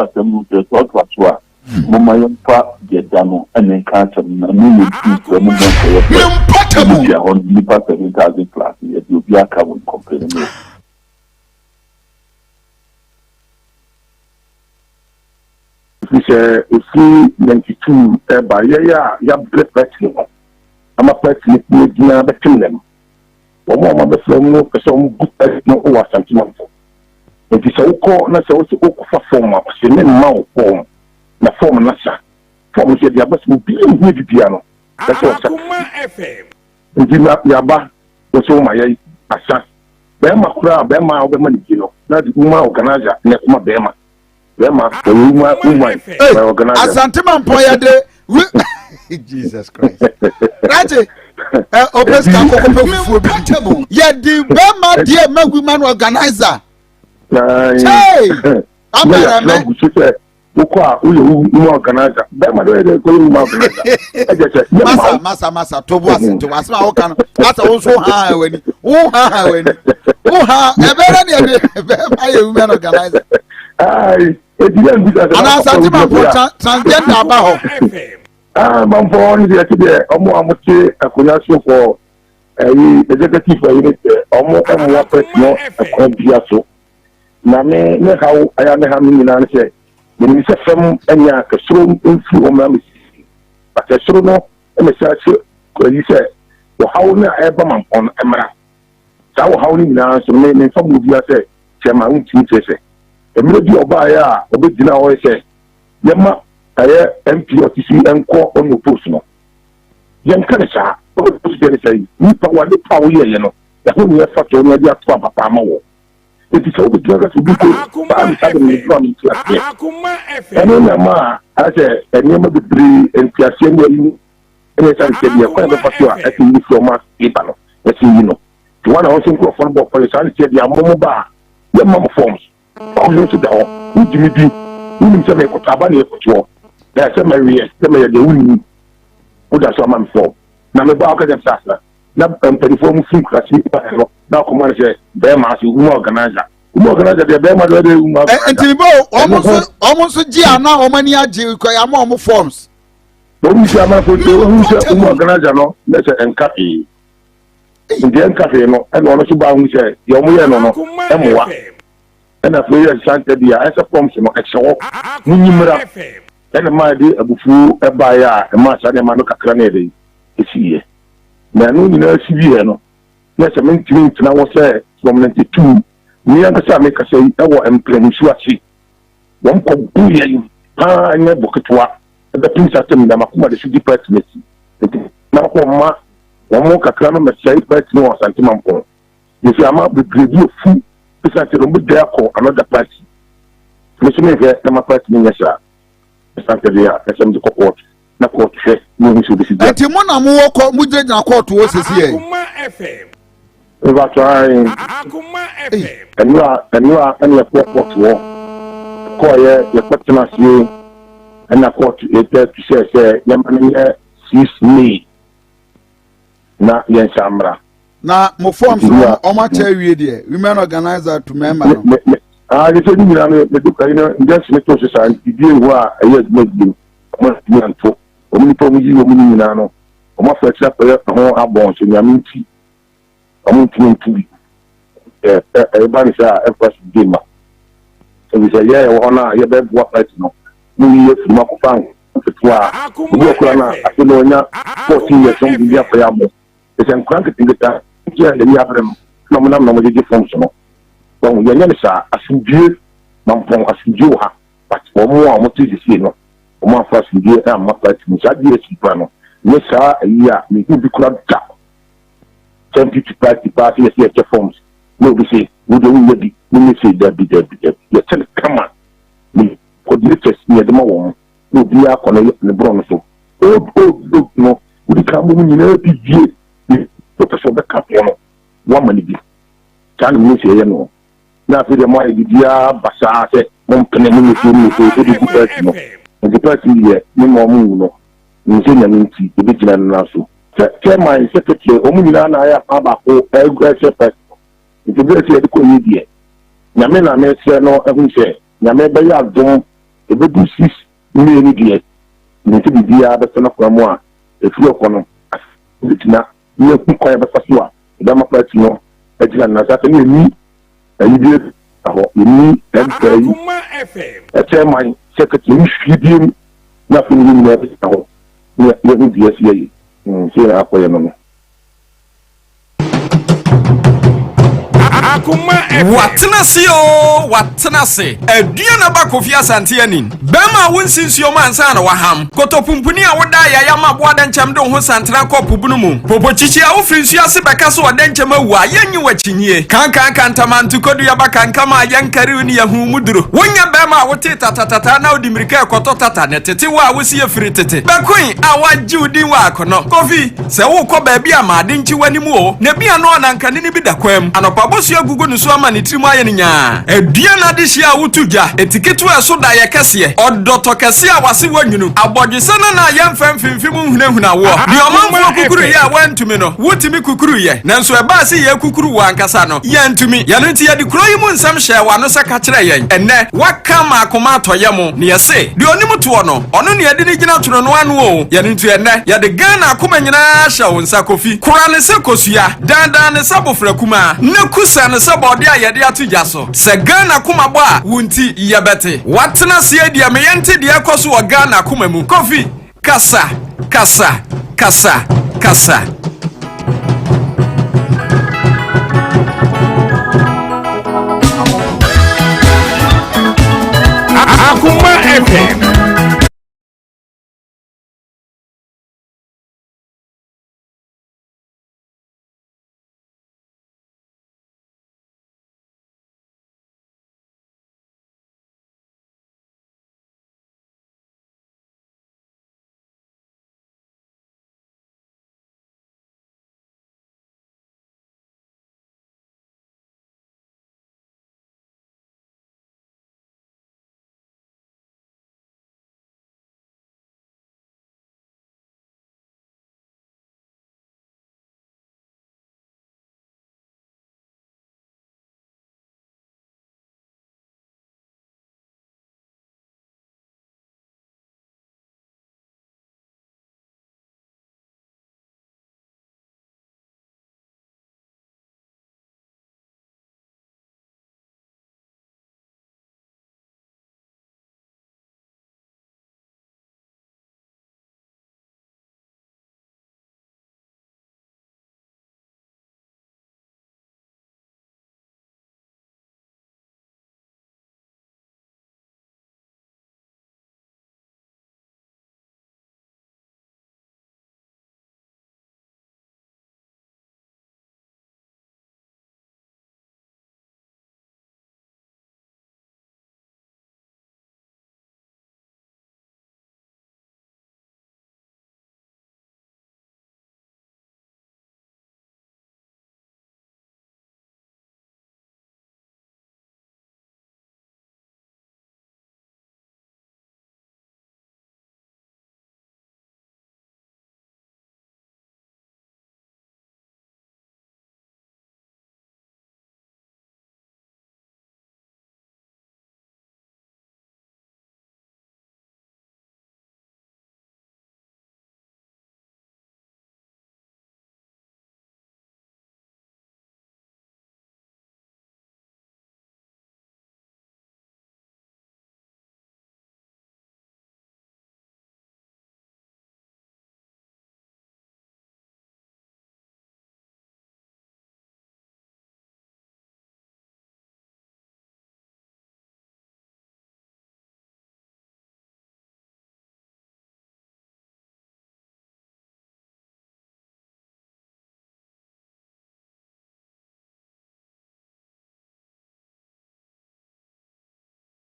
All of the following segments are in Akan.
Asɛm no sɛ ɛtoatoa so a, momma yɛmfa deɛ da no ne nka asɛm no, na me yɛ nti sɛ mo mmɔ nkɔyɛ sɛ mo tua hɔ no nnipa 7,000 plus no, yɛde obi aka wɔ nkɔmpani mu. Ɛfiri sɛ ɛfiri 92 ɛreba, yɛn a yɛabrɛ party no ho ama party no tumi agyina bɛpem nnɛ no, wɔn a wɔabɛfra mu no pɛ sɛ wɔgu party no wɔ Asante Manfo. Nti sɛ wokɔ na sɛ wose wokɔfa fɔɔm a, ɔse memma wo fɔɔm, na fɔɔm no asa. Fɔɔm nso yɛde aba sɛ obiara nhia biribiara no, ɛsɛ sɛ ɔsa ka bi. Nti na yɛaba, wo se woma yɛn asa. Bɛrima koraa, bɛrima a wobɛma no bi no, na de woman organiser na ɛkɔma bɛrima. Bɛrima, ɔyɛ woman, woman, ɔyɛ organiser. Asante Mampɔn yɛde Jesus Christ. Rate, ɔpɛ sika kɔkɔ pɛ fufuo bi di. Yɛde bɛrima deɛ ma woman organizer. Kyei! Amara mɛ. Gu so sɛ wokɔ a woyɛ woman organizer. Bɛrima deɛ ɔyɛ dɛ kɔyɛ woman organizer. Ɛgyɛ sɛ yɛ ma wo. Masa masa to bo ase to asɛm a woka no asa wo nso ha ha w'ani wo ha ha w'ani wo ha ɛbɛrɛ ne ɛde bɛrima yɛ woman organizer. Ayi eti yɛ nbisa sɛ. Ana Asante Mampɔn transgender aba hɔ. Ah, Mampɔn no deɛ ti deɛ ɔmo a mo te akonnwa so for ɛyi executive ɛyi ne deɛ ɔmo mmoa pɛt no ɛkwan bia so. Na me ne haw ɛyɛ ne ha me nyinaa ne sɛ menim sɛ fam ɛnyɛ a soro mfiri hɔ mmra mesisi but ɛsoro no ɛna sɛ sɛ ɛyi sɛ ɔhaw no a ɛba Mampɔn no ɛmmra. Saa ɔhaw no nyinaa nso me memfa mu obiara sɛ kyɛma wontumi kyerɛ sɛ mmerɛ bi a ɔbaeɛ a ɔbɛgyina hɔ sɛ yɛma ɛyɛ MP ɔte si nkɔ ɔno post no yɛnka ne saa ɔno post deɛ ne sɛ nipa wa nipa a woyɛyɛ no ɛho ne yɛfa to ne yɛde ato aba paa ma wɔ eti sɛ wobɛgyina ka sɛ obi ko saa ne saa de ne dura ne nti aseɛ ɛno na ma a ayɛ sɛ nneɛma bebree nteaseɛ ne ayi ɛne ɛsane sɛ deɛ kwan bɛfa so a ɛsɛ yi fi ɔma eba no ɛsɛ yi no nti wɔn a wɔn nso nkurɔfoɔ no bɔ pɔlɛ saa ne sɛ deɛ amomo ba a yɛmma mo forms Ɔno nso da hɔ, wogye me di, wonim sɛ merekɔtɔ aba na yɛkɔtoɔ, na sɛ mɛweɛ, sɛ mɛyɛ deɛ wonnim, woda so ama me fɔm. Na mebaa woka kyerɛ me sɛ asena, na mpanimfoɔ mu firi nkuraase bi baeɛ no, na akɔma no sɛ bɛrima ase, woman organizer. Woman organizer deɛ bɛrima deɛ ɔyɛ woman organizer. Nti bo, wɔn nso wɔn nso gye a na wɔn ani agye kɔ yɛ ama wɔn forms. Wɔn nso ama fo nti wɔn sɛ woman organizer no na sɛ nka hwee. Nti ɛnka hwee no ɛna ɔno nso baa hu sɛ deɛ wɔn yɛ no no ɛmoa. Ɛna afei yɛ santa bi a ɛsɛ forms no ɛhyɛ hɔ munyi mmra ɛna maa ɛde abufuo ɛbaeɛ a ɛmaa saa nneɛma no kakra no yɛde ɛsiiɛ na ɛno nyinaa si wieɛ no na sɛ mentumi ntena hɔ sɛ from 92 me ankasa a mekasa yi ɛwɔ mprɛnsu ase wɔn kɔ bu yɛn paa nyɛ bo ketewa ɛbɛpem saa tɛm na makoma de so di party no akyi nti na kɔ ma wɔn kakra no mɛsɛe party no wɔ Asante Mampɔn Yɛsi ama bebree bi afu esan sɛ wɔn bɛgyae akɔ another party. Me nso mehwɛ na ma party no nyɛ saa. Esan sɛ deɛ a ɛsɛ mede kɔ court na court hwɛ na ehu sɛ obesi gya. Nti mo na mo wɔ kɔ mo gyinagyina court wɔ sisi yɛ. Mebatɔ ae. Ɛnura ɛnura ɛna yɛkɔ court wɔ. Kɔɔyɛ yɛkɔ tena aseɛ ɛna court ɛtɛ tu sɛ sɛ yɛma no nyɛ 6 May na yɛnsa mmra. Na mo forms no wɔn akyɛ awie deɛ women organizer to mmarima no. Aa ne sɛ ne nyinaa no mede ayi no injunction no too so saa nti biribi nhu a ɛyɛ adwuma bio wɔn antumi anto wɔn nipa wɔn yi wɔn no nyinaa no wɔn afa akyiri akɔyɛ ho abɔn so nyame nti wɔn ntumi nto bi ɛ ɛba ne sɛ a ɛmfa so gye ma ebi sɛ yɛ ɛwɔ hɔ no a yɛbɛboa party no mo yi afiri mu akɔfa nketewa a obi ɔkora no a afei na ɔnya 14 years wɔn biribi akɔyɛ abɔ Te sɛ nkwadaa nketenkete a nti a n'ani abere no na wɔnam na wɔgyegye forms no. Wahu, yɛnyɛ no saa. Asomdwie, Mampɔn, asomdwie wɔ ha. But wɔn a wɔte seesei no, wɔn amfa asomdwie amma party mu. Saa DSC kura no, nyɛ saa ayi a mehu bi kura da. Sɛ NPP party paa sɛ yɛsɛ yɛkyɛ forms na obi se wo deɛ wonyɛ bi, wonyɛ sei, dabi, dabi, dabi. Yɛkyɛ no kama. Ne coordinators na yɛde ma wɔn na obiara kɔ ne ne borɔ no so. Old, old, old no, wodi kan bɔ mu nyinaa bi wie ne wopɛ sɛ ɔbɛka ho no woama no bi. Saa na menim sɛ yɛyɛ no. Na afei deɛ moayɛ biribiara basaa sɛ mompene monyɛ sei monyɛ sei wode gu party no. Nti party yi deɛ memma wɔn nwu no. Menim sɛ Nyame nti yɛbɛgyina no nan so. Sɛ chairman, secretary wɔn nyinaa na ayɛ afã baako ɛrehyɛ party no. Nti berɛ sɛ yɛde kɔ yie deɛ Nyame na mesrɛ no ahunu sɛ Nyame bɛyɛ adom. Ɛbɛdu 6 May no deɛ, menim sɛ biribiara bɛsɔ n'akwan mu a ɛfiri ɔkɔ no, asɛm bɛgyina na yɛahu kwan a yɛbɛfa so a yɛbɛma party no agyina ne nan so. Afei no yɛnni ayi biara hɔ, yɛnni MP ayi, chairman, secretary, yɛnni hwee biam na afei no yɛn nyinaa bɛgyina hɔ na yɛahu deɛ ɛsɛ yɛyɛ. Sei na akɔyɛ no no. Watena ase oo, watena ase. Aduan aba Kofi Asante anim. Bɛrima a wonsi nsuo mu ansa na waham. Kotopumpuni a woda ayaya ma aboa dɛnkyɛm de wo ho santena kɔ po bunu mu. Popokyikyi a wofiri nsuo ase bɛka sɛ ɔdɛnkyɛm awu a, yɛnnye wo akyinnye. Kankanka ntamanto kodua ba kankam a yɛnkari wo ne yɛahu wo mu duro. Wonyɛ bɛrima a wotee tatatata na wode mmirika rekɔtɔ tata ne tete wo a wosi afiri tete. Bɛkoe a woagye wo din wɔ akɔnnɔ. Kofi. Sɛ worekɔ baabi a ma ade nkye w'anim o, na ebia na ɔnankanini bi da kwan mu. Anɔpa bosuo agugu ne so ama ne tirim ayɛ no nyaa. Aduan adehyeɛ a woto gya, eti ketewa a ɛso daeɛ kɛseɛ, ɔdɔtɔ kɛseɛ a w'ase wɔ nwunu, abɔdwesɛ nana a yɛmfa mfimfim nhunahuna woɔ. Deɛ ɔmanfoɔ kukuruiɛ a woantumi no, wotumi kukuruiɛ, nanso ɛbaa sɛ yɛrekukuru wo ankasa no, yɛantumi. Yɛno nti yɛde kuro yi mu nsɛm hyɛɛ w'ano sɛ ka kyerɛ yɛn. Ɛnnɛ, woaka ama akoma atɔ yam, na yɛse, Deɛ ɔnim toɔ no, Ɔno ne yɛde no gyina tronoo ano o. Yɛn nti ɛnnɛ, yɛde Ghana akoma nyinaa hyɛ wo nsa Kofi. Kora no sɛ kosua, dandan no sɛ abofra kumaa, na kusa no sɛ bɔɔdeɛ a yɛde ato gya so. Sɛ Ghana akoma bɔ a, wo nti yɛbɛte. Woatena aseɛ deɛ me yɛnte deɛ ɛkɔ so wɔ Ghana akoma mu. Kofi, kasa, kasa, kasa, kasa. Akoma FM.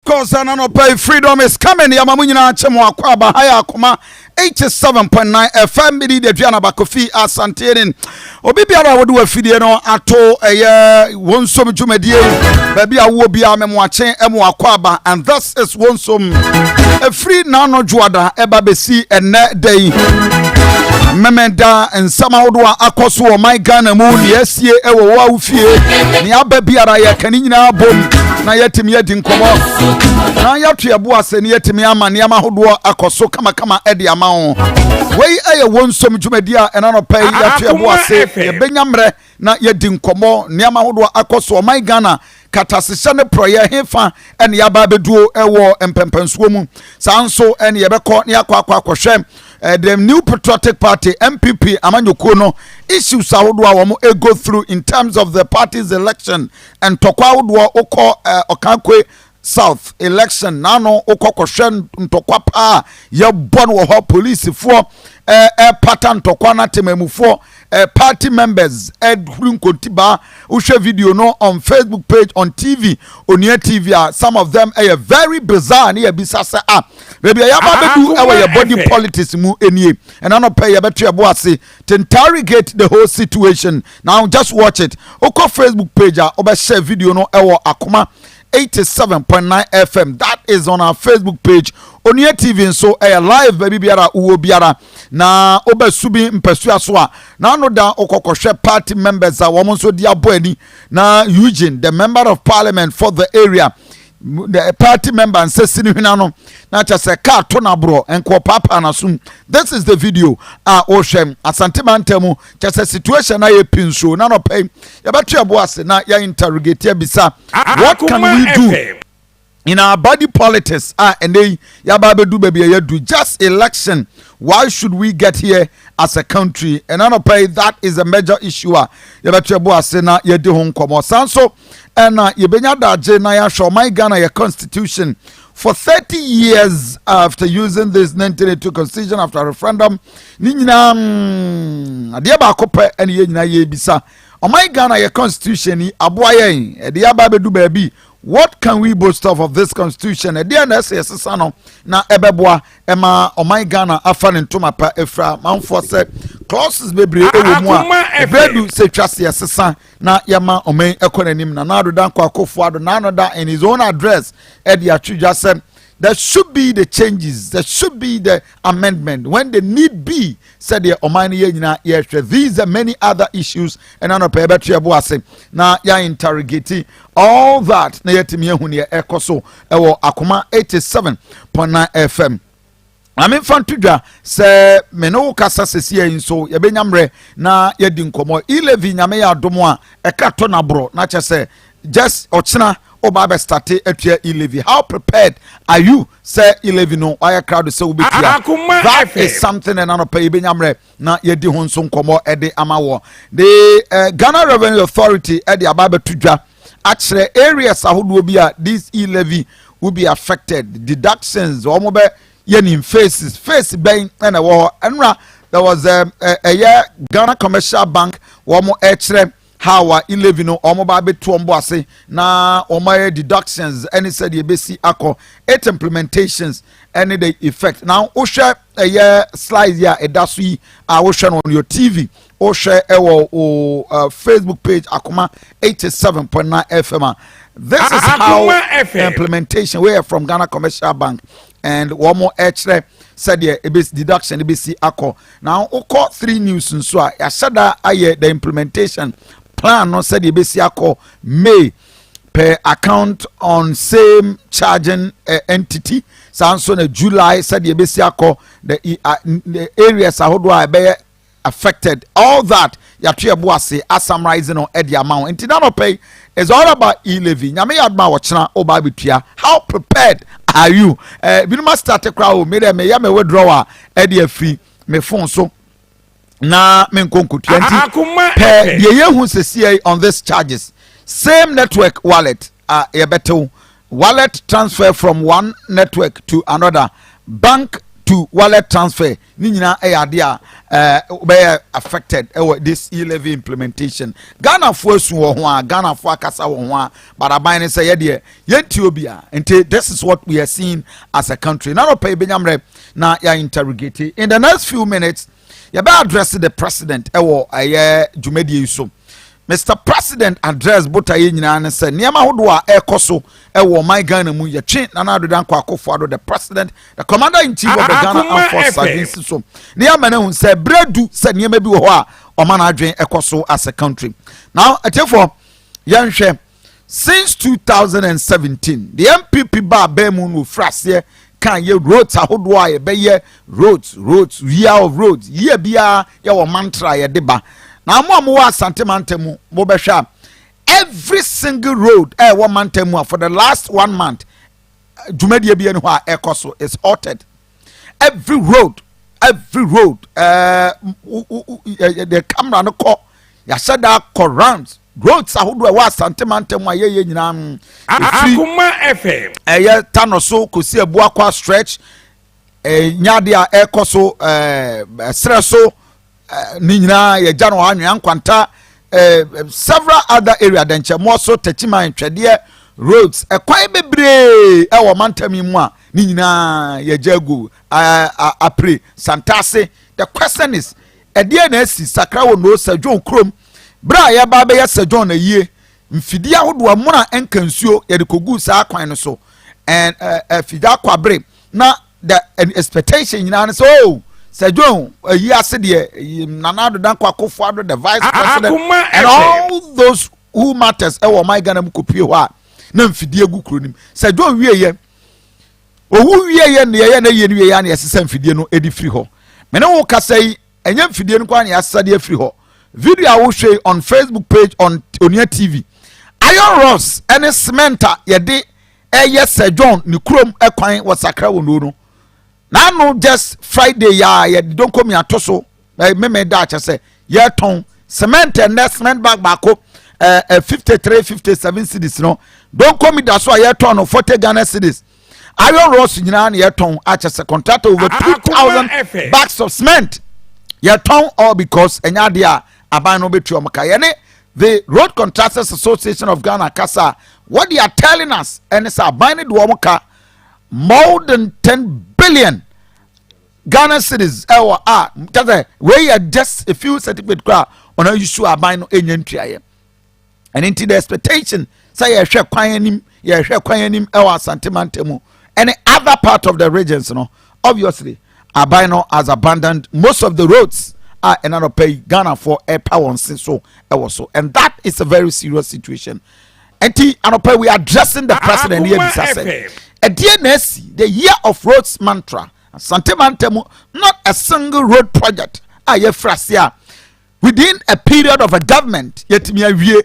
Kɔsa na nɔpa yi freedom is coming yɛma mo nyinaa kyɛ mo akɔ aba ha yɛ akoma 87.9 FM mede de aduana baako fi asantenin obi biara a wode wafidie no ato ɛyɛ wɔn nsom dwumadie yi baabi a wowɔ biara memoakye mo akɔ aba and this is wɔn nsom ɛfiri n'ano dwoada ɛba bɛsi ɛnnɛ da yi. Mmɛmɛda nsɛm ahodoɔ a akɔ so wɔ man Ghana mu, nea asie wɔ wo a wo fie, nea aba biara, yɛka ne nyinaa bom na yɛatumi adi nkɔmmɔ na yɛato yɛbo ase na yɛatumi ama nneɛma ahodoɔ akɔ so kamakama de ama wo. Wei yɛ wɔn nsom dwumadi a ɛna nɔpɛ yi yɛato yɛbo ase, yɛbɛnya mmerɛ na yɛdi nkɔmmɔ, nneɛma ahodoɔ akɔ so ɔman Ghana, katasehyɛ ne porɔyɛ hefa ɛne yɛaba abɛduo wɔ mpɛmpɛnsoɔ mu. Saa nso ɛne yɛbɛkɔ ne yɛakɔ akɔ akɔhwɛ the New Patriotic Party, NPP amanyɔkuo no, issues ahodoɔ a wɔn go through in terms of the party's election, ntɔkwa ahodoɔ. Wokɔ Okaikwei South election n'ano, wokɔ kɔhwɛ ntɔkwa paa yɛbɔ no wɔ hɔ, polisifoɔ ɛpata ntɔkwa no, atemamufoɔ, party members ɛhuri nkontibaa. Wohwɛ video no on Facebook page, on TV, Onua TV a, some of them ɛyɛ very bizarre ne yɛbisa sɛ a baabi a yɛaba bɛdu ɛwɔ yɛ body politics mu nie. Ɛna no pɛ yɛbɛto ɛbo ase to interrogate the whole situation. Now just watch it. Wokɔ Facebook page a, wobɛhyɛ video no ɛwɔ Akoma 87.9 FM. That is on our Facebook page. Onua TV nso ɛyɛ live baabi biara wowɔ biara. Na wobɛsu bi mpasua so a n'ano da, wokɔkɔhwɛ party members a wɔn nso de abɔ ani na Eugene, the member of parliament for the area, the party member nsa si ne hwena no na kyɛ sɛ kaa to n'aborɔ nkɔɔ paapaa n'asom. This is the video a wɔhwɛ Asante mantam mu, kyɛ sɛ situation na yɛ pinso na nɔpɛ yi yɛbɛto ɛbo ase na yɛ interrogate abisa, what can we do in our body politics a ɛnɛ yi yaba abɛdu baabi a yɛdu? Just election, why should we get here as a country? Ɛna nɔpɛ yi, that is a major issue a yɛbɛto ɛbo ase na yɛdi ho nkɔmɔ. San so ɛna yɛbɛnya adagye na yɛahwɛ ɔman Ghana yɛ constitution. For 30 years after using this 1982 constitution after referendum ne nyinaa, adeɛ baako pɛ ɛne yɛn nyinaa yɛbisa: ɔman Ghana yɛ constitution yi aboa yɛn ɛde yɛaba abɛdu baabi? What can we boast of this constitution? Ɛdeɛ na ɛsɛ yɛsesa no na ɛbɛboa ɛma ɔman Ghana afa ne ntoma pa efura manfoɔ sɛ clauses bebree ɛwɔ mu a ɛbɛdu sɛ twa se yɛsesa na yɛma ɔman ɛkɔ n'anim. Na Nana Addo Dankwa Akufo Addo n'ano da in his own address ɛde atwi dwa sɛ there should be the changes, there should be the amendment when the need be, sɛdeɛ ɔman no yɛ nyinaa yɛhwɛ. These and many other issues ɛna nɔpɛ yɛbɛto yɛbo ase na yɛ interrogate all that na yɛtumi ahu neɛ ɛkɔ so ɛwɔ Akoma 87.9 FM. Maame, nfa nto dwa sɛ me ne wo kasa sɛsi yi nso yɛbɛnya mmerɛ na yɛdi nkɔmmɔ. E-levy, Nyame yɛ adom a, ɛka tɔ naborɔ na kyɛ sɛ just ɔkyena ɔba abɛ start atua e-levy. How prepared are you sɛ e-levy no wayɛ crowd sɛ wobɛtua? That is something ɛna nɔpɛ yɛbɛnya mmerɛ na yɛdi ho nso nkɔmmɔ ɛde ama wɔ. The Ghana Revenue Authority ɛde aba abɛto dwa akyerɛ areas ahodoɔ bi a this e-levy will be affected, deductions wɔn bɛ yɛ ne phases. Phase bɛn ɛna ɛwɔ hɔ? Ɛnura there was ɛyɛ Ghana Commercial Bank, wɔn ɛkyerɛ how a e-levy no wɔn ba abɛto wɔn bo ase na wɔn ayɛ deductions ɛne sɛdeɛ ebesi akɔ, its implementations ɛne the effect. Now wohwɛ ɛyɛ slide yi a ɛda so yi a wohwɛ no on your TV, wohwɛ ɛwɔ o Facebook page, Akoma 87.9 FM a, this is how implementation wey from Ghana Commercial Bank and wɔn ɛkyerɛ sɛdeɛ ebesi deduction ebesi akɔ. Now wokɔ Three News nso a, yɛahyɛ da ayɛ the implementation plan no sɛdeɛ ebesi akɔ. May per account on same charging entity. Saa nso na July, sɛdeɛ ebesi akɔ, the areas ahodoɔ a ɛbɛyɛ affected, all that yàtò yɛ bo ase a summarize no ɛde ama wɔn. Nti nanɔpɛ yi is all about e-levy. Nyame yɛ aduma wɔkyena ɔba abetua. How prepared are you? Binom a start koraa o. Mi dɛ meyɛ me withdraw a ɛde afiri me phone so na me nkɔ nkotua. Nti pɛ deɛ yɛhu sɛsie on this charges, same network wallet a yɛbɛtew, wallet transfer from one network to another, bank to wallet transfer ne nyinaa ɛyɛ adeɛ a bɛyɛ affected ɛwɔ this e-levy implementation. Ghanafoɔ esu wɔ ho a, Ghanafoɔ akasa wɔ ho a, baraban ne sɛ yɛdeɛ yɛnti obi a. Nti this is what we are seeing as a country. Na nɔpɛ yɛbɛnya mmerɛ na yɛ interrogate. In the next few minutes yɛbɛ address the president ɛwɔ ɛyɛ dwumadie yi so. Mr President address botaeɛ nyinaa ne sɛ nneɛma ahodoɔ a ɛrekɔ so wɔ ɔman Ghana mu yɛtwe Nana Addo Dankwa Akufo-Addo the President, the Commander in Chief of the Ghana Armed Forces adwene si so na yɛama no ahu sɛ berɛ du sɛ nneɛma bi wɔ hɔ a ɔma n'adwene ɛkɔ so as a country. Now atiefoɔ yɛnhwɛ since 2017 the NPP baa bɛn mu no ofiri aseɛ kan yɛ roads ahodoɔ a yɛbɛyɛ roads, roads, year of roads, year biara yɛwɔ mantra a yɛde ba. Na mo a mowɔ Asante mantam mu mobɛhwɛ a every single road ɛwɔ mantam mu a for the last one month dwumadie bi ɛni hɔ a ɛkɔ so is halted. Every road, every road, the camera no kɔ yɛahyɛ da kɔ rounds roads ahodoɔ ɛwɔ Asante mantam mu a yɛyɛ nyinaa efiri Akuma FM. Ɛyɛ Tano so kòsi Ebuakwa stretch nyaade a ɛkɔ so ɛsrɛ so ne nyinaa yɛgya no Anwea Nkwanta, several other area, Dɛnkyɛmmoɔ so, Tɛkyiman, Twɛdeɛ roads, ɛkwan bebree ɛwɔ mantam yi mu a ne nyinaa yɛgya agu apire Santase. The question is, ɛdeɛ na asi Sakra wɔ no Sir John kurom bere a yɛba bɛyɛ Sir John na yie mfidie ahodoɔ muna nka nsuo yɛde kogu saa kwan no so and afidie akɔ abere na the expectation nyinaa no sɛ, oh, Sir John ayi ase deɛ Nana Addo Dankwa Akufo-Addo, the Vice President Akuma and FM. all those who matters ɛwɔ ɔman Ghana mu kɔpie hɔ a na mfidie gu kuro nim. Sir John wie yɛ owu wie yɛ ne yɛyɛ na yie no wie yɛ a na yɛsesa mfidie no edi firi hɔ. Mene wo kasa yi, ɛnyɛ mfidie no kwan na yɛasesa de afiri hɔ. Video a wohwɛ yi on Facebook page on Onua TV, iron rods ɛne cement a yɛde ɛyɛ Sir John ne kurom ɛkwan wɔ Sakra wɔ no n'ano just Friday yɛ a yɛde donkomi ato so meme da akyɛ sɛ yɛtɔn cement. Ɛnɛ cement bag baako ɛɛ 53, 57 cedis no, donkomi da so a yɛtɔn no 40 Ghana cedis. Iron rods nyinaa na yɛtɔn akyɛ sɛ contractor over 2,000 FM. bags of cement yɛtɔn, all because ɛnyɛ adeɛ a aban no bɛtua ɔmo ka. Yɛne the Road Contractors Association of Ghana kasa, what they are telling us ɛne sɛ aban no de wɔn ka more than 10 billion Ghana cedis ɛwɔ a kyerɛ wei yɛ just a few certificate kora ɔno ayi so aban no enya ntuayɛ. Ɛne nti the expectation sɛ yɛhwɛ kwan anim, yɛhwɛ kwan anim ɛwɔ Asante mantam mu ɛne other part of the regions no, obviously aban no has abandoned most of the roads a ɛna no pɛ yi Ghanafoɔ ɛpa wɔn se so ɛwɔ so, and that is a very serious situation. Nti anɔpɛ we are addressing the President yɛ Akuma bisa sɛ FM. ɛdeɛ na asi the year of roads mantra, Asante mantam not a single road project a yɛfiri ase a within a period of a government yɛtumi awie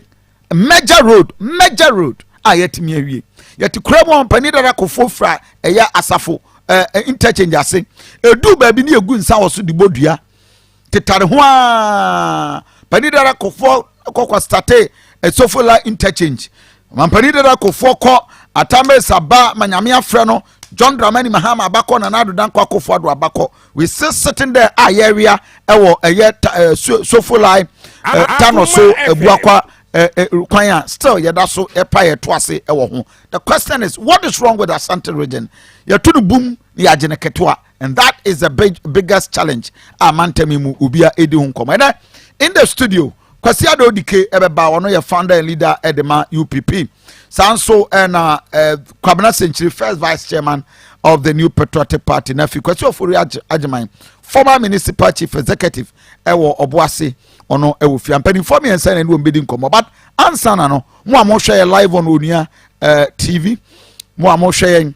major road, major road a yɛtumi awie. Yɛte kura mu a mpanin dada kofo fira ɛyɛ Asafo interchange ase edu baabi ne egu nsa wɔ so de bɔ dua tetare ho a panin dada kofoɔ kɔkɔ state Sofola interchange. Mampanin dada kofoɔ kɔ Atambe aba manyame afrɛ no John Dramani Mahama abakɔ, Nana Addo Dankwa Akufo Addo abakɔ, we still sitting there a yɛwia ɛwɔ ɛyɛ ta Sofola Tano so Ebuakwa kwan a still yɛda so ɛpa yɛto ase ɛwɔ ho. The question is, what is wrong with Asante Region? Yɛto no boom na yɛagye no ketewa, and that is the big biggest challenge a mantam yi mu obia edi ho nkɔmɔ. Ɛnɛ in the studio, Kwasi Ado Odike ɛbɛba, ɔno yɛ founder and leader ɛde ma UPP. Saa nso ɛna Kwabena Senkyiri, first vice chairman of the New Patriotic Party, na fi Kwasi Ofori Agyeman, former municipal chief executive ɛwɔ Ɔboase, ɔno ɛwɔ fia. Mpanimfoɔ mmiɛnsa na ɛne wɔn bɛdi nkɔmɔ, but ansa na no, mo a mohwɛ yɛ live on Onua TV, mo a mohwɛ yɛn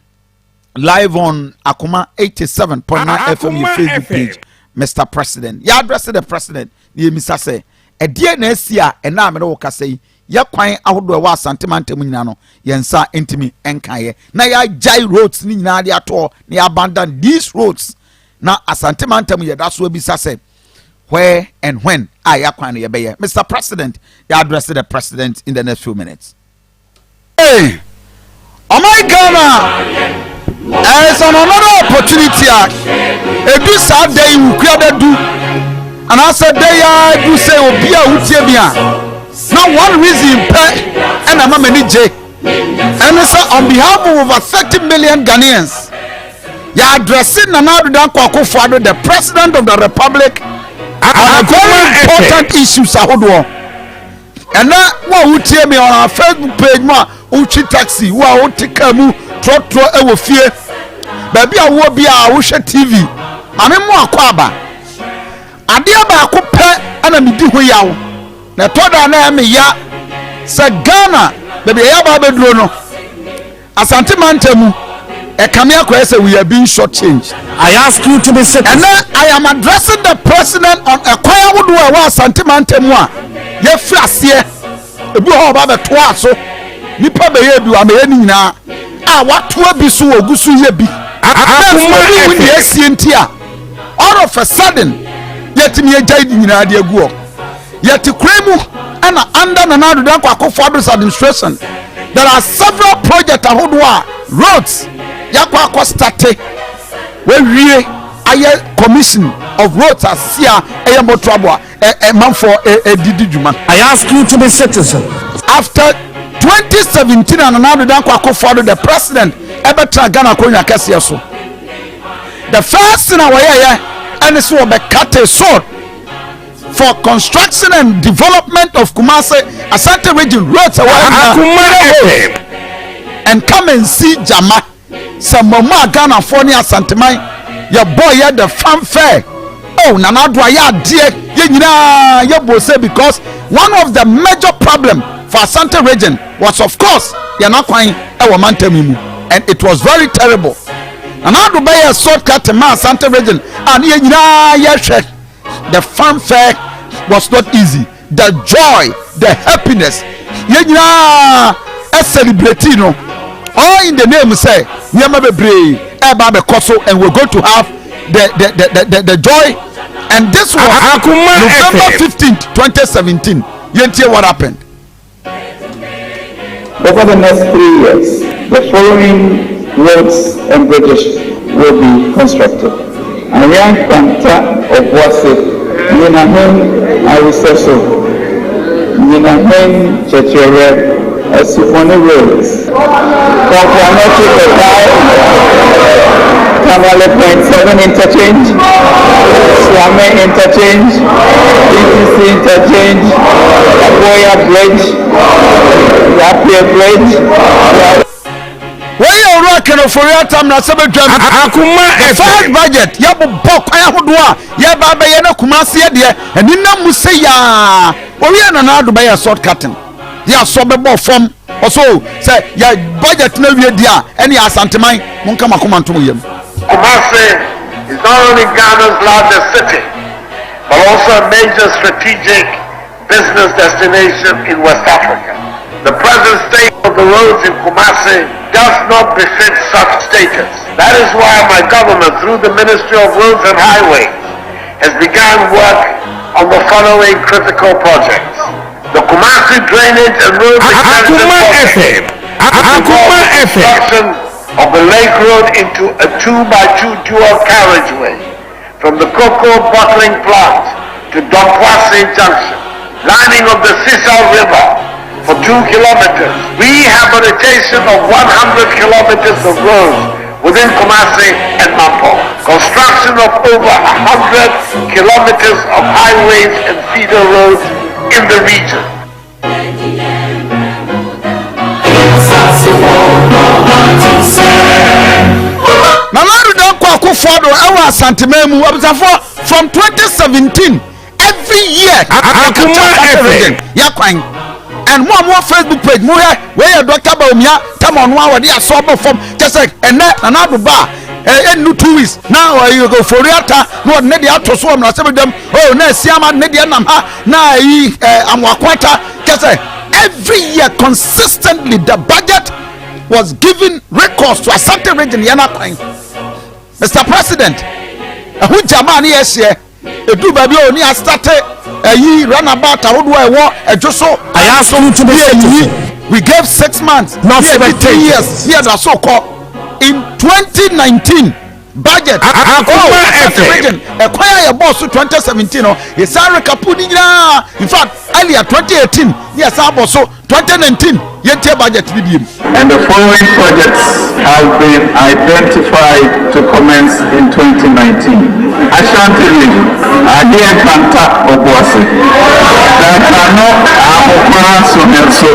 live on Akoma 87.9 FM, yɛ Akoma Facebook FM. page, Mr President, yɛ address the President na yɛmisa sɛ ɛdeɛ na asi a ɛna a mene wo kasa yi yɛ kwan ahodoɔ ɛwɔ Asante mantam nyinaa no yɛn nsa ntumi nkaeɛ na yɛagyae roads ne nyinaa de atoɔ na yɛabandon these roads na Asante mantam yɛda so abisa sɛ where and when a yɛakwan no yɛbɛyɛ. Mr President, yɛ address the President in the next few minutes. Hey, ɔman Ghana, ɛsɛ another opportunity a edu saa da yi wukua da du anaasɛ da yi a du sɛ obi a wotie mi a na one reason pɛ ɛna ama m'ani gye ɛne sɛ on behalf of over 30 million Ghanaians, yɛ address Nana Addo Dankwa Akufo-Addo, the President of the Republic, on a very Akoma important issues ahodoɔ. Ɛnɛ wo a wotie me on our Facebook page mu a wotwi taxi, wo a wote kaa mu trɔtrɔ wɔ fie, baabi a wowɔ bi a wohwɛ TV, maame mo akɔ aba. Adeɛ baako pɛ ɛna medi ho yaw na ɛtɔ da na ɛme ya sɛ Ghana baabi a yɛaba abɛduro no, Asante mantam mu, ɛkame akɔyɛ sɛ we are being short changed. I ask you to be citizen. Ɛnɛ I am addressing the president on ɛkwan ahodoɔ a ɛwɔ Asante mantam mu a yɛfiri aseɛ, ebi wɔ hɔ a ɔba abɛtoa so, nipa bɛyɛ bi wamɛyɛ ne nyinaa a watoa bi so wɔ gu so yɛ bi. Akoma Nɛɛso obi hu deɛ FM. asie nti a all of a sudden yɛtumi agyae ne nyinaa de agu hɔ. Yɛte kura mu ɛna under Nana Addo Dankwa Akufo-Addo's administration there are several projects ahodoɔ a roads yɛakɔ akɔ starte wɔawie ayɛ commission of roads ase a ɛyɛ motorable a ɛmanfoɔ ɛdidi dwuma. I ask you to be citizen. After 2017 a Nana Addo Dankwa Akufo-Addo the president ɛbɛtena Ghana akonnwa kɛseɛ so, the first thing a wɔyɛyɛ ɛne sɛ wɔbɛcut sod for construction and development of Kumasi Asante Region roads ɛwɔ Akuma FM. and come and see jama sɛ mɔmɔ a Ghanafoɔ ne Asanteman yɛbɔ yɛ the fanfare. Oh, Nana Addo ayɛ adeɛ, yɛn nyinaa yɛbɔ sɛ because one of the major problem for Asante Region was, of course, yɛn akwan ɛwɔ mantam yi mu and it was very terrible. Nana Addo bɛyɛ sod cut ma Asante Region a ne yɛn nyinaa yɛhwɛ, the fanfare was not easy, the joy, the happiness, yɛn nyinaa celebrate no all in the name sɛ nneɛma bebree ɛba abɛkɔ so and we are going to have the joy, and this was Akuma November FM. 15th, 2017. Yɛntie what happened. Over the next 3 years, the following roads and bridges will be constructed: Anwiankwanta Obuasi, Nyinahin Awiseso, Nyinahin Chechere, Esufoni Roads, Komfo Anokye Petai, Tamale Point 7 Interchange, Suame Interchange, BTC Interchange, Aboya Bridge, Yapia Bridge. Wɔyɛ owura Ken Ofori-Atta mmarahyɛbadwam. Akuma The first FM. budget yɛbobɔ kwan ahodoɔ a yɛba abɛyɛ no Kumase deɛ ɛni nam mu sɛ yaa owie Nana Addo bɛyɛ sod cutting yɛ asɔ bɛbɔ fam ɔso sɛ yɛ budget no awie di a ɛne yɛ Asanteman monka makoma ntom yam. Kumasi is not only Ghana's largest city, but also a major strategic business destination in West Africa. The present state of the roads in Kumasi does not befit such status. That is why my government, through the Ministry of Roads and Highways, has begun work on the following critical projects: The Kumasi Drainage and Roads Extension Akuma Project, FM. which Akuma involves the FM. construction of the lake road into a 2 by 2 dual carriageway from the cocoa bottling plant to Dompoase Junction, lining of the Sisal River for 2 kilometers, rehabilitation of 100 kilometers of roads within Kumasi and Mampong, construction of over 100 kilometers of highways and feeder roads in the region. Nana Addo Dankwa Akufo-Addo ɛwɔ Asanteman mu abusafoɔ from 2017 every year Akuma FM. yɛ kwan. And mo a mo wɔ Facebook page mo hwɛ, wei yɛ Dr Bawumia tam ɔno a wɔde asɔ bɔ fam kyɛ sɛ ɛnɛ Nana Addo ba a ɛnnu 2 weeks na ɔyɛ Ofori-Atta na ɔde ne deɛ ato so wɔ mmarahyɛbadwam o na Asiama ne deɛ nam ha na ɛyi Amoakoata kyɛ sɛ every year consistently the budget was given recourse to Asante Region yɛn akwan. Mr President, ɛho gyama ne yɛhyɛ edu baabi a oni astart ɛyi runabout ahodoɔ a ɛwɔ ɛdwo so. I ask you to be Ní èyí citizen. we gave 6 months Not ní èyí 3 spectators. years ní ẹ̀dá so kọ in 2019. Budget. Akoma Oh, Asante FM. region. Ɛkwan a yɛbɔɔ so 2017 no, yɛsan rekapo ne nyinaa. In fact, earlier 2018 ne yɛsan bɔ so 2019. Yɛntie budget no biem. And the following projects have been identified to commence in 2019. Ashanti Region, Adeɛ Nkwanta Obuasi, Dankano Ahokora Sohenso,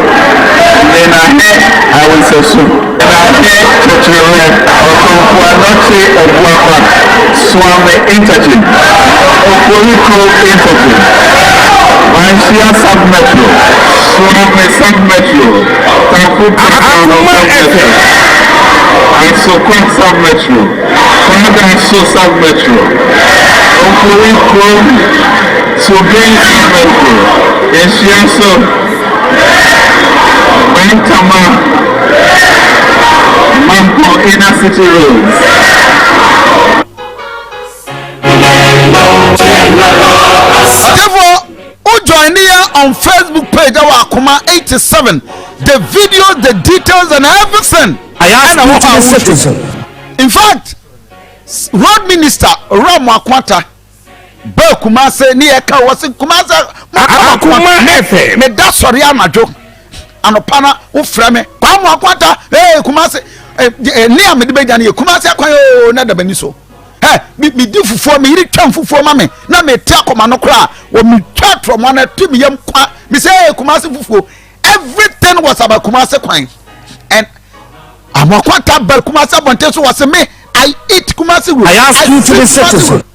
Nenahe Awesesu, Nenahe Kyekyerɛ, Okomfo Anokye Obuakwa, Suame Interchange, Oforikrom Interchange, Manhyia Sub-Metro, Suame Sub-Metro, Tafo Prakwaro Akoma Sub-Metro, FM. Asokwa Sub-Metro, Kwadaso Sub-Metro, Oforikrom Subin Sub-Metro, Nhyiaeso, Bantama, Mampong Inner City Roads. Therefore, who join here on Facebook page our Akoma 87, the video, the details, and everything. I ask Ɛna you wɔ to hɔ a be wohwɛ. citizen. In fact, road minister Ram Akwata bɛɛ Kumase ne yɛ ka wɔ se Kumase Akoma FM. me da sɔre anadwo anɔpa na wofrɛ me Kwame Akwata ee Kumase ne a mede bɛgya no yɛ Kumase akwan oo na daba ni so ɛ mi mi di fufuo, mi yiri twɛn fufuo ma mi na mi te akɔma no koraa wɔ mi twa atorɔmɔ na tu mi yam kwa mi sɛ ee Kumase fufuo. Everything was about Kumase kwan and Amoakwata bɛr Kumase abɔnten so wɔ se me, I eat Kumase road. I ask you to be sleep Kumase citizen. road.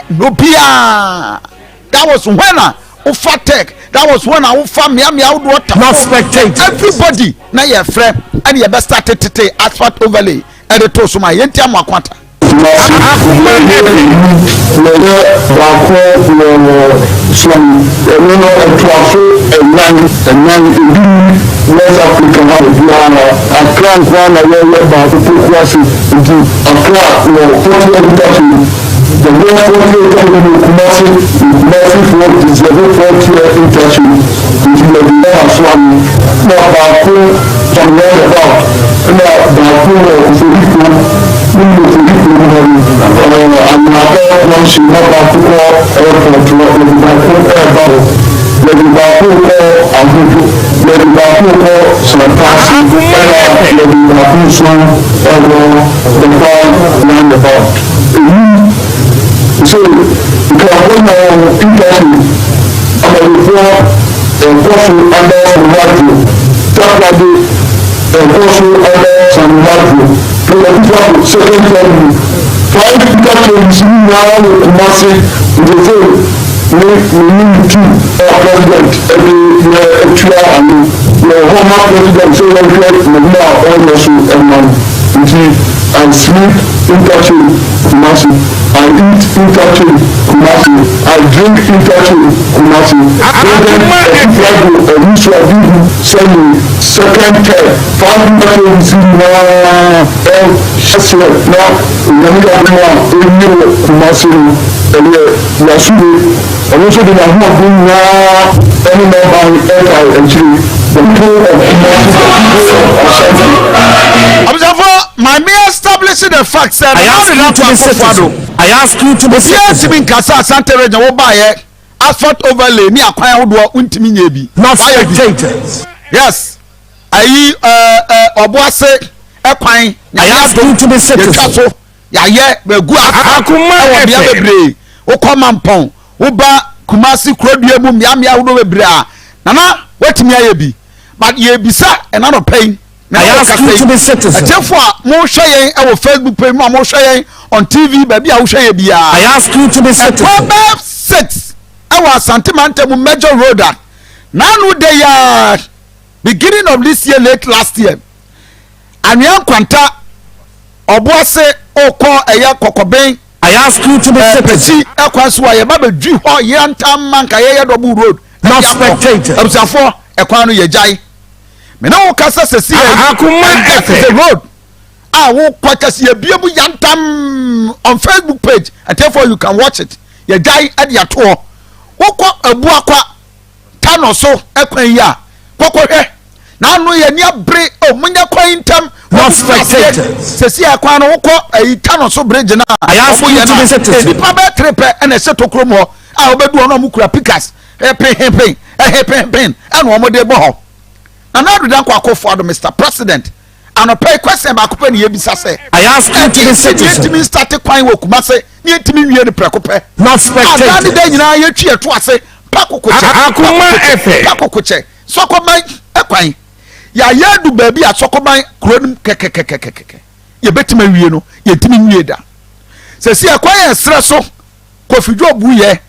No bia, that was when a wofa tech, that was when a wofa mmeammea ahodoɔ ta Not spectators. Everybody na yɛ frɛ ɛne yɛbɛ start tete asphalt overlay ɛde to so ma yɛnti Amoakwata. Akoma FM. Mɛyɛ baako wɔ Suame, ɛno no ɛtoa so ɛnan ɛnan. Ebi ni West Africa ha obiara, Accra nkoa na yɛyɛ baako Pokuase. Nti Accra wɔ 40 interchange, the whole 40 interchange wɔ Kumasi. Kumasi foɔ deserve 40 interchange, nti yɛde yɛ Suame na baako Suame roundabout, ɛna baako wɔ Oforikrom ne Oforikrom hɔ no Anaba junction, na baako kɔ airport hɔ. Yɛde baako ɛɛba hɔ, yɛde baako kɔ Ahodo, yɛde baako kɔ Santase, ɛna yɛde baako nso ɛwɔ Bɛfa roundabout. Eyi so nkurɔfoɔ na wɔn interchange amayɛfoɔ ɛkɔ so under Sanwadro, Takoradi ɛkɔ so under Sanwadro, Tolakufo second term, five interchanges nyinaa wɔ Kumasi. Nti ne ne tu president ɛde yɛ atua ano yɛ hɔ ma president sɛ yɛhwɛ ne ho a ɔyɛ so ɛma no. Nti I sleep interchange Kumasi, I eat interchange Kumasi, I drink interchange Kumasi. President Akufo-Addo Owusu Abihu sɛne second term, five interchanges nyinaa ɛhyɛ na Onyame adom a ɛnyɛ wɔ Kumasi no ɛyɛ yasure. Ɔno nso de n'ahoɔden nyinaa ɛne n'aban ɛka akyire, the people of Kumasi, the people of Ashanti. Abusuafo, maame establish the fact sɛ I ask you to be citizen. I ask you to be obiara citizen. ntumi nkasa Asante region wo baayɛ asphalt overlay ne akwan ahodoɔ ntumi nyɛ bi. Not Wayɛ bi. spectators. Yes, ayi ɛɛ ɛɛ Ɔboase ɛkwan. I ask you to be citizen. Yɛtwa so, yɛayɛ egu asphalt Akoma ɛwɔ mmea FM. bebree. Wokɔ Mampɔn, woba Kumasi kurodua mu, mmeammea ahodoɔ bebree a nana watumi ayɛ bi, but yɛbisa ɛna nɔpɛ yi na I ask you to be citizen. Ɛtiɛfo a mohwɛ yɛn ɛwɔ Facebook page mu a, mohwɛ yɛn on TV, baabi a wohwɛ yɛn biara, I ask you to be ɛkwan citizen. bɛɛ six ɛwɔ Asante mantam mu, major road a n'ano de yaa beginning of this year, late last year, Anwea Nkwanta, Ɔboase, ɔkɔ ɛyɛ Kɔkɔbɛn I ask you to be citizen. Pɛsi ɛkwan so a yɛba bɛdwi hɔ yɛntam ma nka yɛyɛ double road. Not Ɛde akɔ. spectators. Abusuafoɔ, ɛkwan no yɛgyae mene wo kasa sɛsi yɛ Akoma and that is FM. the road a wokɔ kyɛsɛ yɛbie mu yantam on Facebook page and therefore you can watch it. Yɛgyae ɛde ato hɔ. Wokɔ Abuakwa Tano so ɛkwan yi a kɔkɔhwɛ n'ano yɛ ni abere o, munyɛ kwan ntɛm. Not spectators. Sɛsi akwan no wokɔ ayi tano so bridge no a I ask ɔmo you yɛ to no be a citizen. nnipa bɛyɛ tere pɛ ɛna ɛhyɛ tokuro mu hɔ a wobɛdu hɔ na ɔmo kura pikas ɛpehepen ɛhepenpen ɛna ɔmo de bɔ hɔ. Nana Addo Dankwa Akufo-Addo Mr President anɔpa yi question baako pɛ ne yɛbisa sɛ I ask you to be ɛdeɛn nti na citizen. yɛntumi nstate kwan wɔ Kumase ne yɛntumi nwie no prɛko pɛ Not a daa ne da spectators. nyinaa yɛtwi yɛto ase pa kokokyɛ pa Akoma kokokyɛ FM. pa kokokyɛ sɔkɔban kwan yɛayɛ adu baabi a sɔkɔban kuro no kɛkɛkɛkɛkɛ yɛbɛtumi awie no yɛntumi nwie da sɛsi ɛkwan yɛ serɛ so Kofi Job yɛ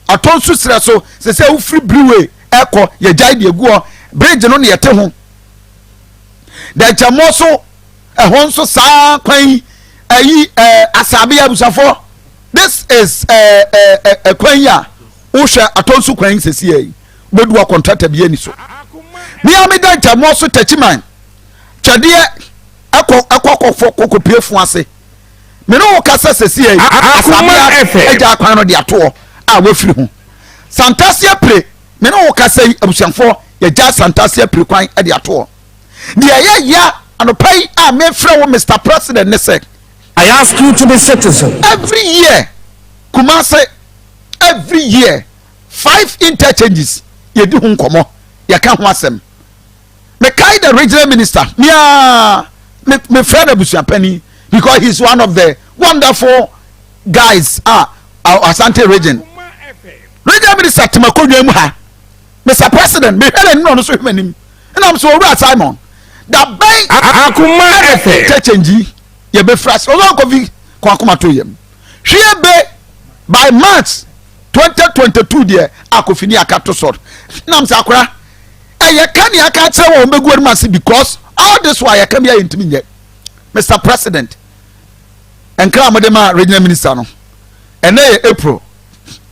atɔ nso serɛ so sɛsi a wofiri biriwe ɛkɔ yɛgyae deɛ gu hɔ bridge no ne yɛte ho dɛnkyɛmmɔ so ɛhɔ nso saa kwan yi ɛyi ɛɛ asaabe abusuafoɔ this is ɛɛ ɛɛ ɛkwan yi a wohwɛ atɔ nso kwan yi sɛsi yɛ yi wobɛdu hɔ kɔntrata bi ani so mea me dɛnkyɛmmɔ so takyiman twɛdeɛ ɛkɔ ɛkɔ kɔfɔ kɔkɔpie fo ase me ne wo kasa sɛsi yɛ yi asaabe agya akwan no de atoɔ a wafiri ho santaseɛ pire me ne wo kasa yi abusuafoɔ yɛgya santaseɛ pire kwan de atoɔ deɛ ɛyɛ ya anɔpa yi a mefrɛ wo Mr President ne sɛ I ask you to be citizen. Every year Kumasi every year five interchanges yɛdi ho nkɔmmɔ yɛka ho asɛm mekae the regional minister mea me mefrɛ no abusuapani because he's one of the wonderful guys a Asante region regional minister tema konwa mu ha Mr President mehwɛ n'anim na ɔno nso hwɛ m'anim ɛna m sɛ owura Simon da bɛn Akoma ɛna FM. interchange yi yɛbɛfiri ase ɔsɛ ɔkɔfi kɔ akoma to yam hwie be by March 2022 deɛ akɔfi ne aka to sɔr nam sɛ akora ɛyɛ ka ne aka akyerɛ wɔn bɛgu anim ase because all this while yɛka bi a yɛntumi nyɛ. Mr President nkra a mode ma regional minister no ɛnɛ yɛ April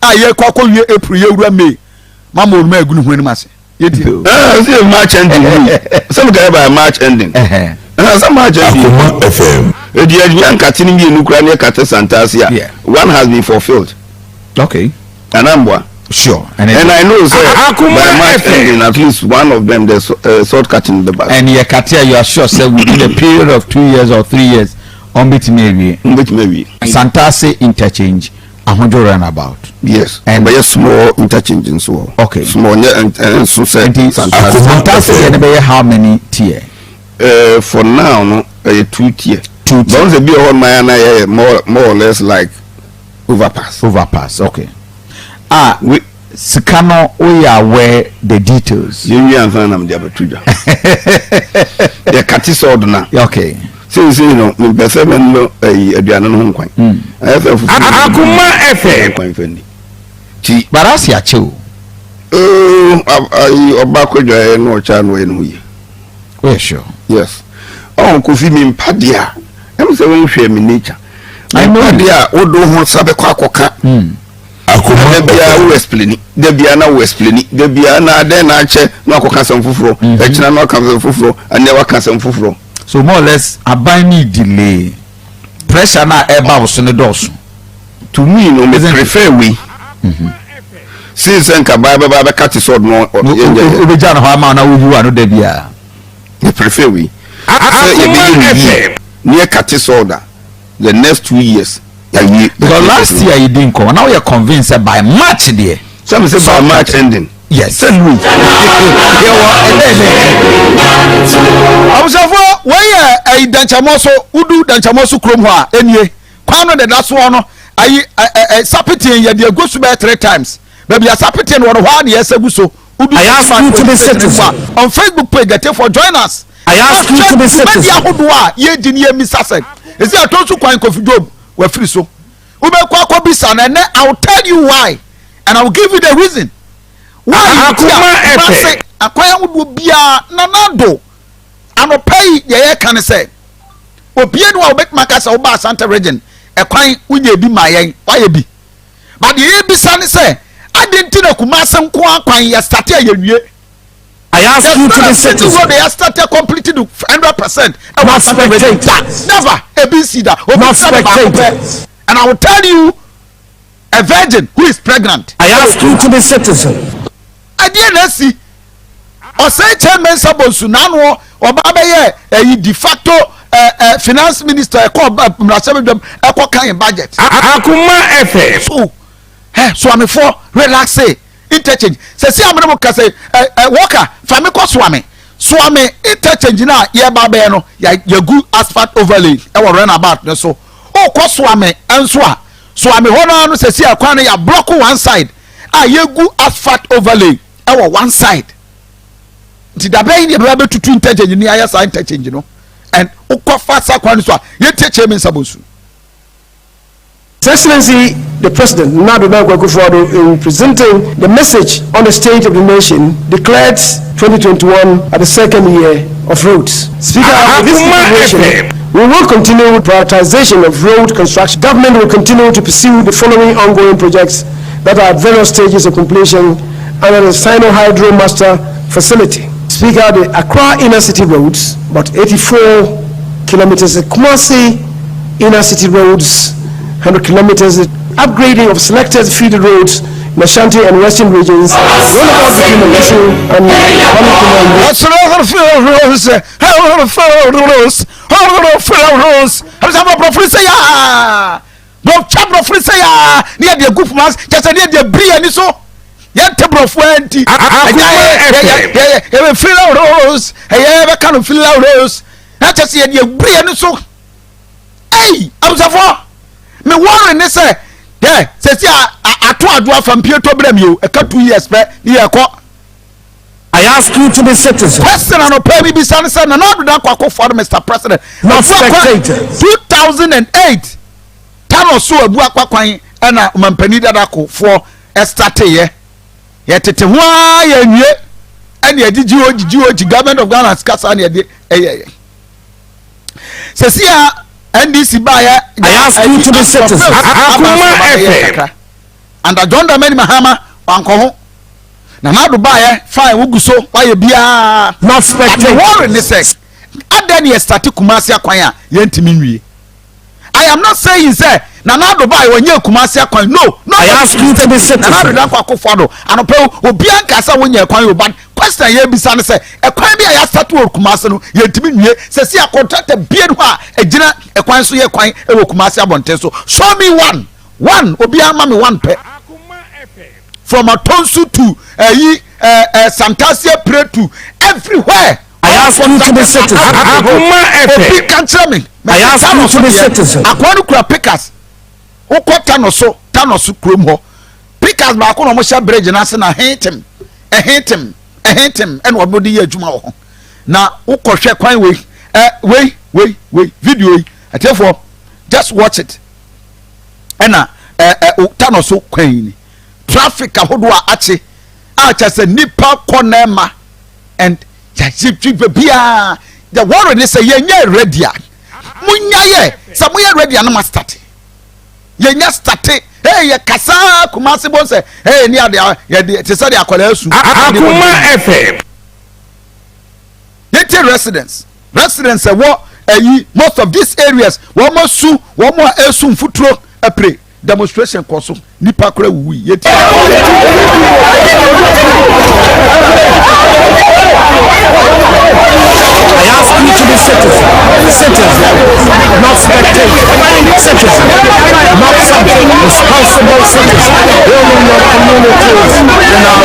a yɛkɔ akɔwie April yɛwura May mama onuma agu ne ho anim ase yɛtie o. Ɛɛ sɛ March ending yi sɛ mi ka yɛ by March ending ɛɛ sɛ March ending Akoma FM. Edi ɛdi nkate ni mmienu kura ne kate santaase a one has been fulfilled. Okay. Anambwa. Sure. And, and I know say Akuma by March FM. ending at least one of them the salt cutting the back. And yɛ kate a you are sure say within a period of 2 years or 3 years ɔmbɛtumi awie. Mbɛtumi awie. Santase interchange, Ahodwo roundabout. Yes. And bɛyɛ small interchange nso wɔ. Okay. Small nyɛ nso sɛ. Nti Santase. Santase deɛ ne bɛyɛ how many tier? For now no ɛyɛ two tier. Two tier. Bɔn sɛ bi wɔ hɔ nom ayɛ na yɛ more or less like overpass. Overpass, okay. Ah, we sika no we are aware the details. Yɛn wi ansa na mede abɛto dwa. Yɛ kate sɔɔdo na. Okay. Seesei no mepɛ sɛ mɛno ɛyi aduane no ho nkwan. Ayɛ sɛ fufu. Akoma FM. Nkwan fɛ ni. Ti. Barasi akyɛ o. Oo ayi ɔba akɔdwa yɛ na ɔkyɛ na ɔyɛ ne ho yie. Woyɛ sure? Yes. Ɔn Kofi mi mpa deɛ a ɛmu sɛ wɔn hwɛ mi nature. Mpa deɛ a wodo ho sa bɛkɔ akɔka. Akoma Da biara wo explain, da biara na wo explain, da biara na adɛn na akyɛ na wakɔka asɛm foforɔ, ɛkyina na waka asɛm foforɔ, ɛnɛ waka asɛm foforɔ. So more or less aban ni delay pressure na ɛba wo so ne dɔɔso. To me no me Isn't it? prefer wei. Since sɛ nka baa bɛba bɛka te sɛ ɔno Wobɛgya no hɔ ama na woyi wa no da biara. Me prefer wei. Sɛ yɛbɛyɛ no yie ne yɛka te sɛ ɔda the next 2 years yɛawie. Because last year you di nkɔmɔ na woyɛ convinced sɛ by March deɛ. Sɛ me sɛ by March ending. Yes. Sɛ Louis. Yɛwɔ ɛdɛ ɛdɛ. Abusuafoɔ wei yɛ ɛyi dɛnkyɛmɔ so wodu dɛnkyɛmɔ so kurom hɔ a enie kwan no deda soɔ no ayi ɛ ɛ sapeten yɛde egu so bɛyɛ three times baabi a sapeten wɔ no hɔ a na yɛsɛ gu so wodu I ask you to be citizen. on Facebook page for join us. I ask you to be dwumadi citizen. ahodoɔ a yɛdi ne yɛmisa sɛ ɛsi atɔ so kwan Kofi Job wafiri so wobɛkɔ akɔbisa no ɛnɛ I will tell you why and I will give you the reason why nti a Akoma FM. Kumase akwan ahodoɔ biara nanado anɔpa yi deɛ yɛka ne sɛ obie no a wobɛtumi aka sɛ woba Asante region ɛkwan wonya bi ma yɛn wayɛ bi but deɛ yɛbisa ne sɛ ade nti na Kumase nko akwan yɛ start a yɛwie. I ask you to be citizen. Road they started completed 100%. Not spectators. Never. Ebi si da. Obi Not si da baako pɛ. spectators. And I will tell you, a virgin who is pregnant. I ask you to be citizen. Adeɛ na esi. Ɔsɛn kyɛn mɛnsa bonsu n'ano. ɔba bɛyɛ ɛyi de facto ɛ ɛ finance minister ɛkɔ mmarahyɛbadwam ɛkɔ kan budget. Akoma FM. So ɛ Suamefoɔ relaxe interchange sɛsi amene mo kasa ɛ ɛ wɔka fami kɔ Suame Suame interchange na yɛba bɛyɛ no yɛgu asphalt overlay ɛwɔ runabout ne so ɔkɔ Suame nso a Suame hɔ naa no sɛsi akwan no yɛ block one side a yɛgu asphalt overlay ɛwɔ one side nti dabɛn yɛ bɛba bɛtutu interchange ni ayɛ saa interchange no and wokɔ fa sa kwan no so a yɛntie kyerɛ me nsa bonsu. His Excellency the President, Nana Addo Dankwa Akufo-Addo, in presenting the message on the state of the nation, declared 2021 as the second year of roads. Speaker, with this declaration, we will continue with prioritization of road construction. Government will continue to pursue the following ongoing projects that are at various stages of completion under the Sino-Hydro Master Facility. Speaker, the Accra Inner City Roads, about 84 kilometers, the Kumasi Inner City Roads, 100 kilometers, the upgrading of selected feeder roads in Ashanti and Western regions, roundabout between Malaysia and Bɔtwa borɔfo sɛ yaa ne yɛde agu poma kyɛ sɛ ne yɛde abiri yɛn ani so yɛnte borɔfo a nti ɛgya yɛ fila rose ɛyɛ bɛka no fila rose na kyɛ sɛ yɛde abiri yɛn ani so ei abusafoɔ me wɔre ne sɛ dɛ sɛsi ato adwo afa mpie tɔ berɛ mi o ɛka 2 years pɛ ne yɛkɔ. I ask you to be citizens. Question anɔpa mi bisa ne sɛ Nana Addo Dankwa Akufo-Addo, Mr President, Not spectators. 2008 tano so Abuakwa kwan ɛna ɔmampanin dada kofoɔ ɛstarteeɛ yɛtete ho ara yɛnwie ɛne yɛde GOG GOG Government of Ghana kasa ne yɛde ɛyɛyɛ sɛsi a NDC baayɛ. I ask you to be citizens. Akuma FM. Under John Dramani Mahama wankɔ ho. Nana Addo baayɛ fine wogu so wayɛ biara. Not But the worry ne spectators. sɛ adɛn ne yɛ start Kumasi akwan a yɛntumi nwie. I am not saying sɛ Nana Addo baayɛ wɔnyɛ Kumasi akwan, no no. I ask you to be Nana Addo citizens. Dankwa Akufo-Addo anɔpɛ obiara nka sɛ wonyɛ kwan o, but question a yɛbisa ne sɛ ɛkwan bi a yɛastart wɔ Kumasi no yɛntumi nwie sɛ si a contractor bie no hɔ a ɛgyina ɛkwan so yɛ kwan ɛwɔ Kumasi abɔnten so. Show me one, one, obiara ma me one pɛ from Atonsu to ɛyi ɛɛ ɛɛ Santasia Pere to everywhere. I ask you to be citizens. Akuma FM. Obi ka kyerɛ me. I ask you to be citizens. Akoa no kura pickaxe wokɔ Tano so, Tano so kurom hɔ, pickaxe baako na wɔhyɛ bridge n'ase na hetem ɛhetem ɛhetem ɛna wɔn de yɛ adwuma wɔ ho na wokɔhwɛ kwan wei ɛ wei wei wei video yi atiefoɔ, just watch it. Ɛna ɛ ɛ Tano so kwan yi ni traffic ahodoɔ a akye a kyerɛ sɛ nipa kɔ nɛɛma and yɛyɛ baabiara. The worry ne sɛ yɛnyɛ ready a munya yɛ sɛ moyɛ ready a no ma start yɛnya start. Hey, yɛ kasa Kumase bɔ sɛ hey ni ade yɛde te sɛ de akwadaa su. Akuma FM. Yɛtie residents ɛwɔ ɛyi most of these areas wɔn mo su wɔn mo a esu mfuturo ɛpere demonstration kɔ so nipa kora wuwu yi yɛtie. I ask you to be citizens. Citizens, not spectators. Citizens, not subject. Responsible citizens. Building your communities in our nation.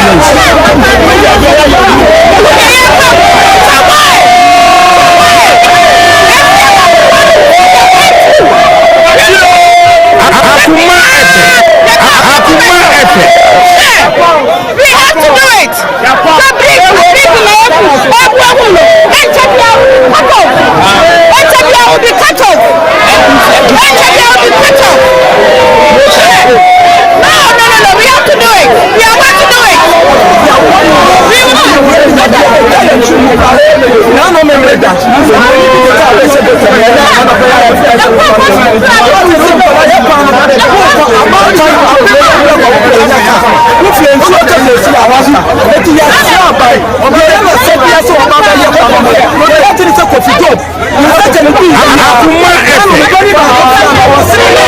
Akuma FM. Akuma FM. We have to do it. The bridge, bridge na ebu, ebu ehu no. Ɛnkyɛ bia will be cut off. Ɛnkyɛ bia will be cut off. Ɛnkyɛ bia will be cut off. No, no, no, no. We have to do it. We are going to do it. We will. Akuma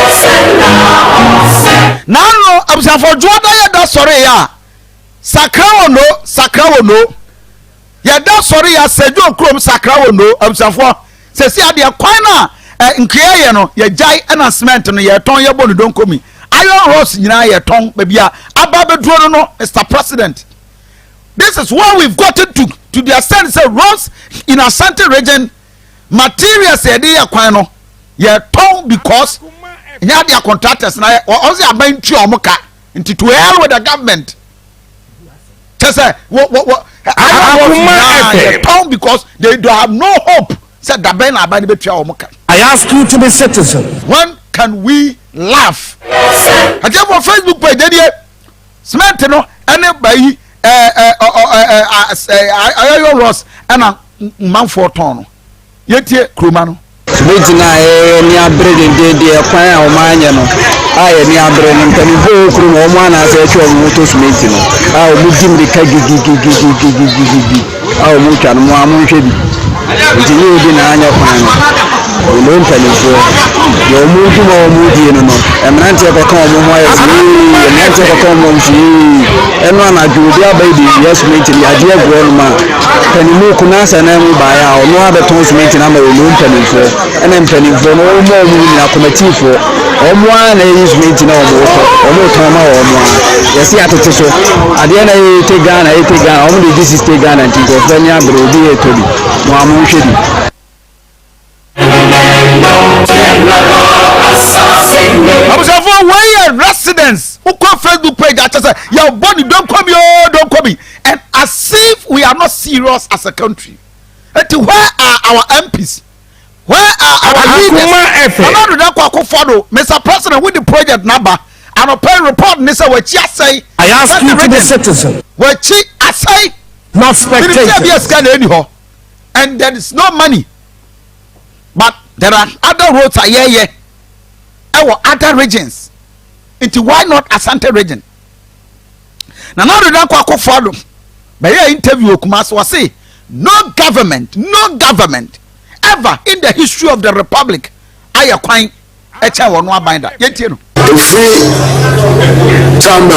FM. N'ano abusuafo dwoɔ da yɛ da sɔre yɛ a sakra wɔ no sakra wɔ no. Yɛda sɔre yɛ asɛdwo kurom sakra wɔ no abusuafoɔ sɛsi adeɛ kwan no a nkeɛ yɛ no yɛgyae ɛna cement no yɛtɔn yɛbɔ no donkomi iron rods nyinaa yɛtɔn baabi a aba bɛduro no no. Mr President, this is where we've gotten to the extent sɛ roads in Ashanti Region, materials yɛde yɛ kwan no yɛtɔn because nyɛ adeɛ contractors na ɔsɛ aban ntua ɔmo ka. Nti to hell with the government. Kyɛ sɛ wɔ wɔ wɔ iron rods nyinaa yɛtɔn because they do have no hope sɛ dabɛn na aban no bɛtua wɔn ka. I ask you to be citizen. When can we laugh? Ɛtiɛ fɔ Facebook page ɛdiɛ cement no ɛne bayi ɛɛ ɛɛ ɛɛ ɛɛ ayɔyɔ rods ɛna mmanfoɔ tɔn no yɛtie kuroma no. Bɛgyina a yɛn ani abere dendeenden ɛkwan a wɔn anyɛ no a yɛn ani abere no. Mpanimfoɔ wɔ kurom wɔn anaasɛ atwa wɔn ho tɔ simenti no a wɔn di mmirika gigigigigigigigi a wɔn retwa no, mo a monhwɛ bi nti nyɛ obi na anyɛ kwan no. Wɔn mpanimfoɔ deɛ wɔn dwuma a wɔn die no, mmeranteɛ kɔka wɔn ho ayɛ sɛ yee, mmeranteɛ kɔka wɔn ho sɛ yee. Ɛno anadwo obi aba yi de wia simenti no yɛagye agu hɔ nom a panimu kunasa nan mu baeɛ a ɔno ara bɛtɔn simenti no ama wɔn mpanimfoɔ. Ɛna mpanimfoɔ no wɔn a wɔn nyinaa kɔmɛtiifoɔ wɔn ara na ɛyi simenti na wɔn retɔ, wɔn retɔn ma wɔn ara. Yɛsi atete so adeɛ na ɛyɛ te Ghana, ɛyɛ te Ghana, wɔn de gye 60 Ghana nti nkurɔfoɔ ani abere, obi yɛ tɔ bi mo a monhwɛ bi. Abusuafoɔ, wei yɛ residence. Wokɔ Facebook page akyɛ sɛ yɛbɔ ne donkomi o donkomi, and as if we are not serious as a country. Eti where are our MPs? Where are our leaders? Nana Addo Dankwa Akufo-Addo, Mr President, with the project naba anɔpɛ report ne sɛ wakyi asɛe. I ask you to be citizen. Wakyi asɛe. Not spectators. Minister bi esika na eni hɔ and there is no money, but there are other roads a yɛyɛ ɛwɔ other regions, nti why not Asante Region? Nana Addo Dankwa Akufo-Addo bɛyɛ interview wɔ Kumasi, wɔse no government, no government ever in the history of the republic ayɛ kwan ɛkyɛn wɔn aban da. Yɛntie no. Ɛfiri tam a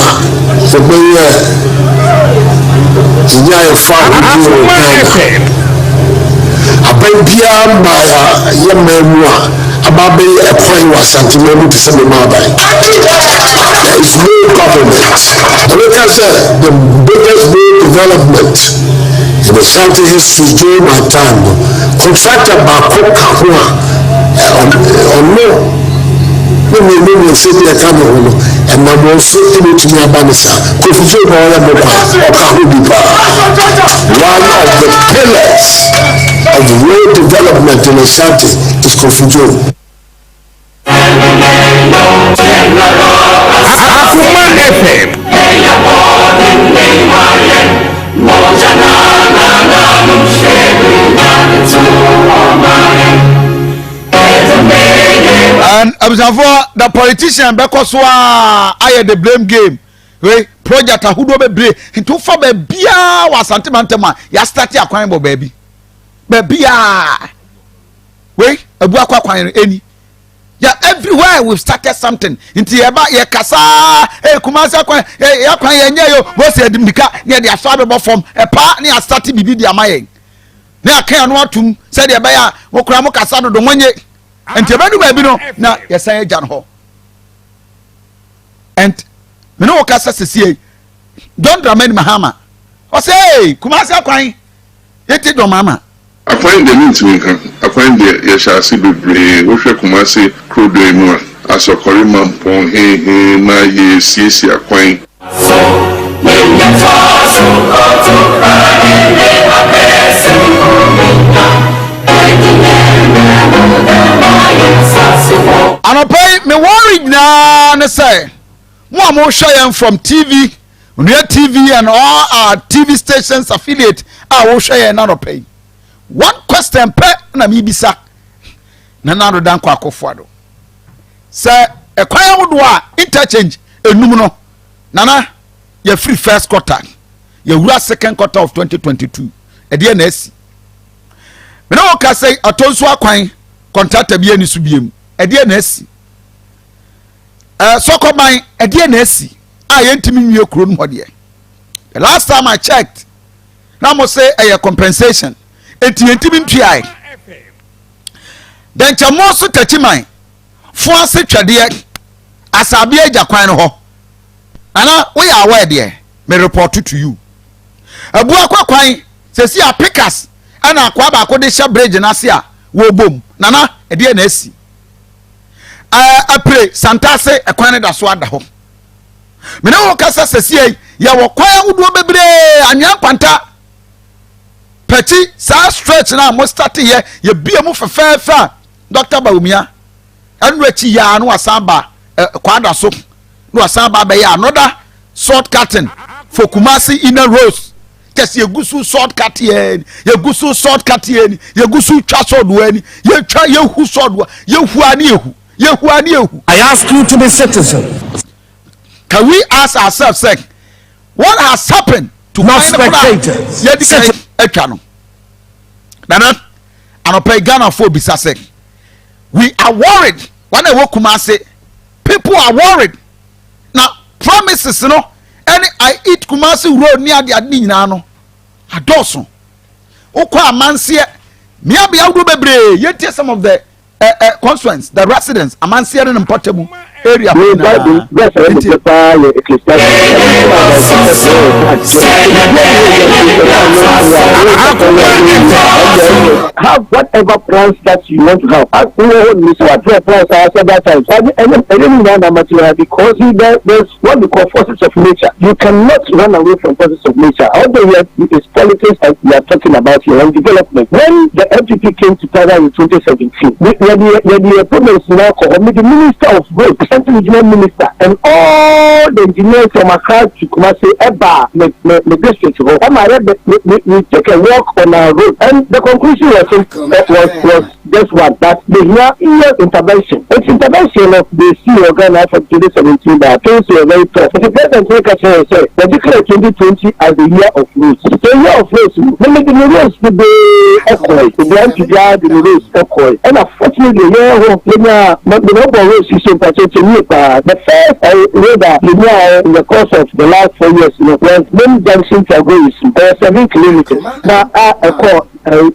yɛbɛyɛɛ yɛnyaeɛ fawohodie wɔ Ghana, aban biara mmaeɛ a yɛ man mu a aba abɛyɛ ɛkwan wɔ Asanteman mu te sɛ me man aban. There is no government. Na meka sɛ the biggest road development in Ashanti history during my time no, contractor baako ka ho a ɔno ne mmienu mmiɛnsa bi a ɛka ne ho no, ɛnam wɔn so na ɛtumi aba ne saa. Kofi Joe na ɔyɛ mo kwan, ɔka ho bi paa. One of the pillars of road development in Ashanti is Kofi Joe. Akoma FM. And abusuafoɔ, the politician bɛkɔ so a ayɛ the blame game. Wei project ahodoɔ bebree nti wofa baabiaa wɔ Asante mantam a yɛastate akwan bɔ baabi baabiaa. Wei abu akɔ akwan no ɛni ya. Everywhere we've started something. Nti yɛba yɛkasa ee Kumasi akwan ee akwan yɛn nyɛ yo wɔsi ɛdi mirika ne yɛde aso abɛbɔ fam ɛpaa ne yɛastate biribi de ama yɛn ne aka yɛn ano atum sɛdeɛ ɛbɛyɛ a mo kora mo kasa dodo mo nye. Nti ɛbɛdu baabi no na yɛsan agya no hɔ. And me ne wo kasa sesie, John Dramani Mahama ɔsɛ ee Kumasi akwan yɛti John Mahama. Akwan deɛ mentumi nka. Akwan deɛ yɛhyɛ ase bebree. Wohwɛ Kumase kurodua yi mu a, Asɔkɔre, Mampɔn, hehe na yɛresiesie akwan. Anɔpa yi me worry nyinaa ne sɛ mo a mohwɛ yɛn from TV, Onua TV and all our TV stations affiliate a wohwɛ yɛn n'anɔpa yi, one question pɛ na mebisa Nana Addo Dankwa Akufo-Addo sɛ ɛkwan ahodoɔ a interchange enum no, Nana, yɛfiri first quarter yɛwura second quarter of 2022, ɛdeɛ na asi? Mene wo ka sɛ atɔ nso akwan contractor bi ani so biem, ɛdeɛ na asi? Sɔkɔban, ɛdeɛ na asi a yɛntumi nwie kuro no hɔ deɛ? The last time I checked, Na mo se ɛyɛ compensation enti yɛntumi ntuae. Dɛnkyɛmmoɔ so takyiman fo ase twɛdeɛ Asabea agya kwan no hɔ. Nana woyɛ aware deɛ me report to you. Abuakwa kwan sɛsi a pikas ɛna akoa baako de hyɛ bridge no ase a wɔbom. Nana ɛdeɛ na asi. Ɛɛ apire Santase ɛkwan no da so ada hɔ. Mene wo kasa sɛsi yɛwɔ kwan ahodoɔ bebree anwea nkwanta pɛkyi saa stretch no a mo start yɛ yɛbie mu fɛfɛɛfɛ a Dr. Bawumia ɛno akyi yaa no wasan ba kwada so na wasan ba abɛyɛ another salt cutting for Kumasi inner roads kyɛsɛ yɛgu so salt cut yɛn yɛgu so salt cut yɛn yɛgu so twa sɔɔdoɔ ani yɛtwa yɛhu sɔɔdoɔ yɛhu ani yɛhu yɛhu ani yɛhu. I ask you to be citizens. Can we ask ourselves sɛ what has happened to not spectators? Yɛdi kan atwa no nana anɔpɛ yi Ghanafoɔ bisa sɛ we are worried wɔn a ɛwɔ Kumasi people are worried na promises no ɛne I eat Kumasi road ne ade ade ne nyinaa no adɔɔso wokɔ amanseɛ mmeabea ahodoɔ bebree yɛntie some of the uh, uh, constituents the residents amanseɛ ne ne mpɔtam area hɔ nyinaa nti Have whatever plans that you want to have. So what your plans are several times. And because there's what we call forces of nature. You cannot run away from forces of nature. Although we are, it's politics and we are talking about here and development. When the MPP came to power in 2017, we, when the, when the problems now the Minister of Roads, the Central Regional Minister, and all the engineers from Accra to Kumasi, Eba, me, me, me district, we, we take a walk on our road. And the conclusion was, was, was just one, that the here year intervention. It's intervention of the CEO Ghana from 2017 that things were very tough. The president said, they declared 2020 as the year of roads. The year of roads, the the roads to be echoed, the the roads echoed. And unfortunately, yeah, the number of roads is so the first road that in the course of the last 4 years, you know, was main junction to Agoyis, 7 kilometers. Now, I call road,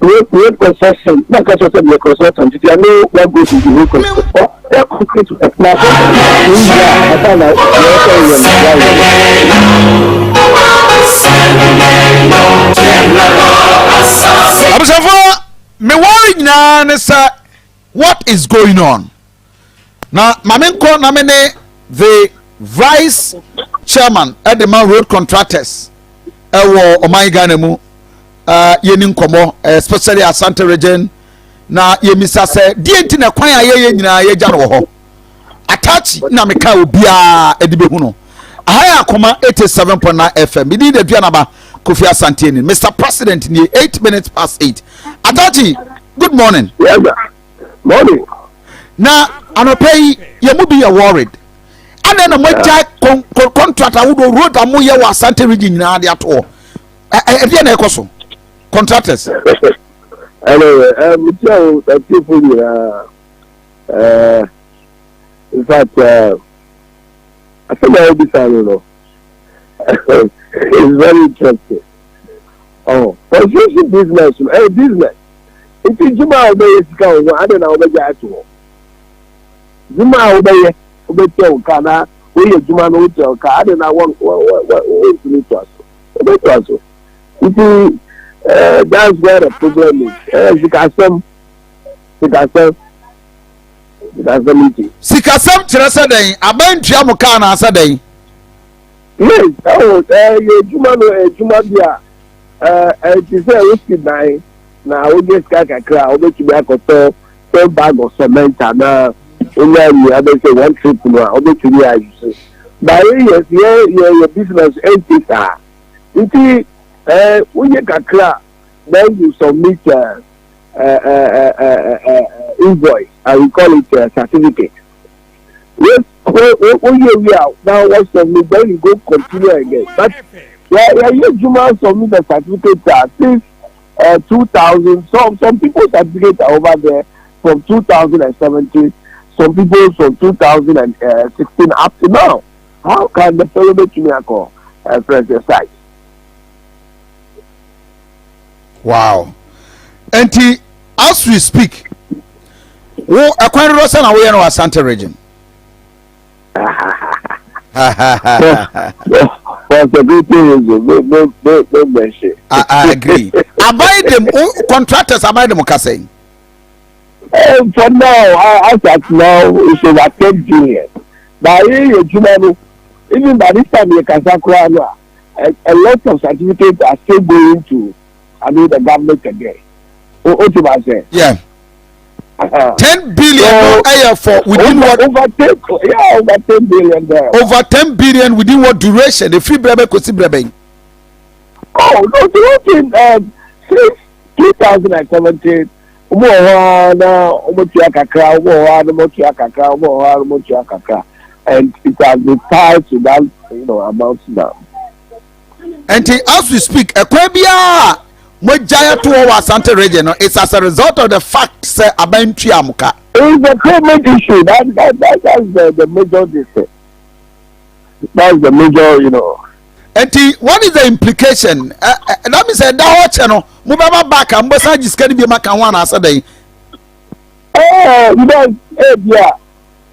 road, road construction. Not construction, the consultant. If you know what goes into road construction, concrete. Now, Abusuafo, me worry nyinaa ne sɛ what is going on? Na maame nkɔ na me ne the vice chairman ɛde ma road contractors ɛwɔ ɔman Ghana mu yɛni nkɔmɔ especially Asante region na yɛmisa sɛ deɛ nti na kwan a yɛyɛ nyinaa yɛgya no wɔ hɔ atachi na meka obiara ɛde bɛhu no aha yɛ akoma 87.9 FM medi da duanaba Kofi Asante ni Mr President nie 8:08 Atachi, good morning. Yes, morning. Na anɔpɛ yi yɛn mu bi yɛ worried ana na moagya contract ahodoɔ road a moyɛ wɔ Asante region nyinaa de ato hɔ ɛdeɛ na ɛkɔ so contractors. Anyway, metia wo atiefo nyinaa. In fact, asɛm a wobisa no no is very interesting. Oh, construction business no ɛyɛ business. Nti dwuma a wobɛyɛ sika wɔ ho ade na wobɛgya ato hɔ. Dwuma a wobɛyɛ wobɛtua wo ka na woyɛ dwuma no wotua wo ka ade na wɔntumi toa so. Wobɛtoa so. Nti that's where the problem is. Sikasɛm sikasɛm sikasɛm nti. Sikasɛm kyerɛ sɛ dɛn? Aban ntua mo kaa na asɛ dɛn? Yes, ɛwɔ ɛyɛ adwuma no adwuma bi a ɛte sɛ wosi dan na wogye sika kakra a wobɛtumi akɔtɔ ten bag of cement anaa wonya nnua bɛsɛ one trip no a wobɛtumi ayɛ so. But yɛ yɛ yɛ business ɛnti saa. Nti woyɛ kakra then you submit invoice and we call it a certificate. Yes, woyɛ wie a now what submit then you go continue again. But yeah, yeah, yeah, submit the certificate since 2000. Some people's certificates are over there from 2017. Some people from 2016 up to now. How can the fellow make me call press the site? Wow. Nti as we speak, wo ɛkwan dodoɔ sɛ na woyɛ no wɔ Asante region? For security reason, me me me me mention. I, I agree. Aban dem contractors aban dem kasa yi. For now, as at now, it's over 10 billion. But here, you even by this time, you can a, a lot of certificates are still going to, I mean, the government again. What you say? Yeah. 10 billion so, no for within over, what? Over 10, yeah, over 10 billion there. Over 10 billion within what duration? The free brebe kosi brebe. Oh, no, the thing, since 2017, wɔn wɔ hɔ ara na wɔn tua kakra, wɔn wɔ hɔ ara na wɔn tua kakra, wɔn wɔ hɔ ara na wɔn tua kakra, and it has been tied to that amount now. Nti as we speak, ɛkwan biara mo gya ato hɔ wɔ Asante region no, it's as a result of the fact sɛ aban ntua mo ka. It's the payment issue that's the major thing. That's the major. Nti what is the implication? That means ɛda hɔ kyɛ no, mo bɛba back a mo bɛsan gye sika no bi ma ka ho anaasɛ dɛn? Because ebia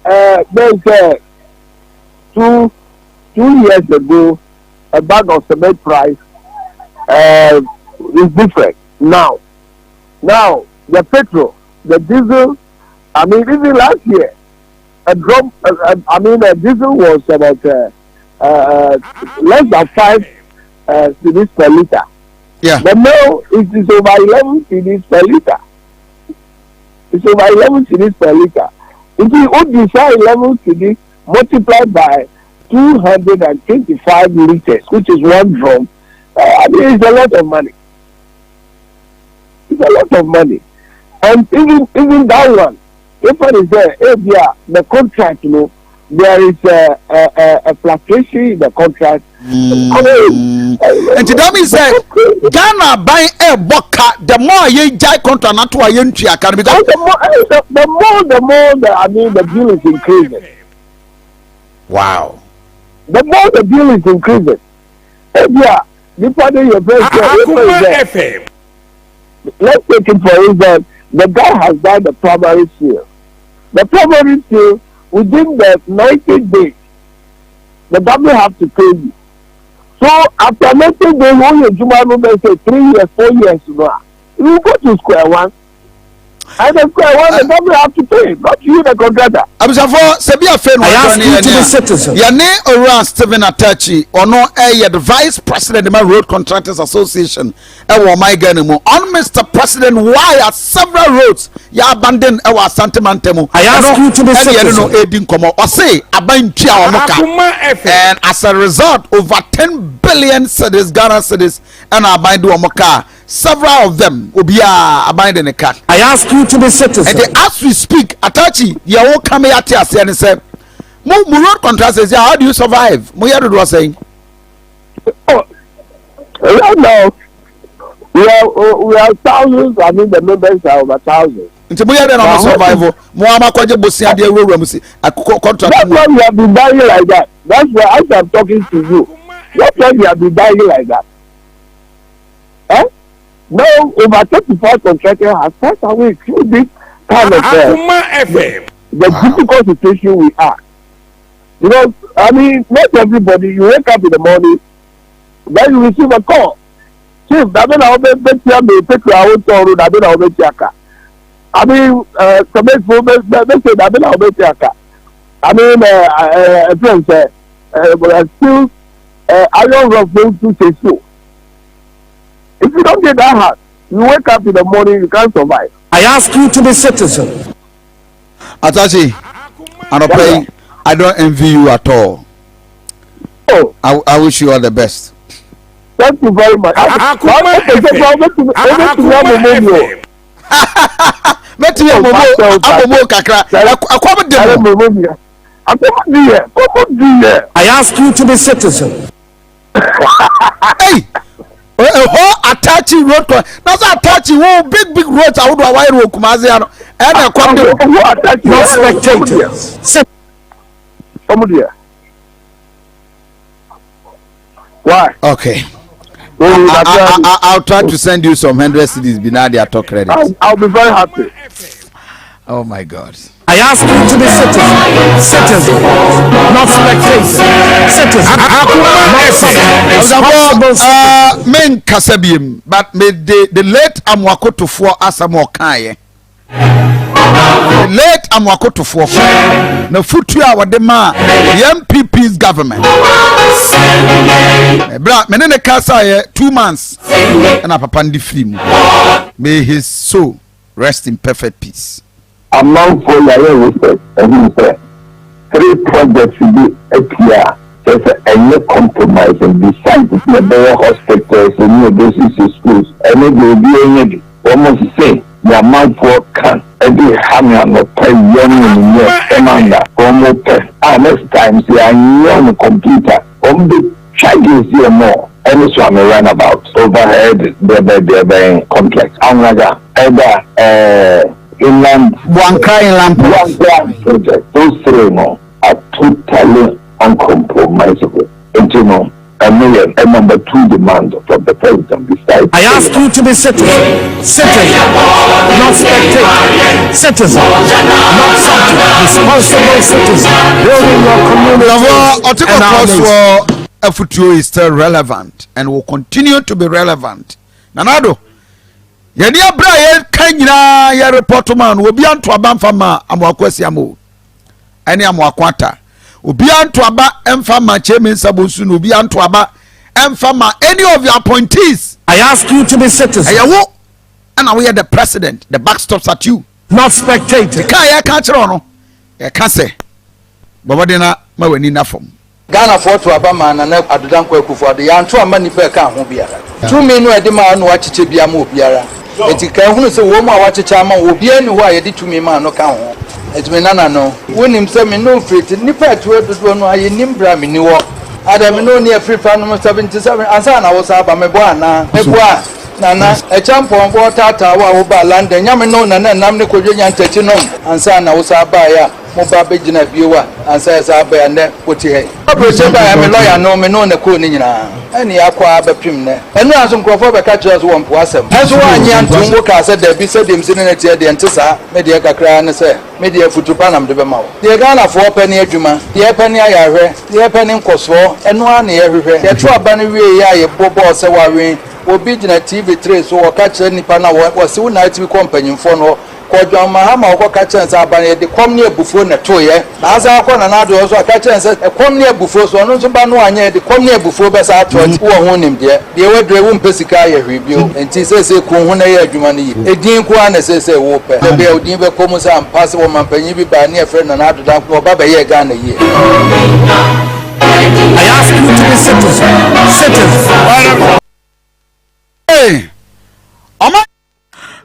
bɛn sɛ 2 years ago, a bag of cement price is different now. Now the petrol, the diesel, I mean even last year, a drum, I mean a diesel was about less than 5 cedis per liter. But now it is over 11 cedis per liter. It's over 11 cedis per liter. If you would decide 11 cedis multiplied by 225 liters, which is one drum, I mean, it's a lot of money. It's a lot of money. And even that one, if it is there, if yeah, the contract, there is a fluctuation in the contract. I mean, Nti that means sɛ Ghana ban ɛbɔ ka the more yɛn gyae contract na to a yɛn ntua ka no because. And the more, the, I mean, the bill is increasing. The more the bill is increasing. Ebia, nipa de yɛ fɛ sɛ, Akuma sɛ, FM. Let's take it for instance, the guy has done the primary seal. The primary seal, within the 90 days, the government have to pay you. So after 90 days, when you juma say 3 years, 4 years, you go to square one. And the square one, the government have to pay, not you, the contractor. Abusuafo, sɛbi afei no I ask wɔjɔ ne you to be yɛne a citizen. Yɛne owura Stephen Atachi, ɔno ɛyɛ the vice president ma Road Contractors Association ɛwɔ ɔman Ghana mu, on Mr President, why are several roads yɛ abandon ɛwɔ Asante mantam mu. I ask you to be ɛne yɛne no citizen. ɛredi nkɔmmɔ. Ɔse aban ntua wɔn ka Akuma FM. and as a result, over 10 billion cedis, Ghana cedis, ɛna aban de wɔn ka. Several of them, obiara aban de ne ka. I ask you to be citizen. And as we speak, Atachi, deɛ wɔka me ate aseɛ ne sɛ mo road contractors, how do you survive? Mo yɛ dodoɔ sɛn? Oh, right now, we are thousands. I mean, the members are over thousands. Nti mo yɛ dɛ na mo survive? Mo ama kɔgye bosia deɛ ewurawura mo si akokɔ contract That's mu. why we have been dying like that. That's why, as I'm talking to you, that's why we have been dying like that. Eh? Now, over 35 contractors has passed away through this kind of Akuma FM. the difficult situation we are. Because, I mean, not everybody, you wake up in the morning, then you receive a call. Chief, dabe na obe betia me petrol a wotɔ no, dabe na obe tia ka. I mean, cement fo be be say dabe na obe tia ka. I mean, friends, still, iron rod fo to say so. If you don't get that hard, you wake up in the morning, you can't survive. I ask you to be citizen. Atachi, anɔpɛ yi, I don't envy you at all. Oh. I wish you all the best. Thank you very much. Akuma FM. Akuma FM. Mɛtumi amomo amomo kakra, ɛkɔm de mo. Akɔm di yɛ, kɔm di yɛ. I ask you to be citizen. Hey, ɛhɔ Atachi road con na sɛ Atachi wo big big roads ahodoɔ a wayɛ no wɔ Kumase ano, ɛna ɛkɔm de mo. Not spectators. Kɔm di yɛ. Why? Okay. I, I, I'll try to send you some 100 cedis bi na de atɔ credit. I'll be very happy. Oh my God. I ask you to be citizens, citizens, not spectators, citizens, not subjects, responsible citizens. Me nkasa biem, but me de the late Amoakotofoɔ asɛm ɔkaeɛ. The late Amoakotofoɔ na futu a wɔde maa the NPP's government. Bra, me ne ne kasaeɛ 2 months ɛna papa no de firi mu. May his soul rest in perfect peace. Amanfoɔ yɛayɛ research ahunu sɛ three projects bi apue a kyerɛ sɛ ɛnyɛ compromising besides sɛ yɛbɛyɛ hospitals ne yɛbɛsisi schools ɛno deɛ obiara nya bi. Wɔn se deɛ amanfoɔ ka de ha me anɔpa awia ne anwummerɛ sɛm a wɔn pɛ a next time sɛ yɛanyɛ wɔn computer wɔn bɛ twa gears yɛ more ɛne Suame runabout overhead deɛbɛn deɛbɛn complex Anwraga ɛda ɛɛ inland Boankra inland port. Boankra project those three no are totally uncompromisable nti no ɛno yɛ a number two demand from the president besides. I ask you to be citizens, citizens, not spectators, citizens, not subjects, responsible citizens, building your communities and our nation. Afutuo is still relevant and will continue to be relevant. Nana Addo, yɛne abere a yɛka nyinaa yɛ report ma no, obi anto aba mfa ma Amoako Asiamo ɛne Amoako Ata, obi anto aba mfa ma Kyei Mensah Bonsu na obi anto aba mfa ma any of your appointees. I ask you to be citizens. Ɛyɛ wo ɛna woyɛ the president, the buck stops at you. Not spectators. Ka yɛka kyerɛ no, yɛka sɛ bɔbɔden na ma w'ani na fam. Ghanafoɔ to aba maa Nana Addo Dankwa Akufo-Addo, yɛanto amma nnipa a ɛka ho biara. Tumi no a ɛde maa no wakyekyɛ bi ama obiara. Enti ka hunu sɛ wɔn mu a wakyekyɛ ama wɔn, obiara nni hɔ a yɛde tumi maa no ka ho. Enti me nana no, wonim sɛ me ne wo firi te, nnipa a ɛte hɔ dodoɔ no ara yɛnnim berɛ a menni hɔ. Adɛn, me ne wo ne afirifa nom 77 ansa na wosan aba, meboa anaa? Meboa, Nana. Ɛkyampɔn bɔ taataa wo a wobaa London, nyɛ me ne wo na na nam ne Kwadwo Nyantakyi nom ansa na wosan baeɛ a. Mo ba bɛgyina bio a ansa yɛ saa bɛa nnɛ wote ha yi. Aburokyire baeɛ me lɔya no me ne wo na ɛkɔɔ ne nyinaa ɛne yɛakɔ ara bɛpem nnɛ. Ɛnora nso nkurɔfoɔ bɛka kyerɛɛ wo sɛ wɔmpo asɛm nanso woannye antom wo kaa sɛ dabi sɛdeɛ msi ne no teɛ deɛ ɛnte saa me deɛ kakra ara ne sɛ me deɛ afutu pa na mede bɛma wo. Deɛ Ghanafoɔ pɛ ne adwuma, deɛ yɛpɛ ne ayarehwɛ, deɛ yɛpɛ ne nkɔsoɔ ɛno ara na yɛhwehwɛ. Yɛto aba no wieeɛ a yɛbɔ bɔɔl sɛ wɔawen obi gyina TV tray so wɔka kyerɛ nnipa no a wɔse wo na atumi kɔ mpanyimfoɔ no hɔ Kɔ John Mahama hɔ kɔka kyerɛ no sɛ aba no yɛde kɔm ne abufuo na ɛtoeɛ. Na asan akɔ Nana Addo hɔ nso aka kyerɛ no sɛ ɛkɔm ne abufuo so ɔno nso ba no anyɛ yɛde kɔm ne abufuo bɛsan atoa nti wowɔ ho nimdeɛ. Deɛ waduru yi wompɛ sika ayɛ hwee bio nti seesei ku wo ho na yɛ adwuma no yie. Edin nko ara na seesei wopɛ. Da bi a wo din bɛkɔ mu sɛ ampa sɛ wɔmampanyin bi baa ne yɛfrɛ no Nana Addo Dankwa na ɔba bɛyɛɛ Ghana yie. I ask you to be citizens, citizens. Hey, ɔma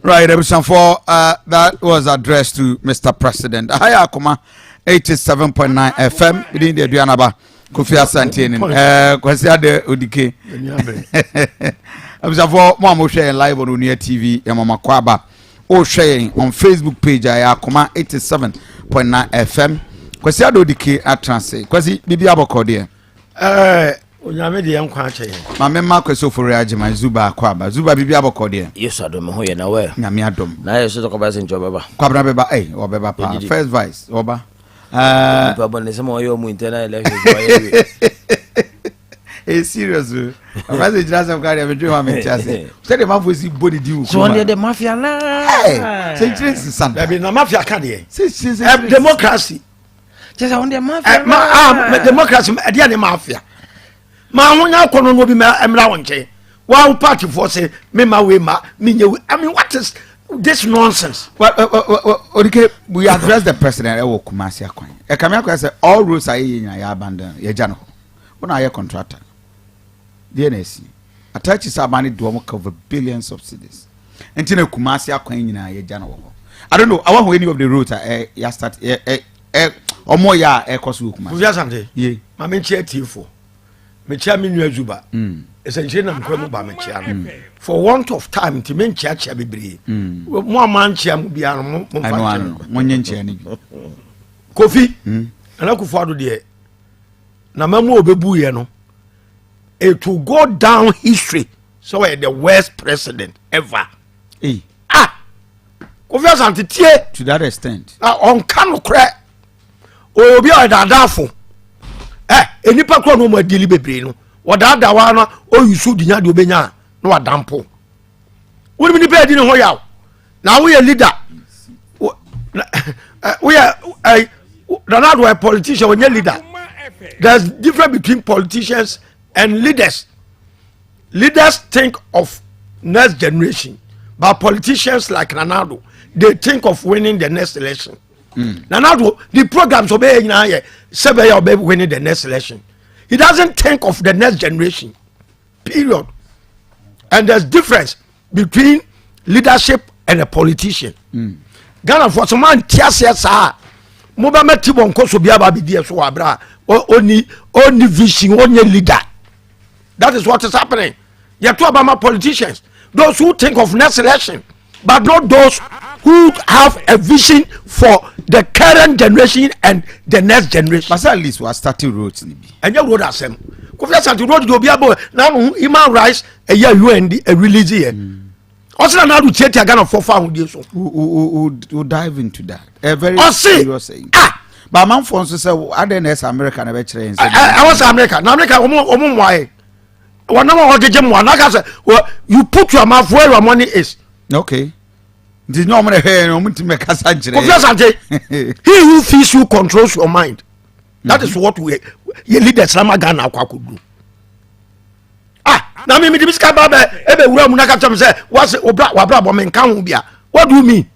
Right, abusuafoɔ, that was addressed to Mr. President. Aha yɛ Akoma 87.9 FM. Bidin de aduanaba Kofi Asante ni. Kwasi Ade Odike. Abusuafoɔ, mo a mohwɛ yɛn live on Onua TV, yɛn mama kɔ aba. Wohwɛ yɛn on Facebook page a yɛ Akoma 87.9 FM. Kwasi Ade Odike atena ase. Kwasi, bibi abɔkɔ deɛ. Ɛɛ Onyame deɛ nkwa akyɛ yɛn. Maame mma Kwesi Ofori Agyeman Zuba akɔ aba. Zuba biribi abɔkɔ deɛ. Yesu adom me ho yɛ na wɛ. Nyame adom. Na ayɛ so sɛ kɔba sɛ nkyɛ ɔbɛba. Kwabena bɛba ɛy ɔbɛba paa first vice ɔba. Ɛɛ. Nipa bɔ ne sɛ ma ɔyɛ ɔmo internal elections ɔyɛ wie. It's serious o. Ɔba sɛ gyina asɛm kora deɛ medwe ho a mente ase. Sɛdeɛ manfoɔ si bɔ ne di wɔ So ɔno deɛ de mafia naa. Sɛ nkyerɛ nsesa da. Dabi na mafia ka deɛ. Sɛ nkyerɛ Democracy. kyɛ sɛ wɔn deɛ mafia ma ah democracy ɛdeɛ ne mafia ma ahonya akɔ no no bi ma ɛmra wɔn nkyɛn wa wo party foɔ sɛ me ma wei ma me nye wei. I mean, what is this nonsense? Well, Odike, we address the president ɛwɔ Kumasi akwan ɛkame akwan sɛ all roads ayɛ yɛ nyina yɛ abandon yɛgya no hɔ wɔn ayɛ contractor deɛ na esi atachi sɛ aban ne de wɔn cover billions of cedis nti na Kumasi akwan nyinaa yɛgya no wɔ hɔ. I don't know awa ho any of the roads a ɛ yɛ start ɛ ɛ ɛ ɔmo yɛ a ɛkɔ so wɔ Kumasi. Kofi Asante. Ye. Maame nkyɛn atiefo mekyia me nua Zuba. Ɛsɛnkyerɛ nam kura mu ba mekyia no. For want of time nti me nkyiakyia bebree. Mo a ma nkyia mo biara no mo nfa nkyɛn. Ɛno mo nye nkyia ne bi. Kofi. Nana Akufo-Addo deɛ na mamu a obebu yɛ no, it will go down history. Sɛ ɔyɛ the worst president ever. Hey. Ah! Kofi Asante tie. To that extent. Na ɔnka nokorɛ. Ɔyɛ obi a ɔyɛ daadaafo. Ɛ eh, nnipa korɔ na ɔmo adili bebree no. Wɔdaadaa wa na ɔyi so di nya deɛ ɔbɛnya na wadampo. Wonim nipa adi ne ho yaw. Na woyɛ leader. Woyɛ ɛ Nana Addo yɛ politician ɔnyɛ leader. There's difference between politicians and leaders. Leaders think of next generation, but politicians like Nana Addo, they think of winning the next election. Nana Addo, the programs obey nyinaa yɛ sɛ bɛyɛ ɔbɛ winning the next election. He doesn't think of the next generation. Period. And there's difference between leadership and a politician. Ghana for some man tiaseɛ saa mo bɛ mɛ ti bɔ nkɔso bi aba abɛdi ɛso wɔ abira ɔni ɔni vision ɔnyɛ leader. That is what is happening. Yɛto aba politicians, those who think of next election, but not those who have a vision for the current generation and the next generation. But at least we are starting roads ni bi. Ɛnyɛ road asɛm. Kofi Asante road de obi abɔ n'ano human rights ɛyɛ UN di release yɛ. Ɔsɛ na n'ado tiatia Ghana fɔ fa ahodie so. We dive into that. A very serious thing. Ah! But amanfoɔ nso sɛ adɛn na ɛsɛ America na ɛbɛkyerɛ yɛn sɛ. Ɛwɔ sɛ America na America wɔn wɔn mmoa yɛ. Wɔnam a wɔgyegye mmoa n'aka sɛ you put your mouth where your money is. Okay. Nti nyɛ ɔmo na ɛhwɛ yɛn ɔmo ntumi ɛkasa nkyerɛ. Kofi Asante he who feeds you controls your mind. That is what we yɛ leaders na ma Ghana akɔ akɔduru. Ah na mi mi di mi sika ba bɛ ebe wura mu n'aka kyerɛ mi sɛ wase obra wabra bɔ mi nka ho bia what do you mean?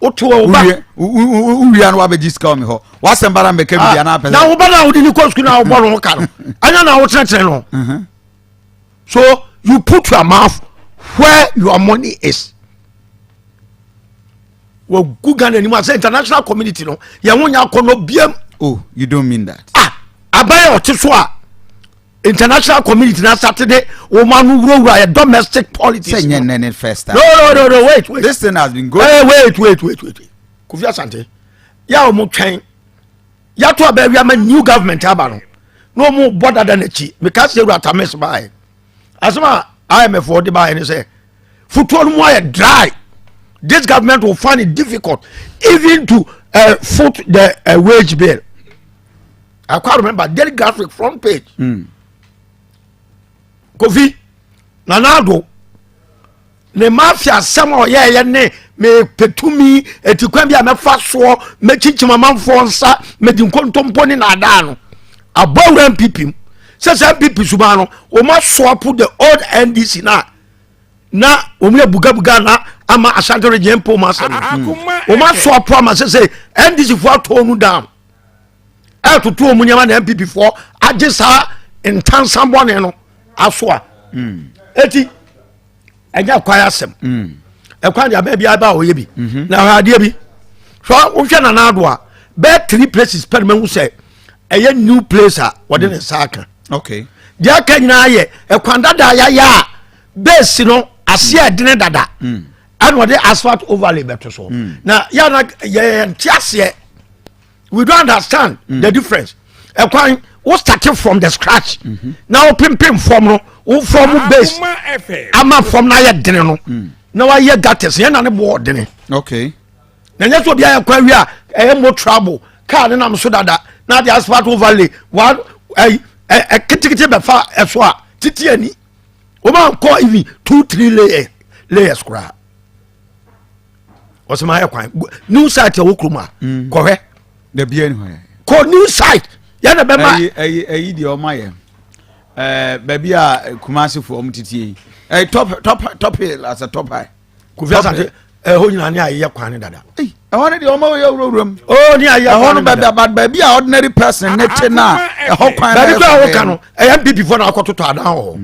Woto wo ba. Wowia no wabɛgye sika wɔ me hɔ wasɛm bara mbɛka bi deɛ na apɛ sɛ. Na wo ba na wode ne kɔ sukuu na wobɔ no ho ka no ɛnyɛ na wotenetene no. So you put your mouth where your money is. Wɔgu Ghana anim asɛ international community no yɛn ho nya akɔnɔ biam. Oh, you don't mean that. Ah, aban a ɔte so a international community na saturday wɔn ano wurawura yɛ domestic politics. Sɛ nyɛ nnɛ ne first time. No no no no wait wait. This thing has been going. Hey, wait wait wait wait Kofi Asante yà wɔn twɛn yàtò abẹ́wí ama new government aba no na wɔn bɔ dada n'akyi mika se ewura tamis baa yɛ asɛm a IMF wɔ de baa yɛ ne sɛ futuo no mu ayɛ dry this government will find it difficult even to foot the wage bill. I quite remember daily graphic front page. Kofi Nana Addo ne mafia asɛm a ɔyɛɛyɛ ne mepɛ tumi eti kwan bi a mɛfa soɔ mɛkyinkyim amanfoɔ nsa mɛdi nkontompo ne naadaa no abɔ awura NPP mu sɛ sɛ NPP suban no wɔn asoapo the old NDC na na wɔn yɛ bugabuga na ama Ashanti region mpo mu asɛm no wɔn asoapo ama sɛ sɛ NDC foɔ atɔ no down ɛtoto wɔn nneɛma na NPP foɔ agye saa ntansa bɔne no asoa eti ɛnyɛ kwan asɛm ɛkwan deɛ abɛɛ bi aba a ɔyɛ bi na hwɛ adeɛ bi hwɛ wohwɛ Nana Addo a bɛɛ three places pɛ na mahu sɛ ɛyɛ new place a wɔde ne nsa aka. Deɛ aka nyinaa yɛ ɛkwan dada yaya a base no aseɛ ɛdene dada ɛna wɔde asphalt overlay bɛto so na yɛn yɛn ti aseɛ we don't understand the difference. Ɛkwan wo start from the scratch na wo pimpim fam no wo fam base ama fam na ayɛ dene no na wayɛ gutters yɛn na ne boɔ dene. Na nyɛ sɛ obi ayɛ kwan wi a ɛyɛ mo trouble car ne nam so dada na de asphalt overlay wa ɛ ɛ ketekete bɛfa ɛso a titi ani wɔn a nkɔ even 2, 3 layers koraa ɔsɛ maa yɛ kwan new site ɛwɔ kurom a kɔhwɛ. Dabi ɛni hɔ yɛ. Kɔ new site yɛn na bɛma. Ɛyi ɛyi ɛyi deɛ ɔma yɛ ɛɛ baabi a Kumasi fo ɔmo titi yi ɛyi top top top hill asɛ top high. Kofi Asante ɛhɔ nyinaa ne ayɛ kwan ne dada. Ɛhɔ ne deɛ ɔma yɛ wurawura mu. Oo ne ayɛ kwan ne dada. Ɛhɔ no baabi baabi a ordinary person ne te na ɛhɔ kwan na ɛfɔ. Baabi kora a wɔka no ɛyɛ NPP fo na akɔtotɔ adan wɔ hɔ.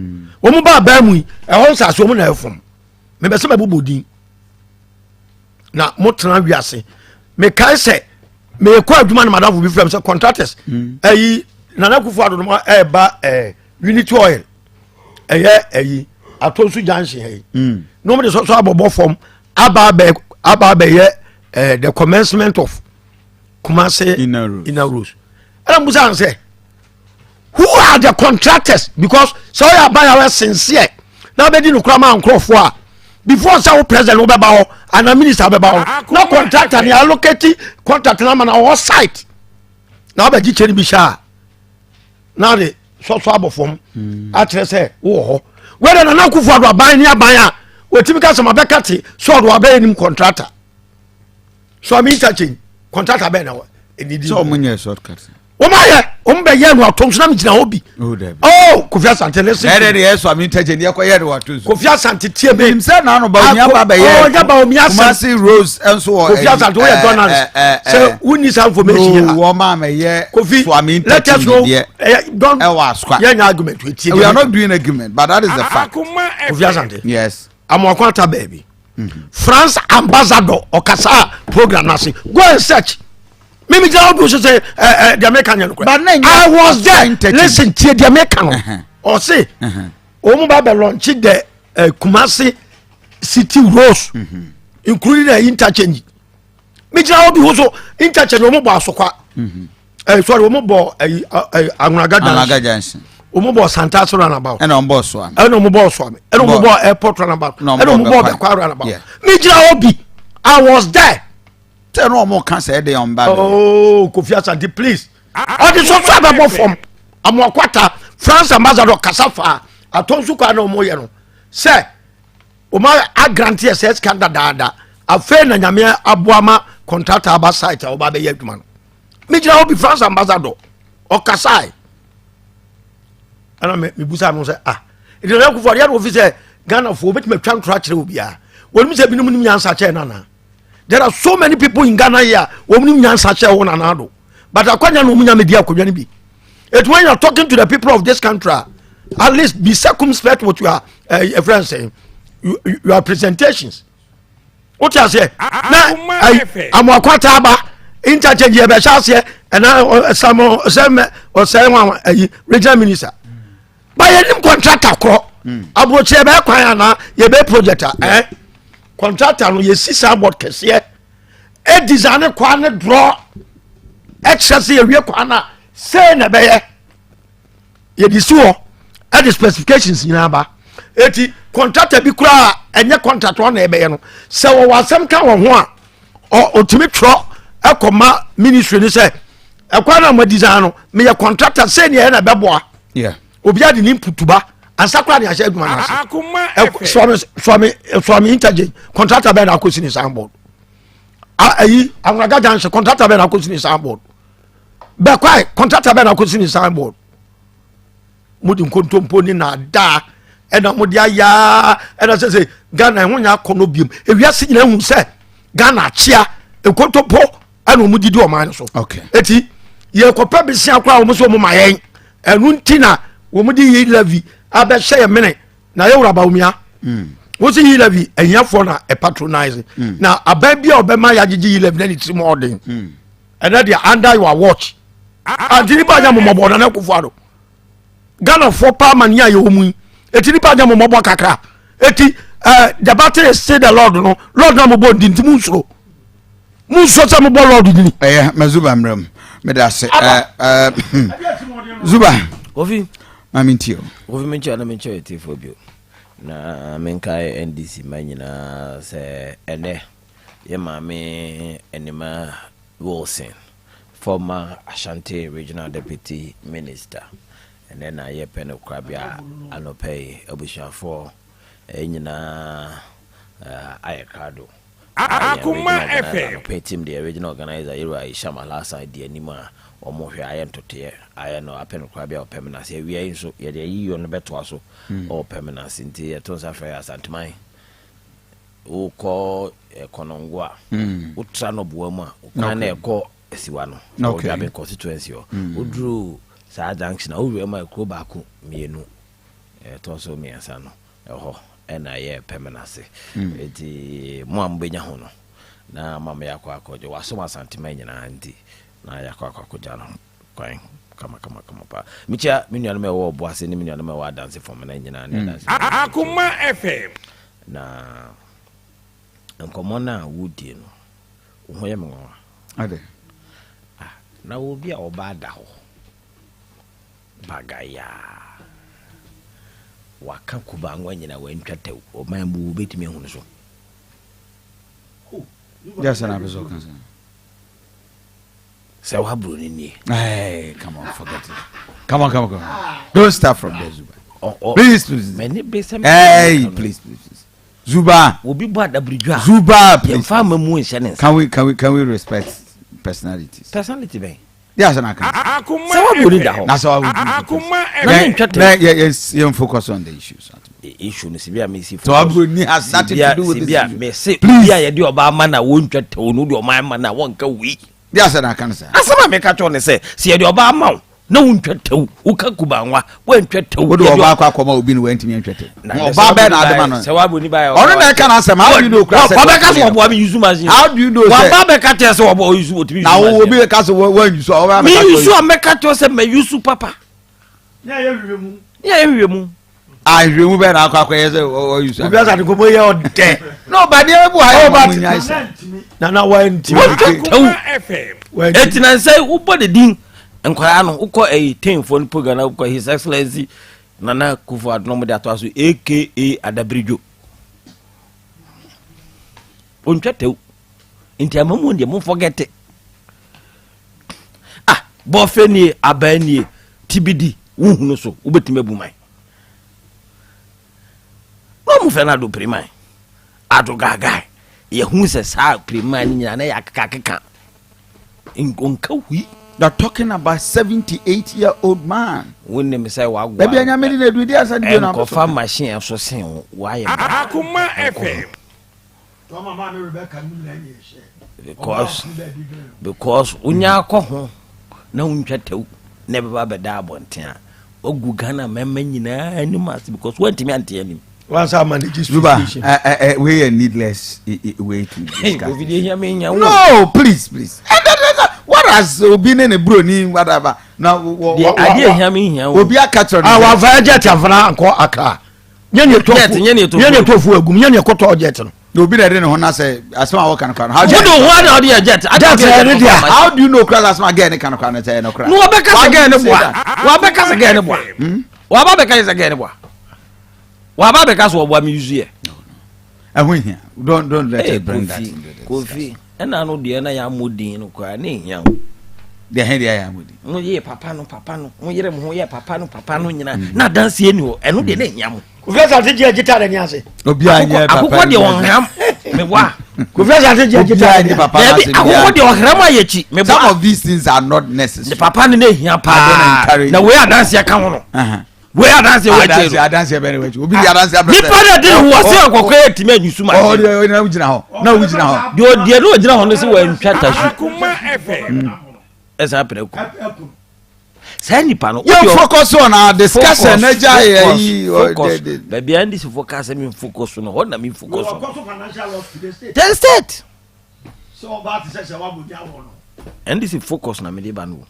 Wɔn ba abɛn mu yi ɛhɔ nsaase wɔn na ɛfɔm. Mebɛ sɛ mɛbobɔ din na motena wiase mekae sɛ mekɔ adwuma no madamfo bi frɛ m sɛ contractors ɛyi Nana Akufo Addo no ɛɛba ɛɛ Unity Oil ɛyɛ ɛyi Atonsu junction ɛyi na wɔn de sɔsɔ abɔbɔ fam aba abɛ aba abɛyɛ ɛɛ the commencement of Kumasi inner roads ɛna musa n sɛ who are the contractors because sɛ ɔyɛ aban a ɔyɛ sincere. na abɛdi no kora ma nkurɔfoɔ a before sɛ wo president wobɛba hɔ anaa minister bɛba hɔ na contractor ne allocate contract no ama na ɔwɔ site na wabɛgye kyɛ no bi hyɛ a na de sɔsɔ abɔ fam hmm. akyerɛ sɛ wowɔ hɔ wɛdɛ nana akufo ado aban ne aban a wɔtumi ka sɛ mabɛka te sɛ ɔdo abɛyɛ nim contractor so ame interchange contractor bɛn na ɛdidi sɛ ɔmo nyɛ shortcut wɔn ayɛ wɔn bɛ yɛ no atom so na mi gyina hɔ bi oh, oh kofi asante listen ɛdɛ de yɛ sɔ ami interchange yɛ kɔ yɛ de wa to so kofi asante tie mi nim sɛ nanu ba omiya ba bɛ yɛ oh ɔnya ba omiya sɛm kumasi rose nso wɔ kofi asante woyɛ journalist sɛ wunni saa information yɛ no wɔn maa mɛ yɛ kofi so ami interchange deɛ ɛwɔ asukwa yɛ nya argument etie we are not doing argument but that is the fact kofi asante yes amoako ata baabi France ambassador ɔkasa program n'ase go and search mímí gyina hɔ bi so sɛ ɛ ɛ deɛ meka nyɛ nokorɛ I was there listen tie deɛ meka no ɔse wɔn ba bɛ launch the uh, Kumasi city roads mm -hmm. including the interchange mi gyina hɔ bi ho so interchange wɔn bɔ asokwa ɛɛ sorry wɔn bɔ ɛyi ɛɛ Anwunaga junction wɔn bɔ Santase roundabout ɛna wɔn bɔ Suame ɛna wɔn bɔ Suame ɛna wɔn bɔ airport roundabout ɛna wɔn bɔ Bɛkwa roundabout mi gyina hɔ bi I was there. sɛ na wɔn ka sɛ ɛde wɔn ba. ooo Kofi Asante please ɔde sɔsɔ abɛbɔ fam amoakwata France ambassador kasa fa atɔnso kwan na wɔn yɛ no sɛ. Wɔn agrante yɛ sɛ sika dadaada afei na nyame aboa ma contractor aba site a wɔba bɛyɛ adwuma no megyina hɔ bi France ambassador ɔkasae ɛna mebusa no sɛ ah ɛdi na akufo adeɛ na ofi sɛ Ghanafoɔ wobɛtumi atwa ntora akyerɛ obiara wɔnim sɛ binom nim nyansa kyɛn no anaa there are so many people in Ghana here wɔn nim nyansa kyɛn wɔn anaa do but akwanya na wɔn nya medi akonnwa no bi it when you are talking to the people of this country ah, at least be circumspect with your uh, friends eh, your presentations o ti aseɛ na ayi amoakɔ ataaba interchange yɛ bɛ hyɛ aseɛ ɛna ɛsɛmɔ ɔsɛmɛ ɔsɛn wa ayi regional minister ba yɛ nim contractor korɔ aburokyi yɛ bɛ kwan ana yɛ bɛ project a ɛɛ contractor no yɛ si saa board kɛseɛ e design kwan ne draw ɛkyerɛ sɛ yɛwie kwan na sei na ɛbɛyɛ yɛde si hɔ ɛde specifications nyinaa ba eti contractor bi koraa ɛnyɛ contract wɔn na ɛbɛyɛ no sɛ wɔwɔ asɛm ka wɔn ho a ɔ otumi twerɛ ɛkɔma ministry ni sɛ ɛkwan na mo design no meyɛ contractor sei na ɛyɛ na ɛbɛboa obi adi ne mputuba ansa koraa ne ahyɛ adwuma no ase suame suame suame interchange contractor bɛn na akɔsi ne signboard ayi anwuraga junction contractor bɛn na akɔsi ne signboard bɛkwae contractor bɛn na akɔsi ne signboard mo de nkontompo ne naadaa ɛna mo de ayaa ɛna sɛ sɛ ghana ɛho nyɛ akɔ no biom ewiase nyina ehu sɛ ghana akyea nkontompo ɛna wɔn didi ɔman no so eti yɛkɔpɛ besia koraa wɔn nso wɔn ma yɛn ɛnu nti na wɔn de yi levy abɛhyɛ yɛn mene na yɛ wura bawumia hmm. wɔn si yi levy ahiafoɔ na ɛpatronize hmm. na aban bi a ɔbɛma yɛagyegye yi levy na ne tirim ɔden hmm. ɛnɛ deɛ under your watch anti nipa anya mɔmɔbɔ nana akufo ado ghanafoɔ paa ma nea yɛwɔ mu yi eti nipa anya mɔmɔbɔ kakra eti ɛɛ eh, the battle is still the lord no lord na mo bɔ ndi nti mo nsoro mo nsoro sɛ mo bɔ lord dini. ɛyɛ mɛ zuba mmerɛ mu mede ase ɛɛ ɛɛ zuba. Kofi. Maame ntie o. Kofi mi nkyɛn na mi nkyɛn etiefo bio na mi nkae NDC ma nyinaa sɛ ɛnɛ yɛ maame Enima Wilson former Ashanti Regional Deputy Minister ɛnɛ na yɛpɛ no korabea anɔpa yi abusuafoɔ nyinaa ayɛ krado. Akoma FM. Anɔpa team deɛ regional organizer Yɛwura Isham Alhassan di anim a wɔn hwɛ ayɛ ntotoeɛ ayɛ no apɛ no korabea wɔ Pɛmina ase. Awia yi nso yɛde ayiyɔ no bɛtoa so wɔ Pɛmina ase nti yɛto nsa frɛ Asanteman wokɔ Kɔnɔngo a wotra nɔboa mu a kwan na ɛkɔ Asiwa no wɔ Dwaben constituency hɔ woduru saa junction a wowura mu a kuro baako mmienu ɛtɔ so mmiɛnsa no ɛhɔ ɛna ɛyɛ Pɛmina ase nti mo a mobɛnya ho no na ma mo yɛakɔ akɔgye wasom Asanteman nyinaa nti na yɛakɔ akɔ akɔgya no kwan kama kama kama paa mekyia me nuanom a ɛwɔ ɔbo ase ne me nuanom a ɛwɔ adanse fam na nyinaa ne adanse Akoma FM. Na nkɔmmɔ no a wodie no wo ho yɛ me nwanwa. Ade. Ah, na obi a ɔba da hɔ bagayaa. Waka kubanwa nyina wantwa tɛw ɔman mu wobɛtumi ahunu so. Yes, and I was okay. Sɛ waburo no nie. Hey, come on, forget it. Come on, come on, come on. Don't start from there, Zuba. Oh, oh. Please, please. Hey, please, please, please. Zuba. Obi bɔ adabiridwa. Zuba, please. Yɛmfa ama mu nhyɛ ne nsa. Can we, can we, can we respect personalities? Personality bɛn? Yɛ asɛ na kan. Sɛ waburo ni da hɔ. Na sɛ waburo ni Akuma Na ne ntwa tɛ. Na yɛ yɛ yɛn focus on the issues. Issue no sibi a mi si focus. Sɛ waburo ni has nothing to do with this issue. Sibi a mi se obi a yɛde ɔbaa ma na wɔntwa tɛw no de ɔman ma na wɔnka wei. Yɛ asɛ na kan sa. Asɛm a meka kyerɛ ne sɛ sɛ yɛde ɔbaa ma wo na wontwa tɛw woka kubanwa woantwa tɛw. Wode ɔbaa kɔ akɔma obi no wantumi antwa tɛw. Ɔbaa bɛɛ na ade ma no. Sɛ wabɔ ni ba yɛ. Ɔno na ɛka n'asɛm how do you know kura sɛ. Wabɛka sɛ wɔboa me yusu machine. How do you know sɛ. Waba bɛka kyerɛ sɛ wɔboa ɔyusu wɔtumi yusu machine. Na wo obi ka sɛ wɔn yusu a ɔbɛka sɛ. Mi yusu a mɛka kyerɛ sɛ mɛ yusu papa. Ne yɛ hwehwɛ mu. Ne yɛ hwehwɛ mu. Ahwehwɛ mu bɛɛ na akɔ akɔyɛ sɛ ɔyusu. Obi asa de kɔmɔ yɛ ɔdɛ. No ba deɛ ebu ha yɛ ɔmo nya sɛ. Nana wa ntumi. Wɔntwa tɛw. Eti na nsɛ wobɔ de din nkwadaa no wokɔ ɛyi tenfoɔ no program na wokɔ his excellency Nana Akufo Addo na wɔde atoa so aka Adabiridwo. Ontwa tew. Nti ama mu deɛ mo forget it. Ah, bɔfɛ nie, abaa nie, tibidi, wohunu so, wobɛtumi abu man. Na ɔmo fɛ no ado piriman, ado gaagae. Yɛhu sɛ saa piriman no nyinaa na yɛ akekakeka. Nka hui. You are talking about 78 year old man. Wonim sɛ wagoa. Baabi a nyame de na edu di asa di na. Nkɔfa machine ɛso sen wo wayɛ bra. Akoma FM. Because because wonya akɔ ho na wontwa tɛw na ɛbɛba abɛda abɔnten a wagu Ghana mmarima nyinaa anim ase because woantumi ante anim. Once I manage this Zuba, we are needless way to discuss. No, please, please. What has obi ne ne bro ni whatever? Na wo wo ade ehia me hia wo. Obi aka kyerɛ no. Ah, wa fa jet afana nkɔ Accra. Nye ne to fu. Nye ne to fu. Nye ne to fu agum. Nye ne kɔtɔ jet no. Na obi na ɛde ne ho na sɛ asɛm a wɔka no kora no. How do you know who na ɔde yɛ jet? Jet yɛ ne dea. How do you know kora asɛm a gɛɛ ne ka no kora no sɛ ɛyɛ no kora? Na wɔbɛka sɛ gɛɛ ne boa. Wɔbɛka sɛ gɛɛ ne boa. Wɔaba bɛka sɛ gɛɛ ne boa. Waba abɛka so ɔboa me yusu yɛ. Ɛho hia. Don't don't let us bring that into the Kofi, ɛna no deɛ na yɛammɔ din no koraa ne hia o. Deɛ he deɛ yɛammɔ din. Mo yɛ papa no papa no, mo yere mo ho yɛ papa no papa no nyinaa. Mm. Na adanseɛ ni hɔ, ɛno deɛ na hia mo. Kofi Asante gye agye taare ni ase. Obiara nyɛ papa. Akokɔ deɛ ɔnham meboa. Kofi Asante gye agye taare ni ase. Dabi akokɔ deɛ ɔhram ayɛ akyi meboa. Some of these things are not necessary. Papa no na hia paa. Na wei adanseɛ ka ho no. Wei adanseɛ wɔ akyire no. Adanseɛ bɛn na wɔ akyire obi di adanseɛ abirɛ sɛ. Nipa na di ne ho ɔsɛ ɔkɔkɔ yɛ tìmɛ nyusu ma. Ɔ ɔdi na ogyina hɔ na ogyina hɔ. Deɛ ɔdeɛ na ogyina hɔ no sɛ wɔntwa tasu. Ɛsan apɛrɛ ku. Saa nipa no. Yɛn focus on our discussion na gya yɛ yi. Focus baabi a ndc fo ka sɛ mi focus no hɔ na mi focus on. The state. NDC focus na mi de ba no.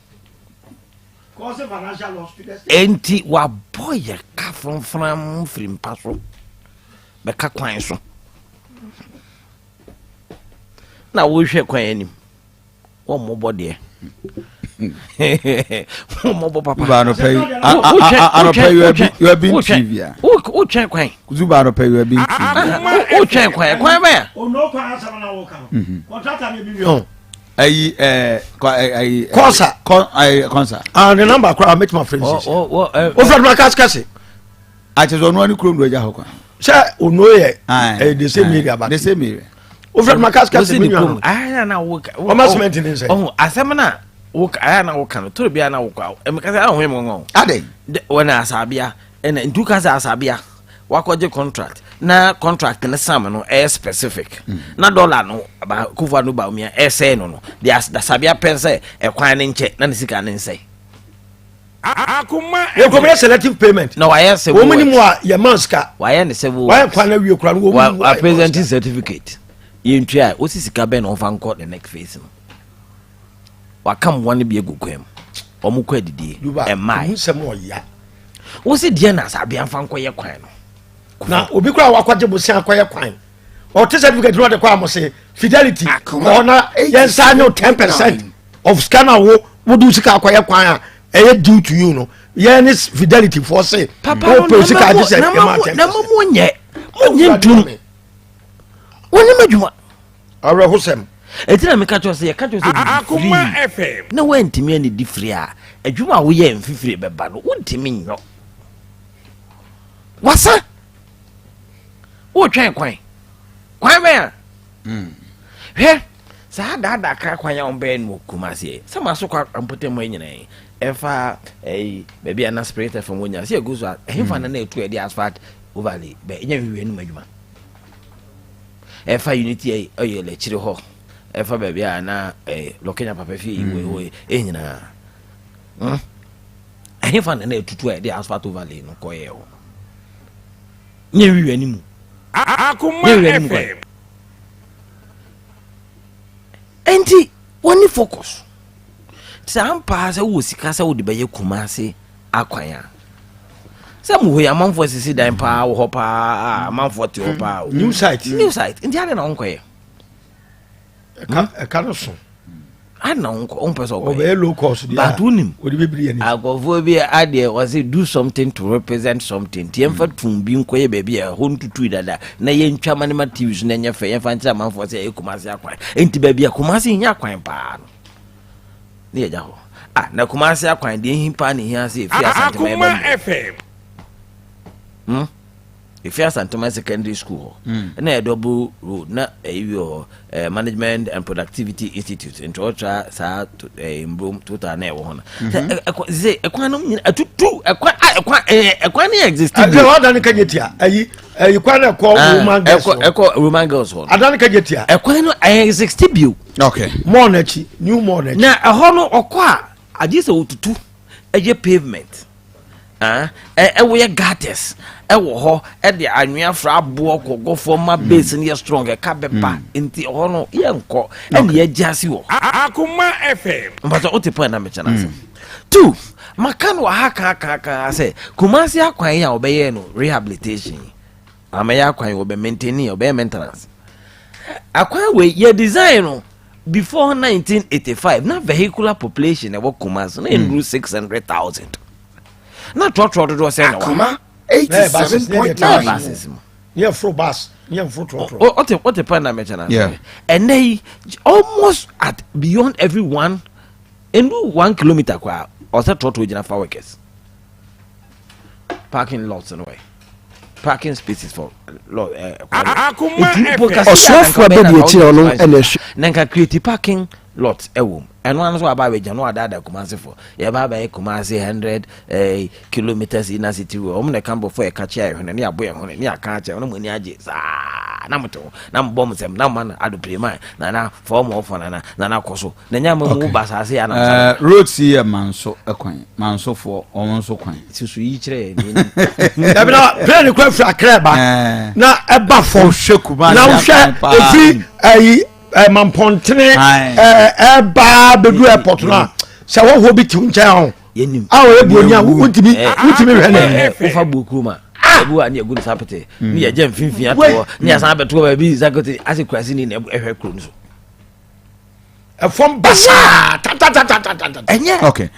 Enti wabɔ yɛ ka framfram firi mpa so bɛka kwan so na wohwɛ kwan anim wɔn mmɔbɔ deɛ wɔn mmɔbɔ papa. Zuba anɔpɛ yi anɔpɛ yi you have been trivia. Wotwɛn kwan. Zuba anɔpɛ yi you have been trivia. Wotwɛn kwan kwan bɛn. Ono kwan asɛm na wɔka no. Kɔntrata na ebi wi. ayi ɛɛ ayi. kɔnsa kɔn ayi kɔnsa. aa ne namba kora mɛtuma fɛn sisi. o fɛn ma kasi kasi. a kyerɛ sɛ ɔno ani kurom do agya hɔ kwan. sɛ ono yɛ ɛyɛ the same area ba. the same area. o fɛn ma kasi kasi mi nua no. ɔma cement ni nsɛn. ɔhun asɛm na wo ayɛ na wo kan no toro bi a na wo kɔ ɛmɛ kasa ahun yɛ mu ŋɔ. adɛ. wɔn asabea ɛna ntu kasa asabea. wakɔgye contract na contract no sam no ɛyɛ specific mm. na dollar no ba kufu ano ba omia ɛsɛe no no de dasabea pɛn sɛ ɛkwan ne nkyɛ na ne sika ne nsɛe. Akoma yɛkɔmɛ selective payment. Na wayɛ civil works. Wɔn mu a yɛ man sika. Wayɛ ne civil works. Wayɛ kwan na wie kura no wɔn mu. Wa presenting certificate yɛn tua osi sika bɛn na ɔnfa nkɔ the next phase no waka mmoa no bi egu kwan mu wɔn kɔ adidie ɛmmaa yi. Wosi deɛ na asabea nfa nkɔyɛ kwan no. Na obi kura wakɔgye bosia akɔyɛ kwan. Ɔte certificate no ɔde kɔ amose fidelity kɔɔ na yɛn nsa nye 10% of sika na wo wode sika akɔyɛ kwan a. ɛyɛ due to you no yɛn ne fidelity foɔ se papa no wopɛ sika agye sɛ na ɛma ma 10 na ma mo nyɛ mo nyɛ ntum wɔnyɛ adwuma awerɛhosɛm ɛti na meka kyerɛ sɛ yɛka kyerɛ sɛ didi free na woantumi anidi free a adwuma a woyɛ mfifiri bɛba no wontumi nyɔ wasa wotwɛn kwan kwan bɛn a hmm. hwɛ saa daadaa kra kwan a wɔbɛyɛ no wɔ Kumasi sɛ ma so kɔ mpɔtam hɔ nyinaa yi ɛfa ɛyi baabi a na spirit fm wɔ nyinaa sɛ ɛgu so a ɛhefa hmm. na na ɛtu ɛde asphalt overlay bɛ ɛnyɛ nhwehwɛ no mu adwuma ɛfa unity ɛyi ɔyɛ lɛkyiri hɔ ɛfa baabi a na ɛyi lɔkenya papa fie yi wɔ ɛwɔ yi nyinaa hmm. ɛhefa na na ɛtutu a ɛde asphalt overlay no kɔyɛ hɔ nyɛ nhwehwɛ no mu Akoma nyɛ nhwehwɛ no mu kwan FM. Enti wɔne focus. Sɛ ampa sɛ wowɔ sika sɛ wode bɛyɛ Kumase akwan a, sɛ mo hɔ yi amanfoɔ asisi dan paa wɔ hɔ paa, amanfoɔ te hɔ paa o. New site. New site. Nti ade na wonkɔyɛ. Ɛka ɛka no so. Ana wo nkɔ wompɛ sɛ ɔkɔyɛ. Ɔbɛyɛ low cost deɛ. But wonim. Wɔde bɛbiri yɛn. Akɔfoɔ bi adeɛ wɔse do something to represent something. Nti yɛmfa mm. tum bi nkɔyɛ baabi a ɛhɔ ntutui dada na yɛntwa ma ne ma TV so na ɛnyɛ fɛ yɛmfa nkyerɛ amanfoɔ sɛ ɛyɛ Kumasi akwan. Nti baabi a Kumasi hia kwan paa no ne yɛgya hɔ. Ah na Kumasi akwan deɛ ehi paa na ehia sɛ efi Asantema ɛbɛ mu. Hmm? Efi Asantuma Secondary School hɔ mm. na ɛyɛ double road na ɛyi wi hɔ eh, Management and Productivity Institute nti ɔtra saa eh, mbrom total na ɛwɔ hɔ no. Mhm. Ɛkwan sɛ ɛkwan no nyina ɛtutu ɛkwan a ɛkwan ɛɛ ɛkwan no yɛ exist bi. Ɛdi ɔda ne kagye tia ɛyi ɛyi kwan na ɛkɔ ah, Roman girls hɔ. Ɛkɔ Roman girls hɔ. Ada ne kagye tia. Ɛkwan no ɛyɛ exist bi o. Okay. Mall n'akyi new mall n'akyi. Na ɛhɔ no ɔkɔ a agye sɛ otutu ɛyɛ pavement. Ah, ɛwɔ yɛ gutters ɛwɔ hɔ ɛde anwea fra aboɔ kɔgɔ fam ma mm. base no yɛ strong ɛka bɛba mm. nti ɛhɔ no yɛ nkɔ ɛna yɛ gye ase wɔ. Akoma FM. Mpatɔ o te pɔn na mekyɛ n'ase. Mm. Two, maka no wɔ ha kaakaaka sɛ Kumasi akwan yi a wɔbɛyɛ no rehabilitation amɛyɛ akwan yi wɔbɛ maintain wɔbɛyɛ maintenance akwan wei yɛ design no before 1985 na vehicular population ɛwɔ Kumasi na ɛnuru 600,000 na trɔtrɔ dodoɔ sɛ na Akoma 87.9 buses mu yɛ foro bus yɛ nforo trɔtrɔ. ɔte ɔte pan na mɛkyɛ na ɛnɛ yi almost at beyond every one ɛndu 1 kilometre koraa ɔsɛ trɔtrɔ gyina fa workers parking lots no ɛ parking spaces for lot ɛ Akoma FM. Ɔsoafoɔ abadiakyire a ɔno na ɛhwɛ. Na nka create parking lot ɛwɔ mu ɛno ano so aba abɛgya no adaada Kumase fo yɛba abɛyɛ Kumase 100 eh, kilometers inner city road ɔmo na ɛka bɔfo ɛka kyɛ ɛhwene ne yɛabɔ ɛhwene ne yɛaka akyɛ ɔno mo ani agye saa na mo te ho na mo bɔ mo nsɛm na mo ma no adopere man nana fɔɔ mo ɔfɔ nana nana kɔ so na nya mo mu ba asase ya na uh, roads yi yɛ manso kwan mansofoɔ wɔn nso kwan. Susu yi kyerɛ yɛ. Dabi na plane kura firi akra ba eh. na ɛba fam na wohwɛ efi ɛyi mampɔntene ɛba bɛdu airport no a sɛ wɔhoɔ bi te nkyɛn ho a ɔyɛ buroni a wontumi wontumi hwɛ ne. Wofa buo kurom a ebi wa ne yɛgu ne sapete ne yɛgya mfimfini atoɔ ne yɛsan abɛtoɔ baabi sakote ase kurase ni na ɛhwɛ kuro no so. Ɛfam basaa tatatatata. Ɛnyɛ. Okay.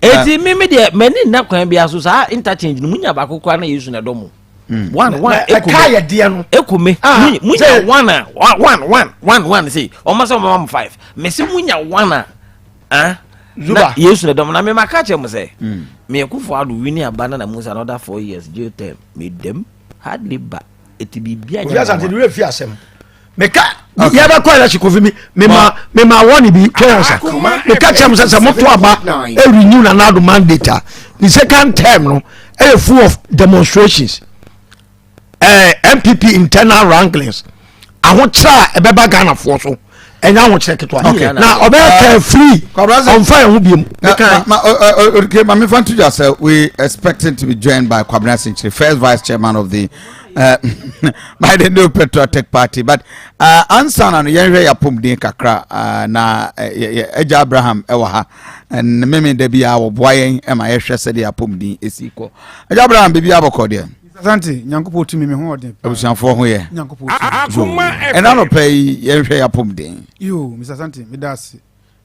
Eti mi mi deɛ mɛni nna kwan bi aso saa interchange no mu nya baako koraa na Yesu na ɛdɔ mu. Hmm. One one ekome ɛka yɛ deɛ no. Ekome ah, mu nya one a one one one one se ɔmo sɛ ɔmo ma mo five mɛ sɛ mu nya one a ah na Yesu na ɛdɔ mu na mi ma ka kyerɛ mo sɛ mi hmm. Akufo Addo wini aba na na Musa another 4 years jail term mi dɛm hardly ba eti biribi a nyɛ. Obi asante de wura fi asɛm. Meka yɛbɛkɔ election kofi mi mema mema wɔne bi twɛn ɔsa meka kyerɛ m sɛ sɛ moto aba renew Nana Addo mandate a the second term no ɛyɛ full of demonstrations, NPP internal wranglings, ahokyerɛ a ɛbɛba Ghanafoɔ so ɛnyɛ ahokyerɛ ketewa na ɔbɛyɛ kɛ free ɔmfa yɛn ho biem. Okay, Mami Fantuja sir, we expecting to be joined by Kwabena Senkyire, first vice chairman of the by the New Patriotic Party. But ansa na no yɛnhwɛ yɛapɔmuden kakra na agya Abraham ɛwɔ ha ne meme da bi a wɔboa yɛn ma yɛhwɛ sɛdeɛ apɔmuden ɛsi kɔ. Agya Abraham, biribi abɔkɔ deɛ? Asante, Nyankopɔn tumi me ho ɔden. Abusuafoɔ ho yɛ? Nyankopɔn tumi. Ɛna nɔpɛ yi yɛnhwɛ yɛapɔmuden. Yo, Mr. Asante, meda ase.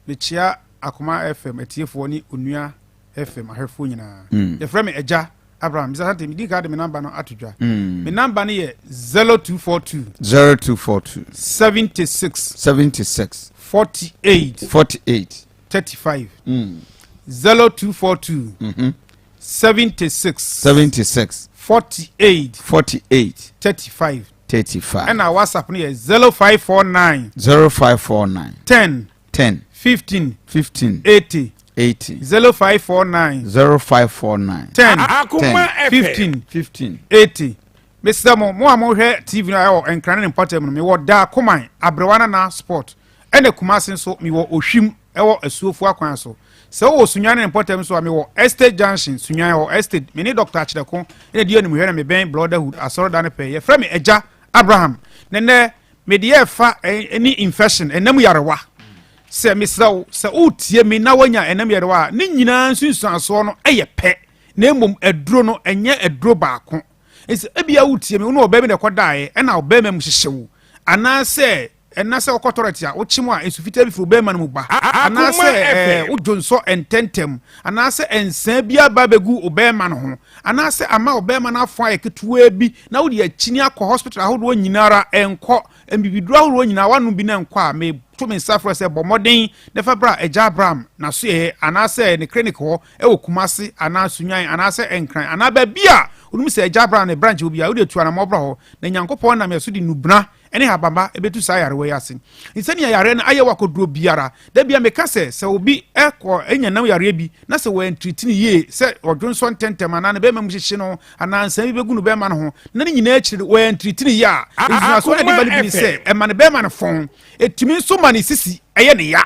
Mekyia Akoma FM atiefoɔ ne onua. FM ahwɛfoɔ nyinaa. Yɛfrɛ me Agya Abraham. Mr. Asante, medi ka de me namba no ato dwa. Me namba no yɛ 0242. 0242. 76. 76. 48. 48. 35. 0242. 76. 76. 48. 48. 35. 35. Ɛna WhatsApp no yɛ 0549. 0549. 10. 10. 15. 15. 80. 80. 0549. 0549. 10. 10. 15. 15. 80. Mesrɛ mo, mo a mohwɛ TV no a ɛwɔ Nkran ne ne mpɔtam no, mewɔ Daa Koman, Aberewa Nana Sport, ɛna Kumase nso mewɔ Ohwim ɛwɔ Asuofo akwan so. Sɛ wowɔ Sunyani ne ne mpɔtam nso a, mewɔ Estate Junction, Sunyani hɔ, Estate. Me ne Dr. Akyerɛko na ɛdi animhwɛ na mebɛn Brotherhood asɔredan no pɛɛ. Yɛfrɛ me Agya Abraham. Na nnɛ, mede yɛ ɛfa ne infection, ɛnam yarewa. Sɛ mesrɛ wo, sɛ woretie me na woanya ɛnam yarewa a, ne nyinaa nsunsuansoɔ no yɛ pɛ, na mmom aduro no, ɛnyɛ aduro baako. Nti ebia wotie me, wo ne ɔbaa bi na ɛkɔdaeɛ, ɛna ɔbarima mu hyehye wo, anaasɛ ɛna sɛ wokɔ tɔrɛt a, wokyem a nsu fitaa bi firi wo barima no mu ba, anaasɛ ɛɛ wodwo nsɔ ntɛntɛm, anaasɛ nsaa bi aba abɛgu wo barima no ho, anaasɛ ama wo barima no afõ ayɛ ketewaa bi, na wode akyini akɔ hospital ahodoɔ nyina ara, ɛnkɔ, mbibiduro ahodoɔ nyinaa woanom bi na ɛnkɔ a, meto me nsa frɛ sɛ bɔ mmɔden na fa bra Agya Abraham n'asoɛeɛ anaasɛ ne clinic hɔ wɔ Kumasi anaa Sunyani anaasɛ Nkran anaa baabi a wonim sɛ Agya Abraham ne branch wɔ biara, wode tu anammɔn bra hɔ, na Nyankopɔn nam yɛn so de nnubena ne habamba bɛtu saa yarewa yi ase. Nti sɛnea yareɛ no ayɛ wɔ akɔduro biara, da biara meka sɛ, sɛ obi kɔ nya nam yareɛ bi na sɛ wɔantiriti no yie sɛ ɔdwonsɔ ntɛntɛm anaa ne bɛrima mu hyehye no anaa nsa bi bɛgu no bɛrima no ho na ne nyinaa akyiri no wɔantiriti no yie a, nsunsuansoɔ a ɛde ba no bi ne sɛ ɛma ne bɛrima no fɔn, ɛtumi nso ma ne sisi yɛ ne ya.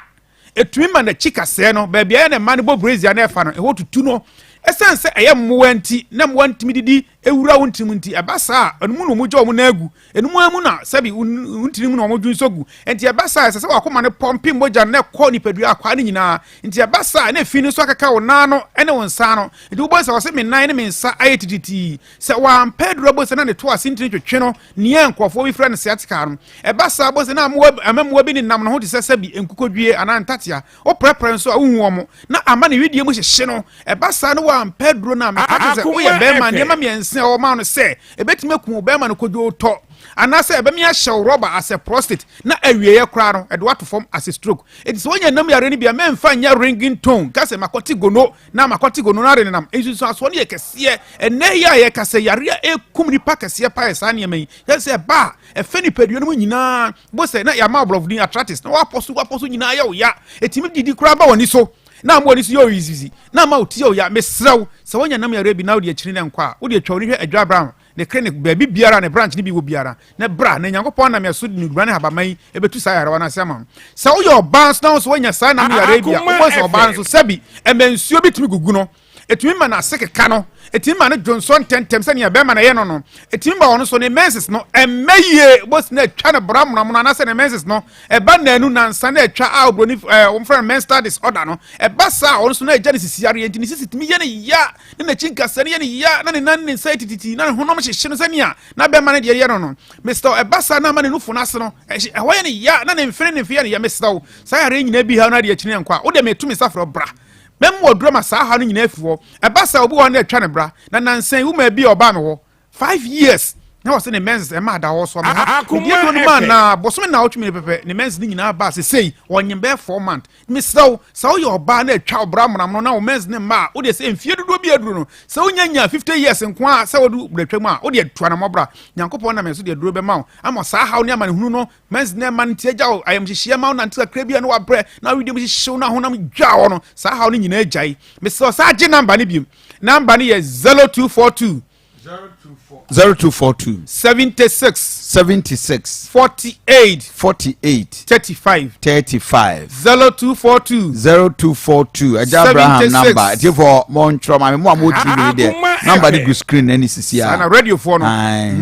Ɛtumi ma n'akyi kasɛɛ no, baabi a ɛyɛ na mma no bɔ brazier na ɛfa no, ɛhɔ tutu no. Ɛsiane sɛ ɛyɛ mmoa nti, na mmoa no tumi didi wura wo ntini mu nti, ɛba saa a, ɛno mu na wɔgya wɔn nan agu. Ɛno mu ara mu na sɛbi wo ntini mu na wɔdwo nso gu. Nti ɛba saa a, ɛsɛ sɛ w'akoma no pɔmpe mogya no na ɛkɔ nipadua akwaa no nyinaa. Nti ɛba saa a, na efi no nso akeka wo nan ano ne wo nsa ano. Nti wobɛhu sɛ wɔse me nan ne me nsa ayɛ titiritii. Sɛ wampɛ aduru abɔ sɛ na ne to ase ntini twetwe no, nea nkurɔfoɔ bi frɛ no sciatica no. Ɛba saa bɔ sɛ na mmoa amammoa bi nenam ne ho te sɛ sɛbi nkukodwie anaa ntatea. Woprɛprɛ nso a, wonhu wɔn, na ama ne wedeɛ mu hyehye no. Ɛba saa na wampɛ aduro no a, meka kyerɛ sɛ woyɛ barima a, nneɛma mmiɛnsa a wɔma no sɛ ɛbɛtumi aku wo barima no kodwoo tɔ, anaasɛ ɛbɛme ahyɛ wo rɔba asɛ prostate, na awieeɛ koraa no, ɛde wo ato fam asɛ stroke. Enti sɛ woanya nam yareɛ no bi a, mɛmfa nyɛ ringing tone, ka sɛ makɔte gono na makɔte gono no ara nenam. Nsunsuansoɔ no yɛ kɛseɛ. Ɛnnɛ yi a yɛka sɛ yareɛ a ɛkum nnipa kɛseɛ paa yɛ saa nneɛma yi. Kyerɛ sɛ ɛba a, ɛfɛ nipadua no mu nyinaa. Bo sɛ na yɛama aborɔfo din arthritis, na wapɔ so wapɔ so nyinaa yɛ wo ya. Ɛtumi didi koraa ba w'ani so, na ama w'ani so yɛ oyizizi, na ama wo ti yɛ wo ya. Mesrɛ wo, sɛ woanya nam yareɛ bi na wode akyiri na ɛnkɔ a, wode atwa w'ani hwɛ Adwaa Brown ne clinic baabi biara a ne branch no bi wɔ biara, na bra, na Nyankopɔn nam yɛn so de nnubura ne habamma yi bɛtu saa yarewa no ase ama wo. Sɛ woyɛ ɔbaa nso na wo nso woanya saa nam yareɛ bi a, wobɛhu sɛ ɔbaa no nso sɛbi ɛma nsuo bi tumi gugu no, ɛtumi ma n'ase keka no, ɛtumi ma no dwonsɔ ntɛntɛm sɛnea bɛrima na ɛyɛ no no, ɛtumi ma ɔno nso ne menses no ɛmmɛ yie, wobɛsi na atwa no bra monamono anaasɛ ne menses no ɛba nnanu nansa na atwa a oburoni ɛɛ wɔmfrɛ no menstrual disorder no, ɛba saa a ɔno nso na ɛgya ne sisi yareɛ nti ne sisi tumi yɛ ne ya ne n'akyi nkasɛɛ no yɛ ne ya na ne nan ne ne nsa yɛ tititi na ne honam hyehye no sɛnea na bɛrima no deɛ yɛ no no. Mesrɛ wo, ɛba saa na ama ne nufu no ase no ɛhɔ yɛ ne ya na ne mfene ne mfe yɛ ne ya. Mesrɛ wo, saa yareɛ nyinaa bi haw no adeɛ akyini nkɔ a, wo deɛ meto me nsa frɛ wo bra. Mɛma waduru ama saa haw no nyinaa afi hɔ. Ɛba saa obi wɔ hɔ na atwa ne bra. Na nansa yi womaa bi a ɔbaa me hɔ 5 years na ɔsɛ ne menses ɛma ada hɔ so ame ha. Mede aduro no maa na bosome na ɔtwe mi pɛpɛ ne menses no nyinaa baa sesei ɔnyem bɛyɛ 4 month. Mesrɛ wo, sɛ woyɛ ɔbaa na atwa wo bra monamono na wo menses ne mma a, wode sɛ mfie dodoɔ bi aduro no, sɛ wonya nya 50 years nko a sɛ wodu bratwa mu a, wode atu anammɔ bra. Nyankopɔn nam yɛn so de aduro bɛma wo ama saa haw ne amanehunu no menses ne ɛma no nti agya wo ayamhyehyeɛ ma wo nante kakra bi a na wabrɛ na wedeɛ mu hyehyew na honam dwa wɔ no, saa haw no nyinaa agyae. Mesrɛ wo, saa gye namba no biom. Namba no yɛ 0242 0242 76 76 48 48 35 35. 0242 0242. Agya Abraham 76. number ɛtifoɔ mɔntwerɛ maame mo a mo tv ni deɛ number de gu screen n'ani sisi a. Saa na radiofoɔ no.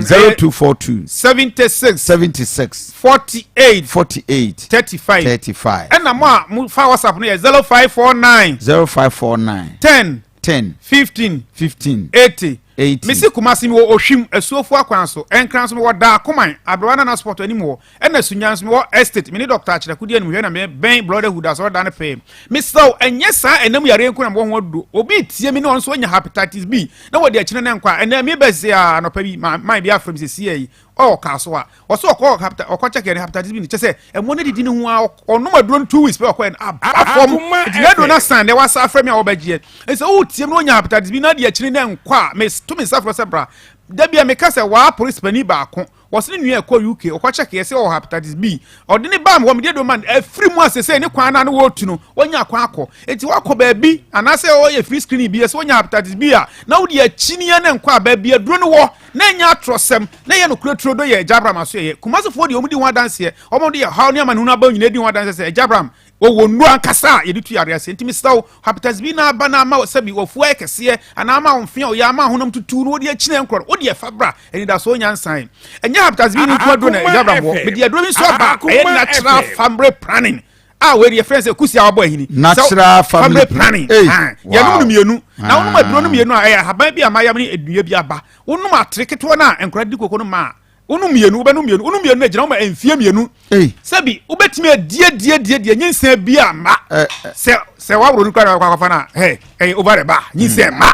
0242 76 76 48 48 35. 35. Ɛna mo a mo fa WhatsApp no yɛ 0549 0549 10 10 15 15 80. 80. Mesi Kumasi mewɔ Ohwim, Asuofo akwan so. Nkran nso mewɔ Daakoman, Aberewa Nana Sport anim hɔ. Ɛna Sunya nso mewɔ Estate, me ne Dɔkta Akyerɛko di animhwɛ na mebɛn Brotherhood asɔredan no pɛɛ. Mesrɛ wo, ɛnyɛ saa ɛnam yareɛ nko na mewɔ ho aduro. Obi retie me na ɔno nso anya Hepatitis B na wɔde akyina no nkɔ a, ɛnɛ meba sisi a anɔpa bi, ma man bi afrɛ me sisi yi, ɔwɔ kaa so a, ɔsɛ ɔkɔ hepatitis, ɔkɔ kyɛkɛ ne Hepatitis B no, kyɛ sɛ ɛmo no didi ne ho a, ɔnom aduro no 2 weeks pɛ ɔkɔ ɛno aba fam. Nti n'aduro no asan dɛ wasa afrɛ me a wɔbɛgyeɛ. Ɛsɛ wotie me na ɔnya Hepatitis B na de akyini no nkɔ a, meto me nsa frɛ sɛ bra. Da bi a meka sɛ waa polisi panin baako Wɔse ne nua ɛkɔ UK ɔkɔ check yɛ sɛ ɔwɔ hepatitis B. Ɔde ne baa me hɔ mede aduro ma no afiri mu a sesei ne kwan no a na wɔretu no wanya kwan akɔ. Enti wakɔ baabi anaasɛ ɔyɛ free screening bi yɛ sɛ wanya hepatitis B a na wode akyiniɛ ne nkɔ a baabi aduro no wɔ na ɛnyɛ atorɔsɛm na ɛyɛ nokorɛ turo do yɛ Agya Abraham aso ɛyɛ. Kumasefoɔ deɛ wɔn di ho adanseɛ wɔn de yɛ haw ne amanehunu aba nyinaa di ho adanseɛ sɛ Agya Abraham Wɔwɔ nnuru ankasa a yɛde tu yareɛ ase. Nti mesrɛ wo, hepatitis B no aba na ama sɛbi wafu ayɛ kɛseɛ anaa ama wo mfea ɔyɛ ama honam tutu no wode akyini nkorɔ no, wode ɛfa bra, anidasoɔ nyansan. Ɛnyɛ hepatitis B no nko aduro na Agya Abraham wɔ. Mede aduro bi nso aba a ɛyɛ natural family planning a wei deɛ yɛfrɛ no sɛ kusi a wabɔ ahini. Natural family planning. Yɛnom no mmienu. Na wonom aduro no mmienu a ɛyɛ ahaban bi a mayam ne nnua bi aba. Wonom atere ketewa no a nkwadaa di koko no ma a, Wonom mmienu, wobɛnom mmienu, wonom mmienu na gyina wo ma mfie mmienu. Sɛbi wobɛtumi adiadiadiadia nyinsɛn bi a ma sɛ sɛ waworo no kura na wakɔ akɔfa no a hɛ ɛyɛ over the bar nyinsɛn ma.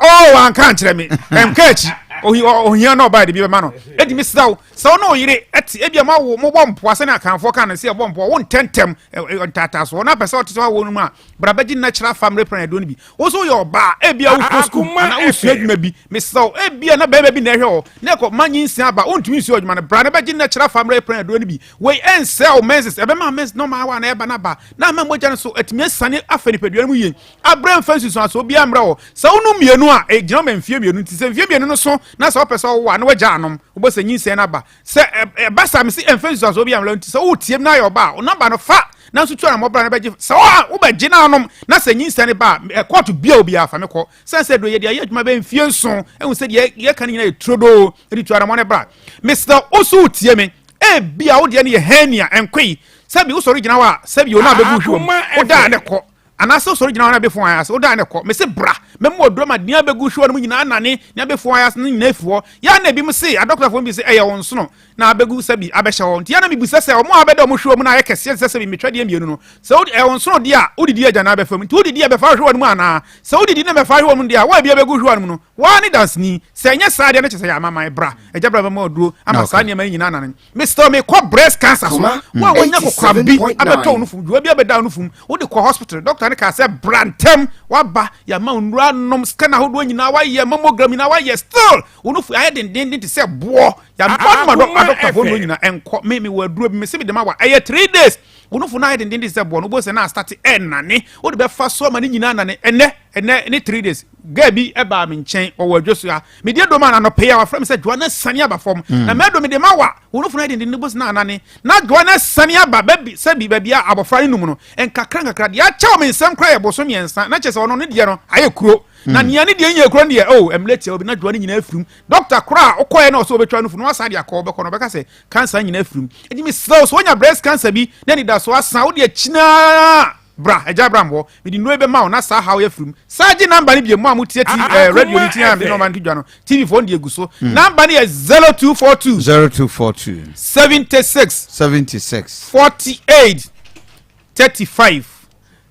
Oh wanka nkyerɛ me ɛnka akyi ohia na ɔbaa de bi bɛma no edi mi sraw sɛ ɔne ɔyere ɛte ebi a mo awo mo bɔ mpoa sɛnea akanfoɔ ka no sɛ ɛbɔ mpoa wo ntɛntɛm ntaataasoɔ na apɛ sɛ ɔte sɛ wawo no mu a bra bɛgye natural family plan aduro no bi Wo nso woyɛ ɔbaa, ebia wokɔ sukuu anaa wosua adwuma bi. Mesrɛ wo, ebia na barima bi na ɛhwɛ wo, na ɛkɔ ma nyinsɛn aba, wontumi nsua adwuma no. Bra na bɛgye natural family plan aduro no bi. Wei ɛnsɛe wo menses, ɛbɛma menses normal a na ɛba no aba, na ama mogya no nso atumi asiane afa nipadua no mu yie. Abrɛ mfa nsunsuansoɔ biara mmrɛ wo. Sɛ wonom mmienu a, ɛgyina wo ma mfeɛ mmienu. Nti sɛ mfeɛ mmienu no so na sɛ wopɛ sɛ wowo a, na woagya anom. Wobɛhu sɛ nyinsɛn no aba. Sɛ ɛba saa, mese ɛmfa nsunsuansoɔ biara mmrɛ wo. Nti sɛ woretie me na ayɛ ɔbaa a, wo nɔmba no fa. Nanso tu anammɔn bra na bɛgye. Sɛ wo wobɛgye na anom na sɛ nyinsɛn no ba a, kɔɔto bia obiara fa me kɔ. Sɛn sɛ do yɛde ayɛ adwuma bɛyɛ mfie nson, ehu sɛ deɛ yɛka no nyinaa yɛ turodoo, ɛde tu anammɔn no bra. Mesrɛ wo so wotie me, ebia wo deɛ no yɛ hernia, ɛnkoe. Sɛbi wosɔre gyina hɔ a, sɛbi o na abɛgu hwi wɔ mu, woda a na ɛkɔ. Anaasɛ wosɔre gyina hɔ na abɛfo ayɛ ase, woda a na ɛkɔ. Mese bra, mɛma waduro ama nea abɛgu hwi wɔ no mu nyinaa anane, nea abɛfo ayɛ ase no nyinaa afi hɔ. Yɛ a na ebinom se, adɔkotafoɔ no bi se, ɛyɛ wo nsono. na abegu sɛbi abɛhyɛ hɔ. Nti ana mibisa sɛ, wɔn a abɛda wɔn hwewa mu no ayɛ kɛseɛ te sɛ sɛbi metwɛdeɛ mmienu no? Sɛ wode, ɛyɛ wo nsono deɛ a, wodidi agya na abɛfa mu. Nti wodidi a, ɛbɛfa hwewa no mu anaa? Sɛ wodidi na ɛbɛfa hwewa mu no deɛ a, wo a ebi abɛgu hwewa no mu no, wo ara ne danseni. Sɛ ɛnyɛ saa deɛ, na kyerɛ sɛ ɛyɛ amaman. Bra, agya bra bɛma wo aduro ama saa nneɛma yi nyinaa anane. Mesrɛ wo, mekɔ breast cancer so. Wo a woanya kokoram bi abɛtɔ wo nufu mu, dwoa bi abɛda wo nufu mu, wode kɔ hospital, doctor no kaa sɛ bra ntɛm, woaba, yɛama wo nnuro anom, scan ahodoɔ nyinaa woayɛ, mammogram nyinaa woayɛ, still wo nufu ayɛ dendenden te sɛ boɔ. Yɛaboa no ma adɔktafoɔ no nyina ɛnkɔ. Me mewɔ aduro bi mese mede ma wa ɛyɛ 3 days. Wo nofo no ayɛ dendenden sɛ boɔ no wobɛhu sɛ na astate ɛnane. Wode bɛfa so ama ne nyina anane. Ɛnɛ ɛnɛ ne 3 days. Girl bi ɛbaa me nkyɛn ɔwɔ adwo so ha. Mede aduro ma no anɔpɛ yi a wafrɛ me sɛ dwoa no asane aba fam. Mm. Na mɛdo mede ma wa wo nofo no ayɛ dendenden wobɛhu sɛ na anane. Na dwoa no asane aba baabi sɛbi baabi a abɔfra no num no nkakra nkakra deɛ akyɛw me nsɛm koraa yɛ boso mmiɛnsa na kyerɛ sɛ ɔno ne deɛ no ayɛ kuro. Na mm. nea ne deɛ nyɛ kuro no deɛ oh mmerɛ tia obi na dwoa no nyinaa afirim. Doctor koro a wokɔɛ na ɔsɛ ɔbɛtwa nufu no wasan de akɔ wobɛkɔ no ɔbɛka sɛ cancer nyina afiri mu. Enti mesrɛ wo sɛ wonya breast cancer bi na anidasoɔ asa wode akyinaa bra agya Abraham hɔ mede nnuro yi bɛma wo na saa haw yi afiri mu. Saa gye number no bio mo a motie ti eh, radio no ti a mede nɔɔma no to dwa no TV foɔ no de agu so. Hmm. Number no yɛ 0242 0242 76 76 48 35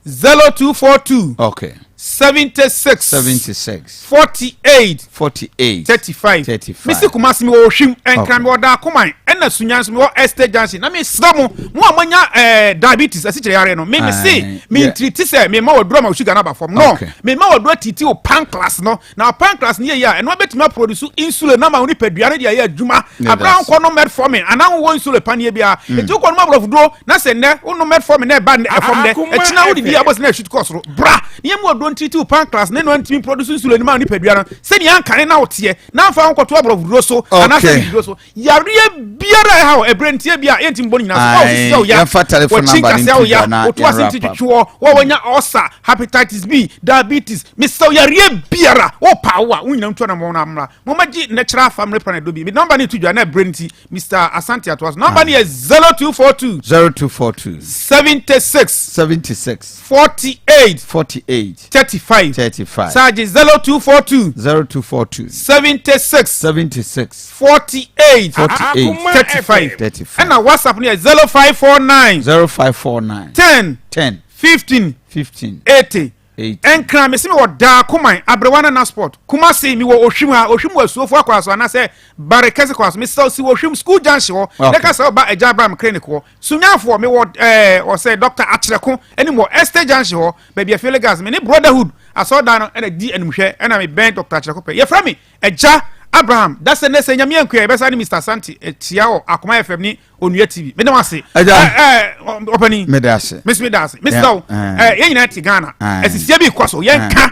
0242 okay 76 76 48 48 35 35 mesi kumasi mi wɔ ohwim nkran mi wɔ daakoman ɛna sunya nso mi wɔ estate junction na mi srɛ mo mo a mo anya ɛɛ eh, diabetes asikyire yare no mi mi se mi ntiri ti sɛ mi ma wɔ duro ma o sugar n'aba fam no mi ma wɔ duro titi o pancreas no Na pancreas no yɛ yie a, ɛno bɛtumi aproduce insulin na ama wo nipadua no de ayɛ adwuma. Abere a wonkɔ nom metformin anaa wowɔ insulin paneɛ biara. Mm. Enti wokɔ nom aborɔfoduro na sɛ nnɛ wonom metformin na ɛba ɛfam dɛ, ɛkyina wodidi abɔ sɛ na ɛhwit kɔ soro. Bra na yɛmu aduro ntiriti wo pancreas na ɛno antumi produce insulin ma wo nipadua no sɛnea ankane na woteɛ na amfa wo nkɔto aborɔfoduro so anaasɛ biduro so. Yareɛ biara a ɛha wɔ ɛberɛ ntia bi a yɛntumi bɔ no nyinaa so. Wa osisi a oya, wɔkyi nkase a oya, otu ase nti twitwiwɔ, wa wanya ɔsa, hepatitis B, diabetes, mesɛ yareɛ biara wopa wo a wo nyinaa ntu anamɔ no amra. Moma gye natural family plan ɛdɔ bi. Me nɔmba no to dwa na ɛberɛ nti Mr. Asante atoa so. Nɔmba no yɛ 0242 0242 76 76 48 48. 48. 35. 35. Sarge 0242. 0242. 76. 76. 48. 48. 35. 35. Ɛna WhatsApp no yɛ 0549. 0549. 10. 10. 15. 15. 80. 80. Nkran mese mewɔ Daa Koman Aberewa Nana Sport. Kumasi mewɔ Ohwim ha Ohwim wɔ Asuofo akwa so anaasɛ Bare Kɛse kwa so. Mesɛ si wɔ Ohwim school junction hɔ. Okay. Ne ka sɛ ɔba Agya Abraham clinic hɔ. Sunyanfoɔ mewɔ ɛɛ ɔsɛ Dr. Akyerɛko anim wɔ Estate junction hɔ. Baabi afie Lagos me ne Brotherhood asɔredan no ɛna di animhwɛ ɛna mebɛn Dr. Akyerɛko pɛ. Yɛfrɛ me Agya Abraham. Dasɛ ne sɛ Nyame ankua yɛbɛsa ne Mr. Asante atia wɔ Akoma FM ne Onua TV. Meda mo ase. Agya. Ɛ ɛ ɔpanin. Meda ase. Mesi meda ase. Mesrɛ wo. Yeah. Ɛ yɛn nyinaa te Ghana. Aye. Asisie bi kɔ so. Yɛn ka.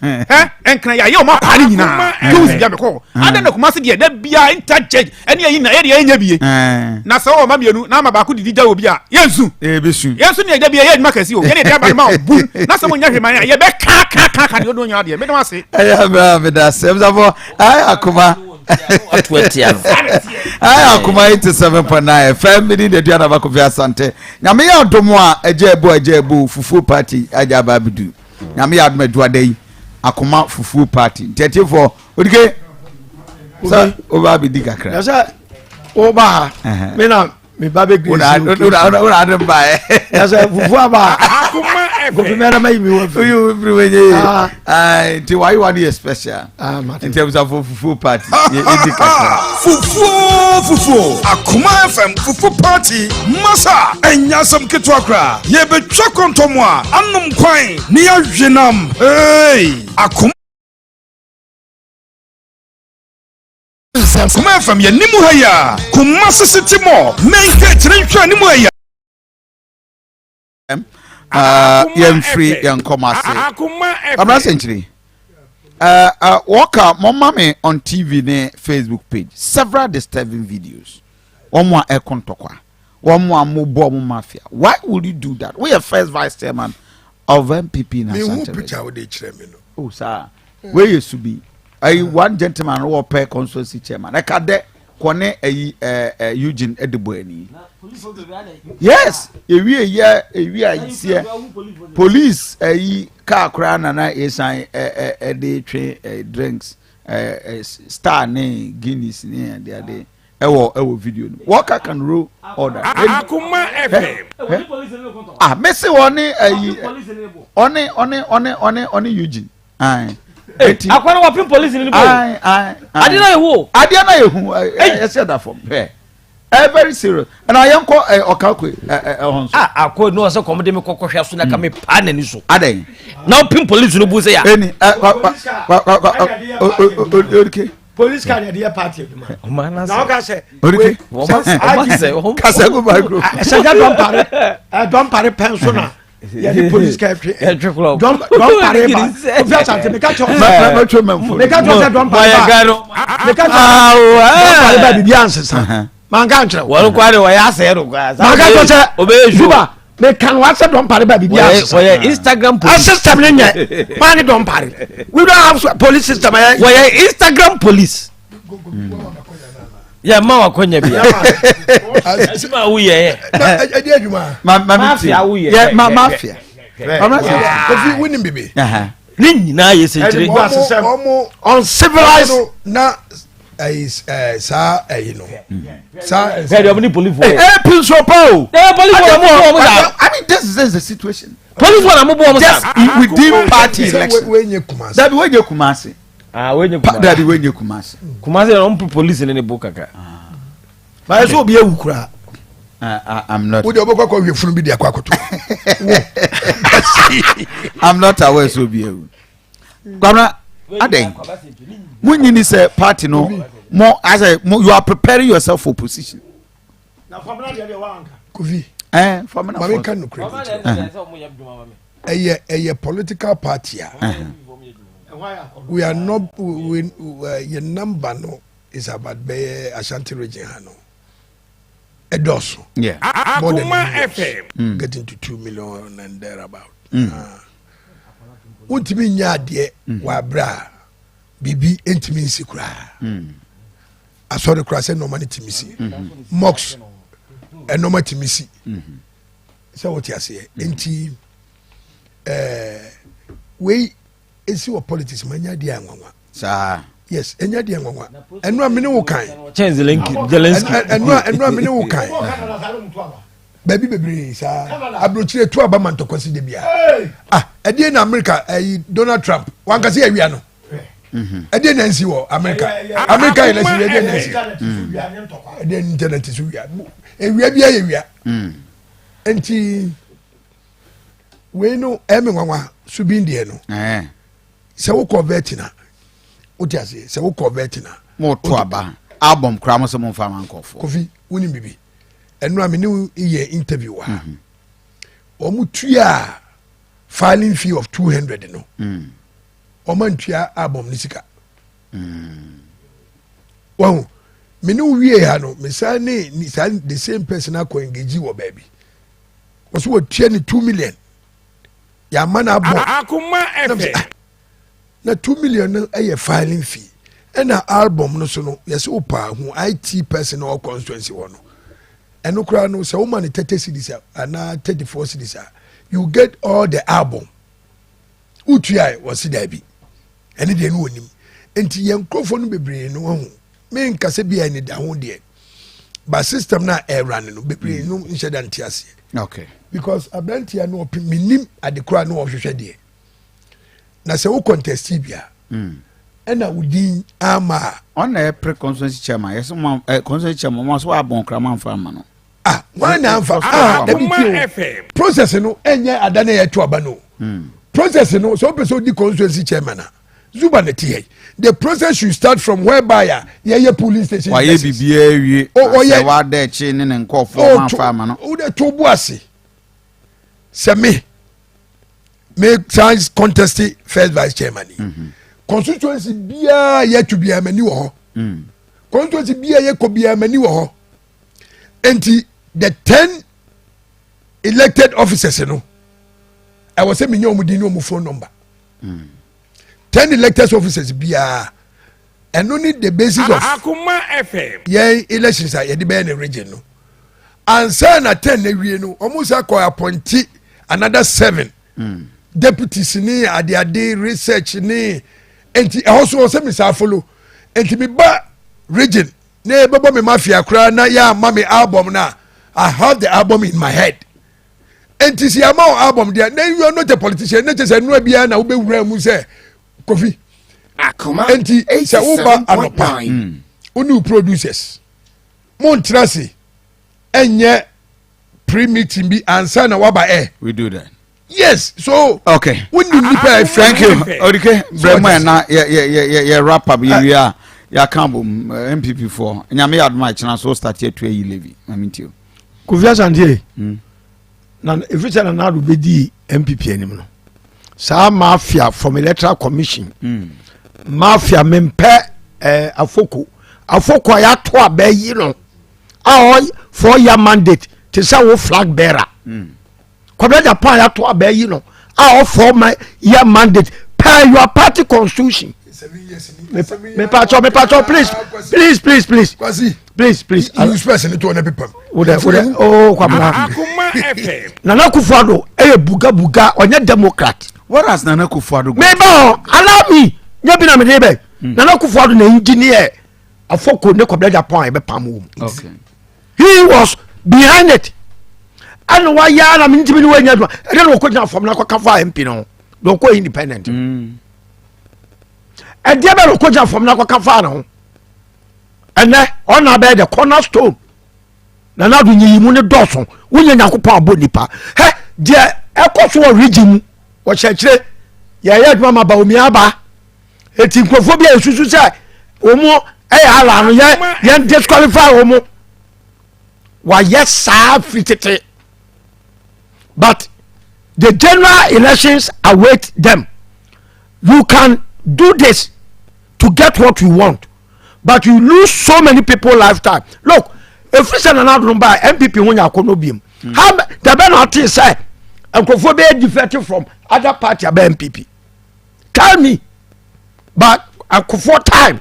Ɛ nkran yɛ ayɛ ɔmo akwa ne nyinaa. Jones bi abɛkɔ hɔ. Adan na Kumasi deɛ da bia interchange ɛne ɛyi na yɛ deɛ yɛnyɛ bie. Na sɛ ɔwɔ ma mmienu na ama baako didi gya obi a yɛnsu. Ebi su. Yɛn nso ne yɛda bia yɛ adwuma kɛse o. Yɛn ne yɛde aba no ma wo bum. Na sɛ mo nyɛ hwee ma yɛn a yɛbɛ ka ka ka ka deɛ ɔdɔ nyinaa deɛ. Meda mo ase. Ɛyɛ abira meda ase. Ɛbisafo ayɛ akoma. Ato atia no. Ayɛ akoma 87.9 FM mi ni dedu anaba Kofi Asante. Nyame yɛ adom a agya ebu agya ebu fufuo party agya aba abedu. Nyame yɛ adom aduada yi akoma fufuo party. Nti atiefoɔ odike sɛ ɔba abɛdi kakra. Na sɛ woba ha me na me ba bɛ grace o wona wona ade mba ɛ. Na sɛ fufuo aba a Kofi mɛrɛ ma yi mi wɔ firi. Oyi firi wɔ nye ye. Nti wayewa no yɛ special. Nti abusafo fufuo party yɛ edi kakra. Fufuo fufuo Akoma FM fufu party masa ɛnyɛ asɛm ketewa koraa yɛbɛtwa kɔntɔm a anom kwan ne yɛahwe nam hey Akoma Akoma FM yɛ nimu ha yi a Kumasi City Mall main gate ne nhwɛ anim ha yi a. Yɛmfiri yɛn nkɔmɔ ase Kwabena Sɛnkyiri wɔka mɔma me on TV ne Facebook page several disturbing videos wɔn a ɛko ntɔkwa wɔn a mo bɔ wɔn mafia. Why would you do that? Woyɛ first vice chairman of NPP na Mehu Asante picture wo de kyerɛ me no. Oh saa wei yɛ subi ayi one gentleman wɔ pɛ constituency chairman ɛka dɛ kɔne ayi ɛɛ ɛ Eugene ɛde bɔ ani. Yes, ewie yɛ ewie ayiseɛ police ayi kaa koraa nana esan ɛ ɛ ɛde twe ɛ drinks ɛ ɛ Star ne Guinness ne ade ade ɛwɔ ɛwɔ video no. Wɔka can roll order. Akoma FM. Ah, mesi ɔne ayi ɔne ɔne ɔne ɔne ɔne Eugene. Ayi. Eti akwa na wapem police ni bo. Ayi ayi. Ade na ehu o. Adeɛ na ehu ɛsɛ da fam hɛ ɛ very serious ɛna yɛn kɔ ɛ ɔka koe ɛ ɛ ɛhɔ nso. Ah, akɔ no ɔsɛ kɔm de me kɔkɔ hwɛ so na ka me paa n'ani so. Adɛn. Na ɔpem police no bu sɛ ya. Eni ɛ kwa kwa kwa kwa kwa o o o o Police car yɛde yɛ party adwuma na ɔka sɛ Odike kasa gu micro. Sɛgya dɔmpare dɔmpare pɛn so na yɛde police car twe ɛtwe korɔ dɔmpare ba Kofi Asante meka kyerɛ sɛ meka kyerɛ sɛ dɔmpare ba meka kyerɛ dɔmpare ba biribi ansesa manka nkyerɛ wɔn kɔ de wɔyɛ asɛe no kɔ manka kyerɛ sɛ juba meka no wasɛ dɔmpare ba biribi ansesa wɔyɛ Instagram police system ne nyɛ maa ne dɔmpare. We don't have police system. Wɔyɛ Instagram police. Yɛ ma wakɔnya bia adwuma a woyɛ yɛ ɛdi adwuma mafia woyɛ yɛ ma mafia. Kofi wonim bibi ne nyinaa yɛ sɛnkyerɛ ɔmo uncivilized na ɛyi ɛɛ saa ɛyi no saa. Bɛɛ de ɔmo ni police wɔ. Ee pinso pa o. Ee police wɔ ɔmo bɔ ɔmo sa. I mean, this is the situation. Police wɔ na mo bɔ ɔmo sa. Just within party election. Wey nye Kumasi. Dabi wey nye Kumasi. Ah, wey nye Kumasi. Dabi wey nye Kumasi. Kumasi yɛrɛ ɔmo police ne ne bo kaka. Maa yɛ sɛ obi ewu kura. I'm not. O de o bɛ kɔ akɔ hwɛ funu bi di akɔ akoto. I'm not aware so obi ewu. Kwabena adɛn mo nyini sɛ party no mo asɛ mo you are preparing yourself for position. Na Famina deɛ deɛ wa anka. Kofi. Ɛɛ Famina fɔ. Maame ka nukuri bi kyerɛ. Ɛyɛ ɛyɛ political party a. We are not we yɛ number no is about bɛyɛ Ashanti region ha no. Ɛdɔɔso. Yeah. More than millions. Getting to 2 million and thereabout. Wontumi nyɛ adeɛ wɔ abere a biribi ntumi nsi koraa. Asɔre koraa sɛ nneɛma no tumi si. Mosque nneɛma tumi si. Sɛ wote aseɛ nti ɛɛ. Wei esi wɔ politics ma nya deɛ nwanwa. Saa. Yes, enya deɛ nwanwa. Ɛnu a mene wo kan. Kyɛn Zelensky. Zelensky. Ɛnu a ɛnu a mene wo kan. Baabi bebree saa. Aburokyire tu aba ma ntɔkwasi de bia. Ah, ɛdeɛ na America ɛyi Donald Trump wankasi awia no. Mhm. Ɛdeɛ na nsi wɔ America. America yɛ lɛsi ɛdeɛ na nsi. Ɛdeɛ internet so wia. Ewia bi ayɛ wia. Mm. Nti. wei no ɛmi nwanwa subin deɛ no sɛ wokɔ vɛt na wote aseɛ sɛ wokɔ vɛt na. mo to aba album koraa mo sɛ mo nfa ma nkɔfoɔ. kofi wonim bibi ɛno a me ne yɛ interview wɔ ha mhm. wɔn tua filing fee of 200 no mm. wɔn antua album ne sika mm. wɔn me ne wie ha no me san ne saa the same person akɔ engage wɔ baabi. wɔso wɔtua ne 2 million yɛama no abɔ Akoma FM. Ah, na 2 million no yɛ filing fee ɛna album no so no yɛsɛ wo paa hu it person na ɔwɔ constituency hɔ no ɛno koraa no sɛ woma no 30 cities anaa 34 cities a you get all the album wotua wɔse daabi ɛne deɛ no wɔnim nti yɛn nkurɔfoɔ no bebree no ahu menkasɛ bi a ɛne da ho deɛ but system na ɛwura no no bebree no nhyɛ da nte aseɛ okay because aberanteɛ no ɔpem menim ade koraa no ɔhwehwɛ deɛ na sɛ wo contest bi a hmm. ɛna wo din ama a ɔna yɛ pre constituency chairman yɛsɛ mo ɛ constituency chairman mo so abɔn koraa mo anfa ama no ah wọn na anfa ah dabi ti o process no ɛnyɛ ada na yɛ to aba no hmm. process no sɛ o pɛ sɛ o di constituency chairman a zuba na ti yɛ the process should start from whereby a yɛyɛ polling station. wayɛ biribiara wie sɛ wada akyi ne ne nkɔɔfoɔ ma afa ama no. o de to bu ase sɛ me me san contest first vice chairman yi mhm. constituency biara yɛtu biara m'ani wɔ hɔ mm. constituency biara yɛkɔ biara m'ani wɔ hɔ nti the ten elected officers no ɛwɔ sɛ menya wɔn din ne wɔn phone number. Mm. ten elected officers biara ɛno ne the basis of Akoma FM. yɛn elections a yɛde bɛyɛ ne region no ansa na ten na wie no wɔn nsa kɔ appointi another seven mm. deputies ne adeade research ne nti ɛhɔ so ɔsɛ mi saa follow nti mi ba region na ebɛbɔ mi mafia koraa na yɛ ama mi album na I have the album in my head nti si ama wo album deɛ na you are not a politician ne kyɛ sɛ nnua biara na wobɛwura mu sɛ kofi nti sɛ woba anɔpa hmm. wo ne wo producers montena ase ɛnyɛ pre meeting bi ansa na waba ɛ we do that yes so okay wonim nipa ɛfrɛ thank you odike brɛ mu ɛna yɛ yɛ yɛ yɛ wrap up yɛ wie a yɛaka bom npp foɔ nyame yɛ adom a ɛkyena so start atu ayi levy mame ntio Kofi Asante hmm. na ɛfiri sɛ Nana Addo bɛdii NPP anim no saa mafia from electoral commission mm. mafia mempɛ eh, afoko afoko a yɛato a bɛyi no a four year mandate te sɛ wo flag bearer mm. Kwabena Japan yɛato a bɛyi no a ɔfour year mandate per your party constitution mepatɔ mepatɔ please please please please Kwasi please please use person to ɔna pepam wodɛ wodɛ oh Kwabena Nana Akufo-Addo ɛyɛ buga buga ɔnyɛ democrat. What has Nana Akufo-Addo got? Meba hɔ allow me nyɛ bi na mede bɛ hmm. Nana Akufo-Addo na engineer afɔko ne Kwabena Japan a yɛbɛpam wɔ mu. He was behind it ɛna wayɛ ara mi ntumi ni wanya adwuma ɛdɛ na ɔkɔ gyina fam na akɔka fa mp no na ɔkɔ independent hmm. ɛdeɛ bɛ na ɔkɔ gyina fam na akɔka fa ne ho ɛnɛ ɔna abɛyɛ the corner stone na nado nyiyimu ne dɔɔso wonyɛ nyankopɔn abɔ nipa hɛ deɛ ɛkɔ so wɔ region mu wɔkyerɛkyerɛ yɛyɛ adwuma ma baomia aba eti nkurɔfoɔ bi a esusu sɛ wɔn ɛyɛ ala no yɛ yɛn disqualify wɔn wɔayɛ saa firi tete but the general elections await them you can do this to get what you want but you lose so many people lifetime look efiri sɛ nana adum ba npp ho nya akɔnɔ biem hmm. ha dabɛ na ɔte sɛ nkurɔfoɔ bɛyɛ defect from other party abɛ npp tell me but akofoɔ time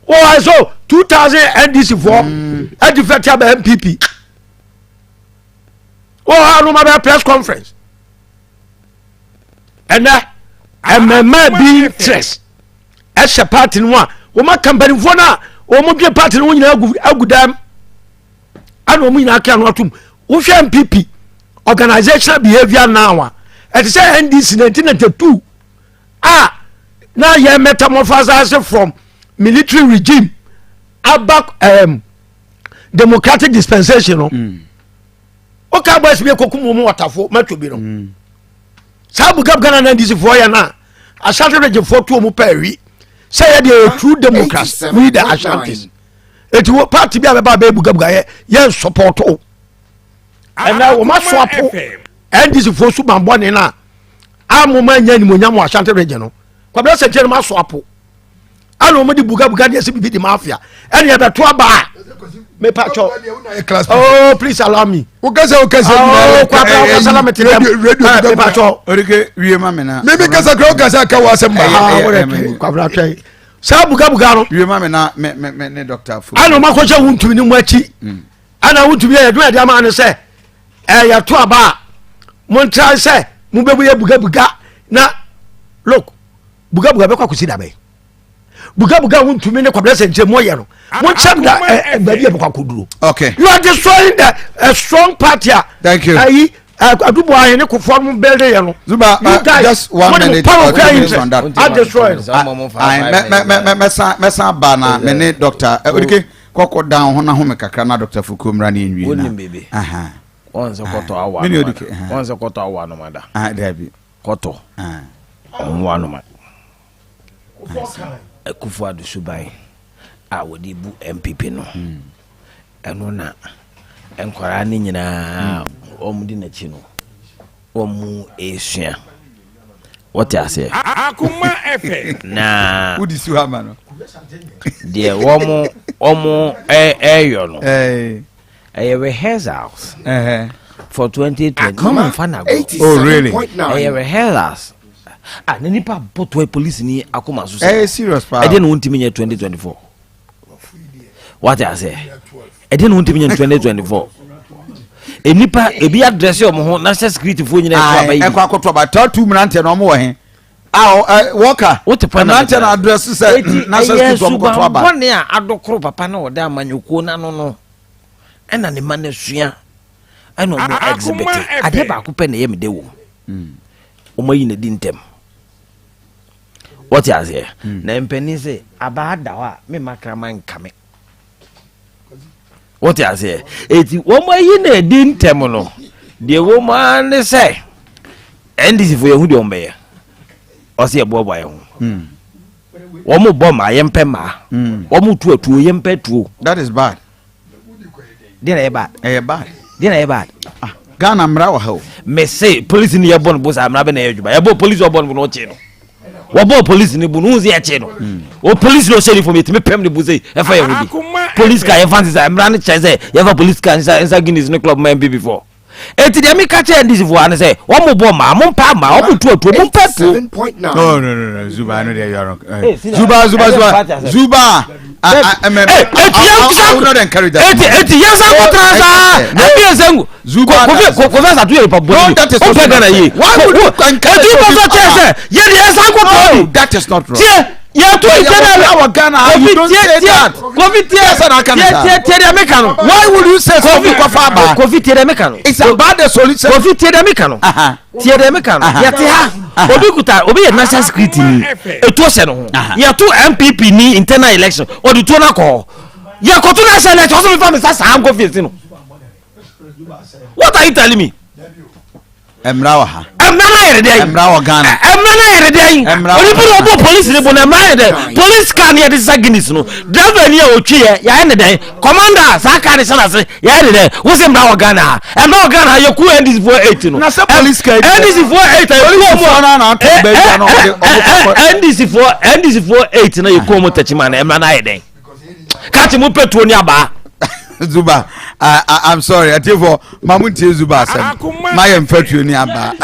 oh so 2000 ndc foɔ mm. defect abɛ npp oh anoma bɛ press conference ɛnɛ. Mmɛmaa bi interest ɛhyɛ party no mu a wɔn aka mpanimfoɔ no a wɔn dwe party no ho nyinaa agu agu dɛm ɛna wɔn nyinaa ka no atum wohwɛ npp organizational behaviour now a ɛte sɛ ndc 1992 a na yɛ metamorphose from military regime aba um, democratic dispensation no mm. Woka boys bi ekokum wɔn wɔtafo mɛtwo bi no mm. Saa bugabuga na ndc foɔ yɛ no a Ashanti region foɔ to wɔn pɛ awi sɛ yɛ deɛ true democrats, we the Ashantis, eti wo party bi a bɛba bɛyɛ bugabuga yɛ yɛn support o. Ɛnna wɔn aso apo ndc foɔ so ban bɔ ne na a mo ma nya animonyam wɔ Ashanti region no kwabena sɛ nkyɛn mo aso apo ɛna wɔn de bugabuga deɛ sɛ bibi di mafia ɛna ɛbɛto aba a mepa kyɛw, oh please allow me. Wokasa wokasa. Oh kwabena wokasa na mete dɛm, mepa kyɛw. Orike wie ma mi na. Mímí kasa kura wokasa ka wɔ asɛm ba. Kwabena twɛn saa bugabuga no. Wie ma mi na me me me ne dɔkta fo. Ɛna wɔn akɔhyɛ wuntumi ne mu akyi ɛna wuntumi yɛ yɛdun ɛdi ama ne sɛ ɛyɛ to aba a mo ntra sɛ mo bɛ mu yɛ bugabuga na look bugabuga bɛkɔ akɔsi dabɛn bugabuga ho ntumi ne kwabena sɛnkyerɛ mu ɔyɛ no mo nkyɛm da ɛ baabi a bɛkɔ akɔduro. Okay. You are destroying the a strong party a. Thank you. Ayi adubu ahene kofoɔ no building yɛ no. Zuba you guys, just one mo de mo minute power or kura 2 minutes on that. interest a destroy no. Ayi mɛ mɛ mɛ mɛsan mɛsan ba na mɛ ne doctor odike kɔkɔ dan ho na home kakra na doctor Fukuo mmra ne nwie na. Wonim biribi? Aha. Wɔn sɛ kɔtɔ awa Me ne anoma Odike, da. aha. Wɔn sɛ kɔtɔ awa anoma da. Ah, dabi. Kɔtɔ Ah. ɔnwo anoma. Akufo Addo suban a wɔde bu NPP no, ɛno na nkwaraa no nyinaa wɔn di n'akyi no wɔn resua. Wɔte aseɛ. Akoma FM. Na Wodi su ama no. deɛ wɔn wɔn ɛɛyɔ no. Eh. Ɛyɛ rehearsals Uh-huh. for 2020. Mama nfa na go. Oh really? Ɛyɛ rehearsals. Ah, na nipa bɔtɔ polisi ni akoma so sɛ. Eh, serious paa. Ɛdeɛ na wɔntumi nyɛ 2024. Wate ase? Ɛdeɛ na wɔntumi nyɛ 2024. Nipa ebi adrɛse wɔn ho na sɛ security foɔ nyinaa ɛkɔ aba yi. Ɛkɔ akɔtɔ aba 32 mmeranteɛ na ɔmo wɔ he a wɔka Wote pɔ na mmeranteɛ na adrɛse sɛ Eti national ɛyɛ security ɔmo kɔtɔ aba. subanbɔne a adokoro papa na ɔda amanyɔkuo n'ano no ɛna ne ma no asua ɛna ɔmo exhibit adeɛ baako pɛ na ɛyɛ me de wɔ mu ɔmo ayi n'adi ntɛm wɔte aseɛ na mpanin sɛ abaa da hɔ a mema kraman nkame wɔte aseɛ eti wɔn ayi n'adi ntɛm no deɛ wɔn ara ne sɛ NDC fo yɛn ho deɛ wɔn bɛyɛ ɔsɛ yɛboaboa yɛn ho wɔn bɔ mmaa yɛn mpɛ mmaa wɔn tu atuo yɛn mpɛ tuo. That is bad. Deɛ na ɛyɛ bad. Ɛyɛ bad. Deɛ na ɛyɛ bad. Ah, Ghana mmara wɔ ha o. Mese polisi ni yɛbɔ no bo saa mmara bɛ na ɛyɛ adwuma yɛbɔ polisi ɔbɔ no bo na ɔkye no wɔbɔ polisi ni bo no ohun sɛ yɛkye no o polisi na ɔhyɛ uniform yɛtumi pɛm ne bo sɛ ɛfa yɛn ho bi polisi car yɛfa nsesa mmara no kyerɛ sɛ yɛfa polisi car nsa nsa Guinness ne club ma NPP foɔ eti deɛ meka kyerɛ NDC foɔ ano sɛ wɔn mo bɔ mmaa mo mpa mmaa wɔn mo tu atuo mo mpa tuo. No, no, no, no. Zuba, I know that you are wrong. Hey, see that? Zuba, Zuba, I Zuba, don't party Zuba. I will not encourage that. Eti eti yɛn san kɔ tena saa ɛbi yɛn sɛ ngu. Zuba, Kofi Kofi Asatu yɛ nipa bɔ No, that is o not pɛ Ghana yie. Why would you encourage Eti people? kɔfɛ kyerɛ sɛ yɛ de yɛn san kɔ tena No, bi. that is not wrong. Tie yɛ to Yɛ ìjɛ wɔ náà. wɔ Ghana, you Kofi don't tie say tie that. Kofi tie Yes, and I can tie say. tie tie deɛ meka no. Why would you say Kofi something kɔfa aba? Kofi tie deɛ meka no. It's about the solution. Kofi tie deɛ meka no. Uh-huh. Tie deɛ meka no. Yɛte ha obi kuta obi yɛ national security ni etuo hyɛ ne ho yɛto NPP ni internal election ɔde tuo no akɔ hɔ yɛkɔto national election ɔsɛ mefa me sa saa nkɔ fie si no. What are you telling me? Mmara wɔ ha. Mmara no ayɛ dɛ. Mmara wɔ Ghana. Mmara no ayɛ dɛ. Mmara wɔ Onipa na ɔbɔ polisi ne bo na mmara yɛ dɛ. Polisi car no yɛde sisa Guinness no. Driver ni a otwi yɛ yɛayɛ ne dɛn. Commander saa car no hyɛ n'ase yɛayɛ ne dɛn. Wosi mmara wɔ Ghana ha. Mmara wɔ Ghana ha yɛ ku NDC foɔ 8 no. Na sɛ police car yi deɛ- NDC foɔ 8 a yɛ ku wɔn. Polisifoɔ no na ato baabi a na ɔde- ɔmo kɔkɔ- NDC foɔ NDC foɔ 8 na yɛ ku wɔn tɛkyima no mmara no ayɛ dɛn. Kati mo pɛ tuo ni abaa. Zuba, I'm sorry. Atiefo, ma mo ntie Zuba asɛm. Ma yɛ mfa tuo ni abaa.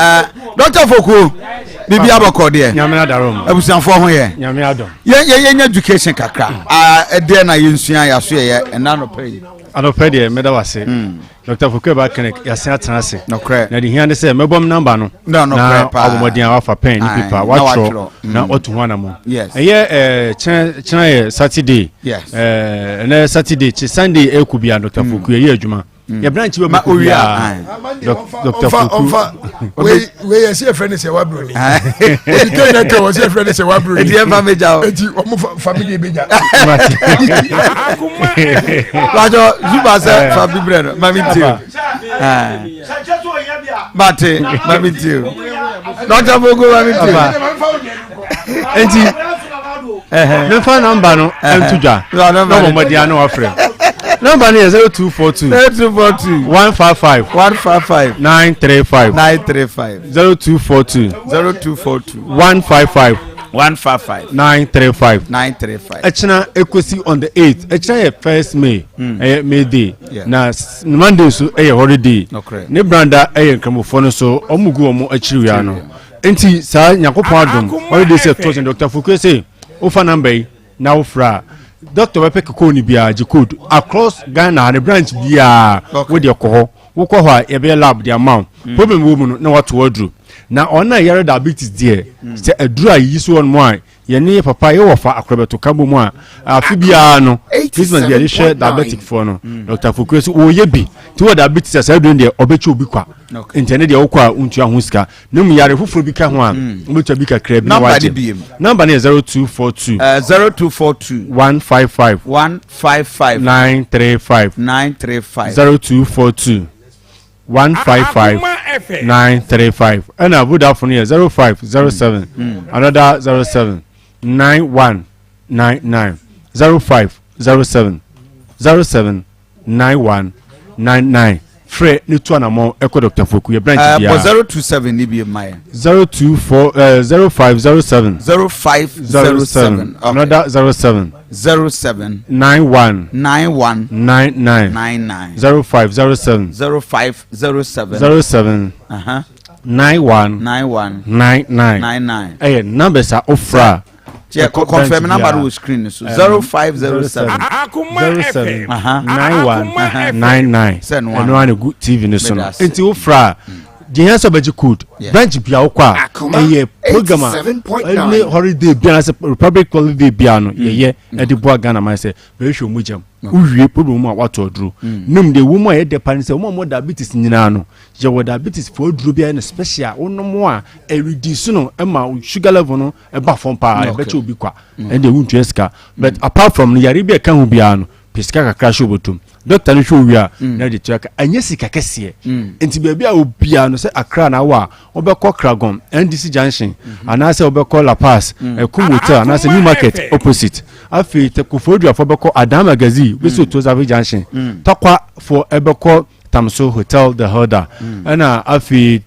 Dr. Fokuo, biribi abɔkɔ deɛ. Nyame adaro mu. Abusuafoɔ ho yɛ. Nyame adom. Yɛn yɛn yɛn education kakra. Ɛdeɛ na yɛnsua yɛaso yɛyɛ ɛna nɔpɛ yi. Anɔpɛ deɛ mɛda wase. Dr. Fukueba Clinic yɛasen atena ase. Nokorɛ. Na de hia ne sɛ mɛbɔ m namba no. Na nokorɛ paa. Na abɔmmɔden a wafa pɛn ne Aye, pepa na watwerɛ watwerɛ. na watu ho anamɔ. Yes. Ɛyɛ ɛɛ kyerɛ kyerɛ yɛ Saturday. Yes. Ɛɛ ɛnɛ Saturday kye Sunday ɛkɔ bia Dr. Fuku yɛ adwuma. Yɛ branch bɛ Ma mu kɔ owia, bia. aye. Dr. ɔmfa Fuku. ɔmfa wei wei yɛ sɛ yɛfrɛ no sɛ wabroni ɔdi kɛ na kɛ wɔ sɛ yɛfrɛ no sɛ wabroni Enti yɛmfa mmɛgya wo. enti ɔmo fa family bɛgya Bàjọ́ Zuba sɛ fa bi brɛ no ma mi tie o. Mate ma mi tie o. Dr. Fogo ma mi tie o. Enti mefa namba no nto dwa na ɔbɔ mmɔden ano wafrɛ namba no yɛ 0242 0242 155 155 935 935 0242 0242 155 155 935 935. ɛkyina ekosi on the 8 ɛkyina yɛ first May ɛyɛ May day Yeah. na Monday nso ɛyɛ holiday Nokorɛ. ne branda ɛyɛ nkramofoɔ no so ɔmo gu ɔmo akyiri wia no nti saa Nyankopɔn adom holiday sɛ ɛtɔ so Dr. Fukue sɛ wofa number yi na wofrɛ a doctor bɛpɛ code no biara gye code across Ghana ne branch biara wode kɔ hɔ wokɔ hɔ a yɛbɛyɛ lab de ama wo problem wɔ mu no na wato aduro na ɔno a yɛrɛ diabetes deɛ sɛ aduro a yiyi so wɔ no mu a yɛne yɛ papa yɛwɔ fa akorɔbɛto ka bɔ mu a afe biara no Christmas bi a yɛde hwɛ diabetic foɔ no Dr. Fukue so wɔyɛ bi nti wɔ diabetes a saa aduro no deɛ ɔbɛkyɛ obi kwa nti ɛne deɛ wokɔ a wontua ho sika na mu yare foforɔ bi ka ho a wobɛtua bi kakra bi na Number wagye ne biem. Number no yɛ 0242 0242 155 155 935 935 0242 155 935 ɛna Vodafone yɛ 0507 another 07 91 99 0507 07 91 99 frɛ ne tu anamɔ ɛkɔ Dr. Foku yɛ branch biara. Bɔ 027 ni bi ma yɛ. 024 0507 0507 another 07 07 91 91 99 99 0507 0507 07 91 91 99 99. Ɛyɛ numbers a wofra Tiɛ ɛkɔ confirm branch number biara. no wɔ screen so. 0507 07 91 99 Sɛ no ɛno ara na egu TV no so no Meda ase. nti wofra a deɛ hia sɛ ɔbɛgye code branch bia wokɔ a ɛyɛ program a ɛne holiday biara sɛ republic holiday biara no yɛyɛ ɛde boa Ghana man sɛ bɛhwehwɛ ɔmo gyam wowie problem mu a watɔ aduro nom deɛ ɛwɔ mu a ɛyɛ dɛ pa ne sɛ wɔn a wɔwɔ diabetes nyinaa no yɛwɔ diabetes foɔ aduro bi a ɛyɛ no special wonom a ɛreduce no ɛma sugar level no ɛba fam paa ɛbɛkyɛ obi kwa ɛnde wontua sika but apart from no yare bi a ɛka ho biara no pɛ sika kakra hyɛ obotom doctor no hwɛ owie a na de tua ka ɛnyɛ sika kɛseɛ nti baabi a obiara no sɛ Accra na awɔ a wobɛkɔ Kragon NDC junction anaasɛ wobɛkɔ La Paz Ɛkum hotel anaasɛ New Market opposite afei Koforidua-foɔ bɛkɔ Adan Magazine bɛsi Otozavi junction Tarkwa-foɔ ɛbɛkɔ Tamso Hotel The Hilda ɛna afei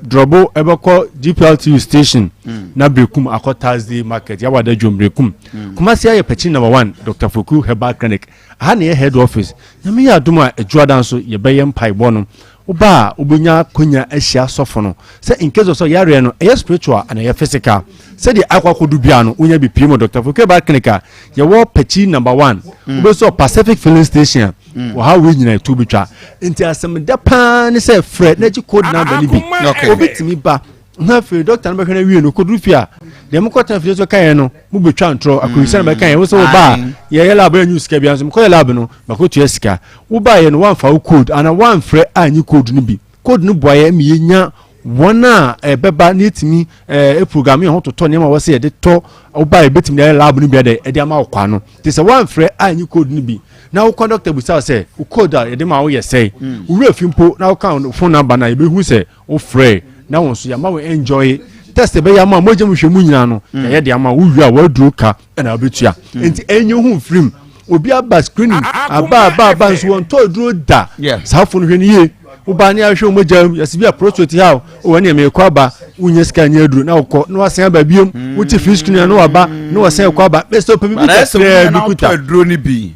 Drɔbo ɛbɛkɔ GPRTU station na Berekum akɔ Thursday market Yawada dwom Berekum Kumasi ayɛ Pɛkyi number one Dr. Foku Herbal Clinic aha na yɛ head office Nyame yɛ adom a Adwuada nso yɛbɛyɛ mpaebɔ no woba a wobɛnya akonya ahyia sɔfo no sɛ in case of sɛ yareɛ no ɛyɛ spiritual ana ɛyɛ physical sɛdeɛ akɔ akɔdu biara no wonya bi pii mu Dr. Foku Herbal Clinic a yɛwɔ Pɛkyi number one wobɛsɔ Pacific filling station a wɔha wei nyina ɛto bi twa nti asɛm da paa ne sɛ frɛ na gye code number no bi obɛtumi ba na afei dɔkta no bɛhwɛ no awie no kɔduru fie a deɛ mokɔtena fie so kaeɛ no mobɛtwa ntorɔ akɔyisa no bɛkaeɛ wo sɛ woba a yɛyɛ lab anyu sika bia nso mekɔyɛ lab no makɔtua sika wobaeɛ no woamfa wo code anaa woamfrɛ anyi code no bi code no boa yɛ ma yɛnya wɔn a ɛbɛba na yɛtumi ɛɛ program yɛn ho totɔ nneɛma wɔ sɛ yɛde tɔ woba yɛbɛtumi de ayɛ lab no bi adɛ ɛde ama wo kwa no te sɛ woamfrɛ anyi code no bi na wokɔ dɔkta bisa sɛ wo code a yɛde ma wo yɛ sɛe wowura fi mpo na woka phone number no a yɛbɛhu sɛ wofrɛ na wɔn nso yɛama wo enjoy test ɛbɛyɛ ama mogya mu hwɛ mu nyinaa no yɛyɛ de ama wo wie a woaduro ka ɛna wobɛtua nti ɛnyɛ ho mfirim obi aba screening aba aba aba nso wɔn tɔ aduro da saa fo no hwɛ no yie woba ne ahwɛ wɔn mogya mu yɛsi bi a prostate ha o wɔn nea mekɔ aba wonya sika nyɛ aduro na wokɔ na wasan aba biom wote free screening na waba na wasan kɔ aba bɛsɛ ɔpɛ bibi kakraa bi kuta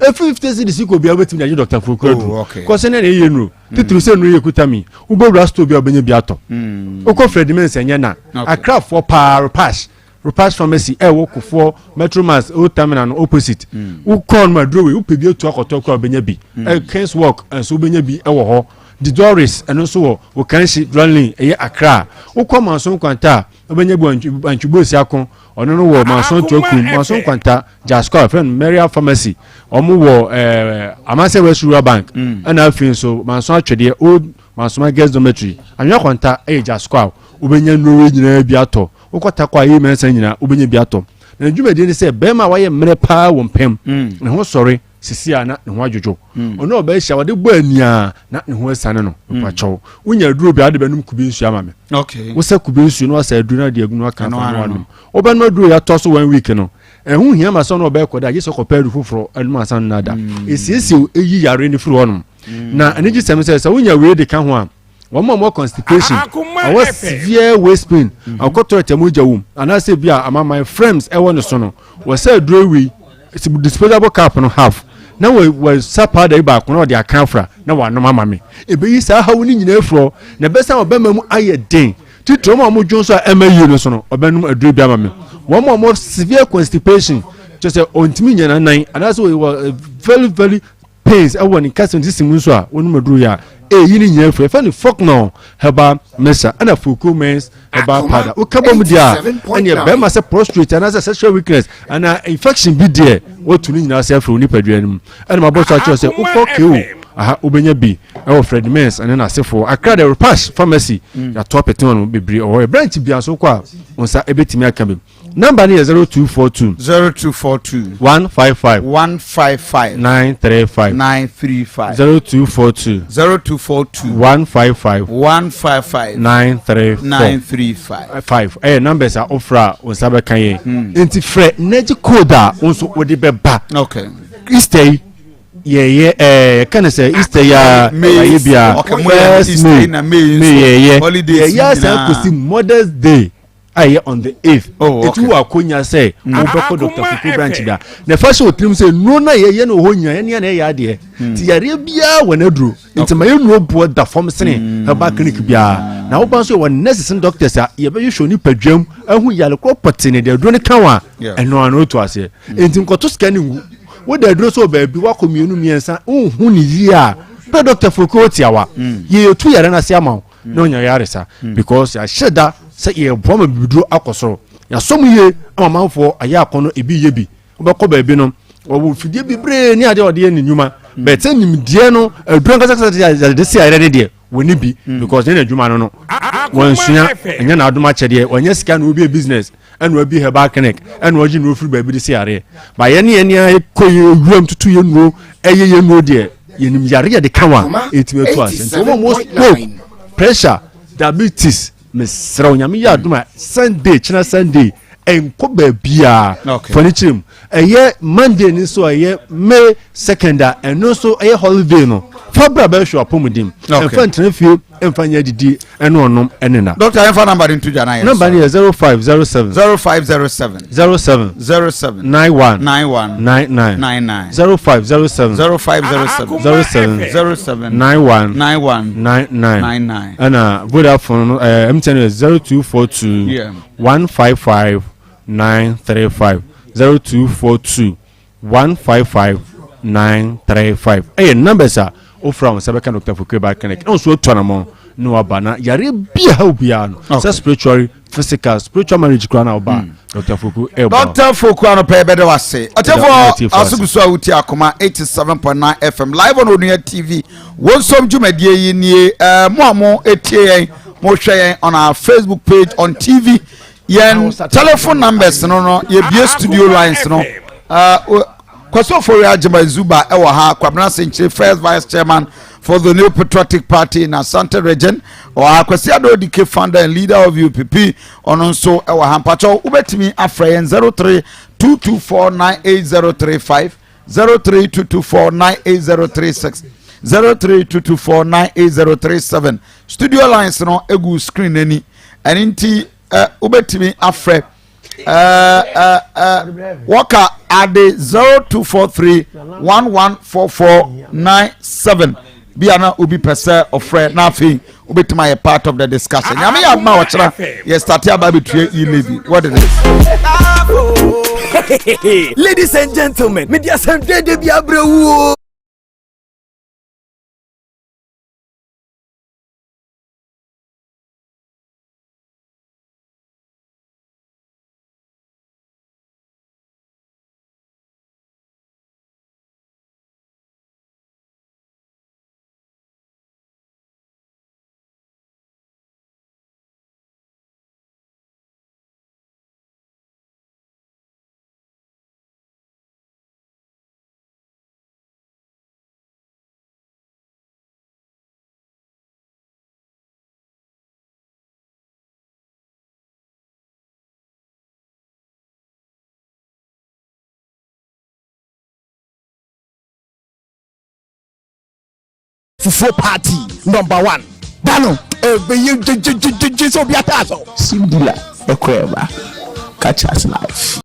efi 50 cedis kɔ obiara wobɛtumi de agye dɔkta fo kura aduro kɔsɛ ne na ɛyɛ nuro titiri sɛ nuro yɛ kuta mi wobɛwura store bi a wobɛnya bi atɔ wokɔ Fred Mensah nyɛ na Akrafoɔ paa repash. Rupax Pharmacy ɛwɔ Kofoɔ Metro Mass Old Terminal no opposite. Mm. Wokɔ no ma aduro wei wopɛ bi atu akɔtɔ koraa wobɛnya bi. Mm. Kings Walk nso wobɛnya bi ɛwɔ hɔ. Didoris ɛno nso wɔ Okanshi Dranley ɛyɛ Accra. Wokɔ Manso Nkwanta a wobɛnya bi wɔ Antwibosi Ako ɔno no wɔ Manso Ntoakurom Manso Nkwanta Jasco a yɛfrɛ no Maria Pharmacy wɔn wɔ ɛɛ Amansɛ West Rural Bank mm. ɛna afei nso Manso Atwedeɛ Old Mansoma Girls Dormitory Anwea Kwanta ɛyɛ Jasco a wobɛnya nnuro wei nyinaa bi atɔ wokɔ Tarkwa ayi mɛnsa nyinaa wobɛnya bi atɔ na ne dwumadie ne sɛ bɛrima a wayɛ mmerɛ paa wɔ mpam mm. ne ho sɔre sisi a na ne ho adwodwo mm. ɔno a ɔbɛhyia wɔde bɔ ania na ne ho asiane no mm. mpakyɛw wonya aduro bi a wode bɛnom kube nsuo ama me wosɛ kube nsuo na wasɛ aduro no ade agu no aka afa no anom wobɛnom aduro yɛ atɔ so one week no ɛho hia ma sɛ ɔno ɔbɛkɔ da gye sɛ ɔkɔpɛ aduro foforɔ anom ansa no nada ɛsiesie ɛyi yare no firi hɔnom na anigye sɛm sɛ sɛ wonya wei de ka ho a wɔn a wɔwɔ constipation ɔwɔ severe waist pain mhm. ɔkɔ toilet mu gya wom anaasɛ bi a amaman frames ɛwɔ ne so no wɔsɛ aduro wei disposable cup no half na wɔ wɔsa powder yi baako na ɔde aka afra na wɔanom ama me ebeyi saa haw ne nyinaa afurɔ na ɛbɛsan ɔbɛma mu ayɛ den titiri wɔn a wɔn dwon so a ɛma yie no so no ɔbɛnom aduro bi ama me wɔn a wɔn severe constipation kyerɛ sɛ ɔntumi nyɛ n'anan anaasɛ wɔ very very pains ɛwɔ ne nkasa ne sisi mu nso a wɔnom aduro yɛ a ɛyi ne nyinaa firi ɛfɛ ne foknol herbal mixture ɛna foko mens herbal powder woka bɔ mu deɛ a ɛneɛ bɛrima sɛ prostrate anaasɛ sexual weakness anaa infection bi deɛ wɔtu ne nyinaa sɛ afiri wo nipadua no mu ɛna mabɔ so akyerɛ sɛ wokɔ ko aha wobɛnya bi ɛwɔ Fred Mens ɛne n'asefoɔ Accra de Repash pharmacy mm. yɛato apete wɔn bebree ɔwɔ yɛ branch bia so kɔ a wɔn nsa ɛbɛtumi aka bi Number no yɛ 0242. 0242. 155. 155. 935. 935. 0242. 0242. 155. 155. 934. 935. 5. Ɛyɛ numbers a wofrɛ a wo nsa bɛka yɛn. Hmm. Nti frɛ n'agye code a wo nso wode bɛba. Okay. Easter yi yɛyɛ ɛɛ yɛka ne sɛ Easter yi a yɛayɛ bia first May May yɛyɛ yɛyɛ asan kɔsi Mother's Day. a ɛyɛ on the eighth oh, okay. eti wɔ akonya sɛ mm. wobɛkɔ dr fuku branch da na ɛfa hyɛ otirim sɛ nnuro no a yɛyɛ no wɔ hɔ nyinaa yɛne na ɛyɛ adeɛ mm. nti yareɛ biara wɔ n'aduro nti ma yɛ nnuro boɔ da fam sene mm. herbal clinic biara na woba nso yɛwɔ nurses and doctors a yɛbɛhwehwɛ nipadwam ahu yare korɔ pɔtee ne deɛ aduro no ka ho a ɛno ano to aseɛ nti nkɔto sika no ngu wode aduro sɛ baabi wakɔ mmienu mmiɛnsa wonhu ne yie a pɛ dr fuku otiawa yɛyɛtu yare no ase ama wo na ɔnya yaresa hmm. because yɛahyɛ da sɛ yɛboa ma bibiduro akɔ soro yɛasɔ mu yie ama amanfoɔ ayɛ akɔnɔ ebi yɛ bi wobɛkɔ baabi no wɔwɔ mfidie bebree ne adeɛ ɔde yɛ ne nnwuma hmm. bɛtɛ nimdeɛ no aduro nkasakasa yɛde si ayerɛ ne deɛ wɔni bi hmm. because ne na adwuma no no wɔnsua ɛnyɛ n'adom akyɛdeɛ wɔnyɛ sika na obi yɛ business ɛna wabi herbal clinic ɛna ɔgye nnuro firi baabi de si yareɛ ba yɛn ne yɛn nea kɔ yɛ wuram tutu yɛn nnuro ɛyɛ yɛn nnuro deɛ yɛnim yare yɛ de ka wa ɛtumi atu ase nti wɔn a wɔn stroke pressure diabetes mesrɛ onyame yɛ adom a sunday kyena sunday ɛnkɔ baabiaa fa no kyerɛ mu ɛyɛ monday no nso ɛyɛ may second a ɛno nso ɛyɛ holiday no fa bra bɛhwɛ apɔmuden ɛmfa ntena fie ɛmfa nyɛ adidi ɛne ɔnom ɛne na. dɔkta yɛn fa namba de nto dwa na yɛn namba no yɛ 0507 0507 07 07 91 91 99 99 0507 0507 07 07 91 91 99 99 ɛna Vodafone no ɛɛ MTN yɛ 0242 155 935 0242 155 935 ɛyɛ numbers a wofra wɔn nsa bɛka Dr. Fukue Bar Clinic ɛna nso atu anamɔn na waba na yareɛ bi a ha obiara no sɛ spiritual physical spiritual marriage koraa na ɔba Dr. Foku ɛbɔ Dr. Foku anɔpɛ yɛbɛda wo ase ɔtɛfoɔ asogu so a wotie akoma 87.9 FM live on Onua TV wɔn nsom dwumadie yi nie uh, mo a mo etie yɛn mo hwɛ yɛn on our Facebook page on TV yɛn telephone numbers no no yɛbie studio lines no uh, Kwasi Ofori Agyemang Zuba ɛwɔ ha Kwabena Senkyere first vice chairman for the New Patriotic Party in Asante region ɔwɔ ha Kwasi Addo Odike founder and leader of UPP ɔno nso ɛwɔ ha mpakyɛw wobɛtumi afrɛ yɛn 0322498035 0322498036 0322498037 studio lines no egu screen n'ani ɛne nti ɛ wobɛtumi afrɛ ɛɛ ɛɛ wɔka ade 0243 114497 Bi a na obi pɛ sɛ ɔfrɛ na afei wobɛtumi ayɛ part of the discussion. Nyame yɛ adoma a ɔkyena yɛ starte aba abɛtua e-levy. What it is. Ladies and gentlemen, me dear Sam Dede bi abrɛ wo. Fufuo party number one da no ɛbɛyɛ gyegyegyegye sɛ obi ataa so. Sim dealer ɛkɔ ɛba catch us live.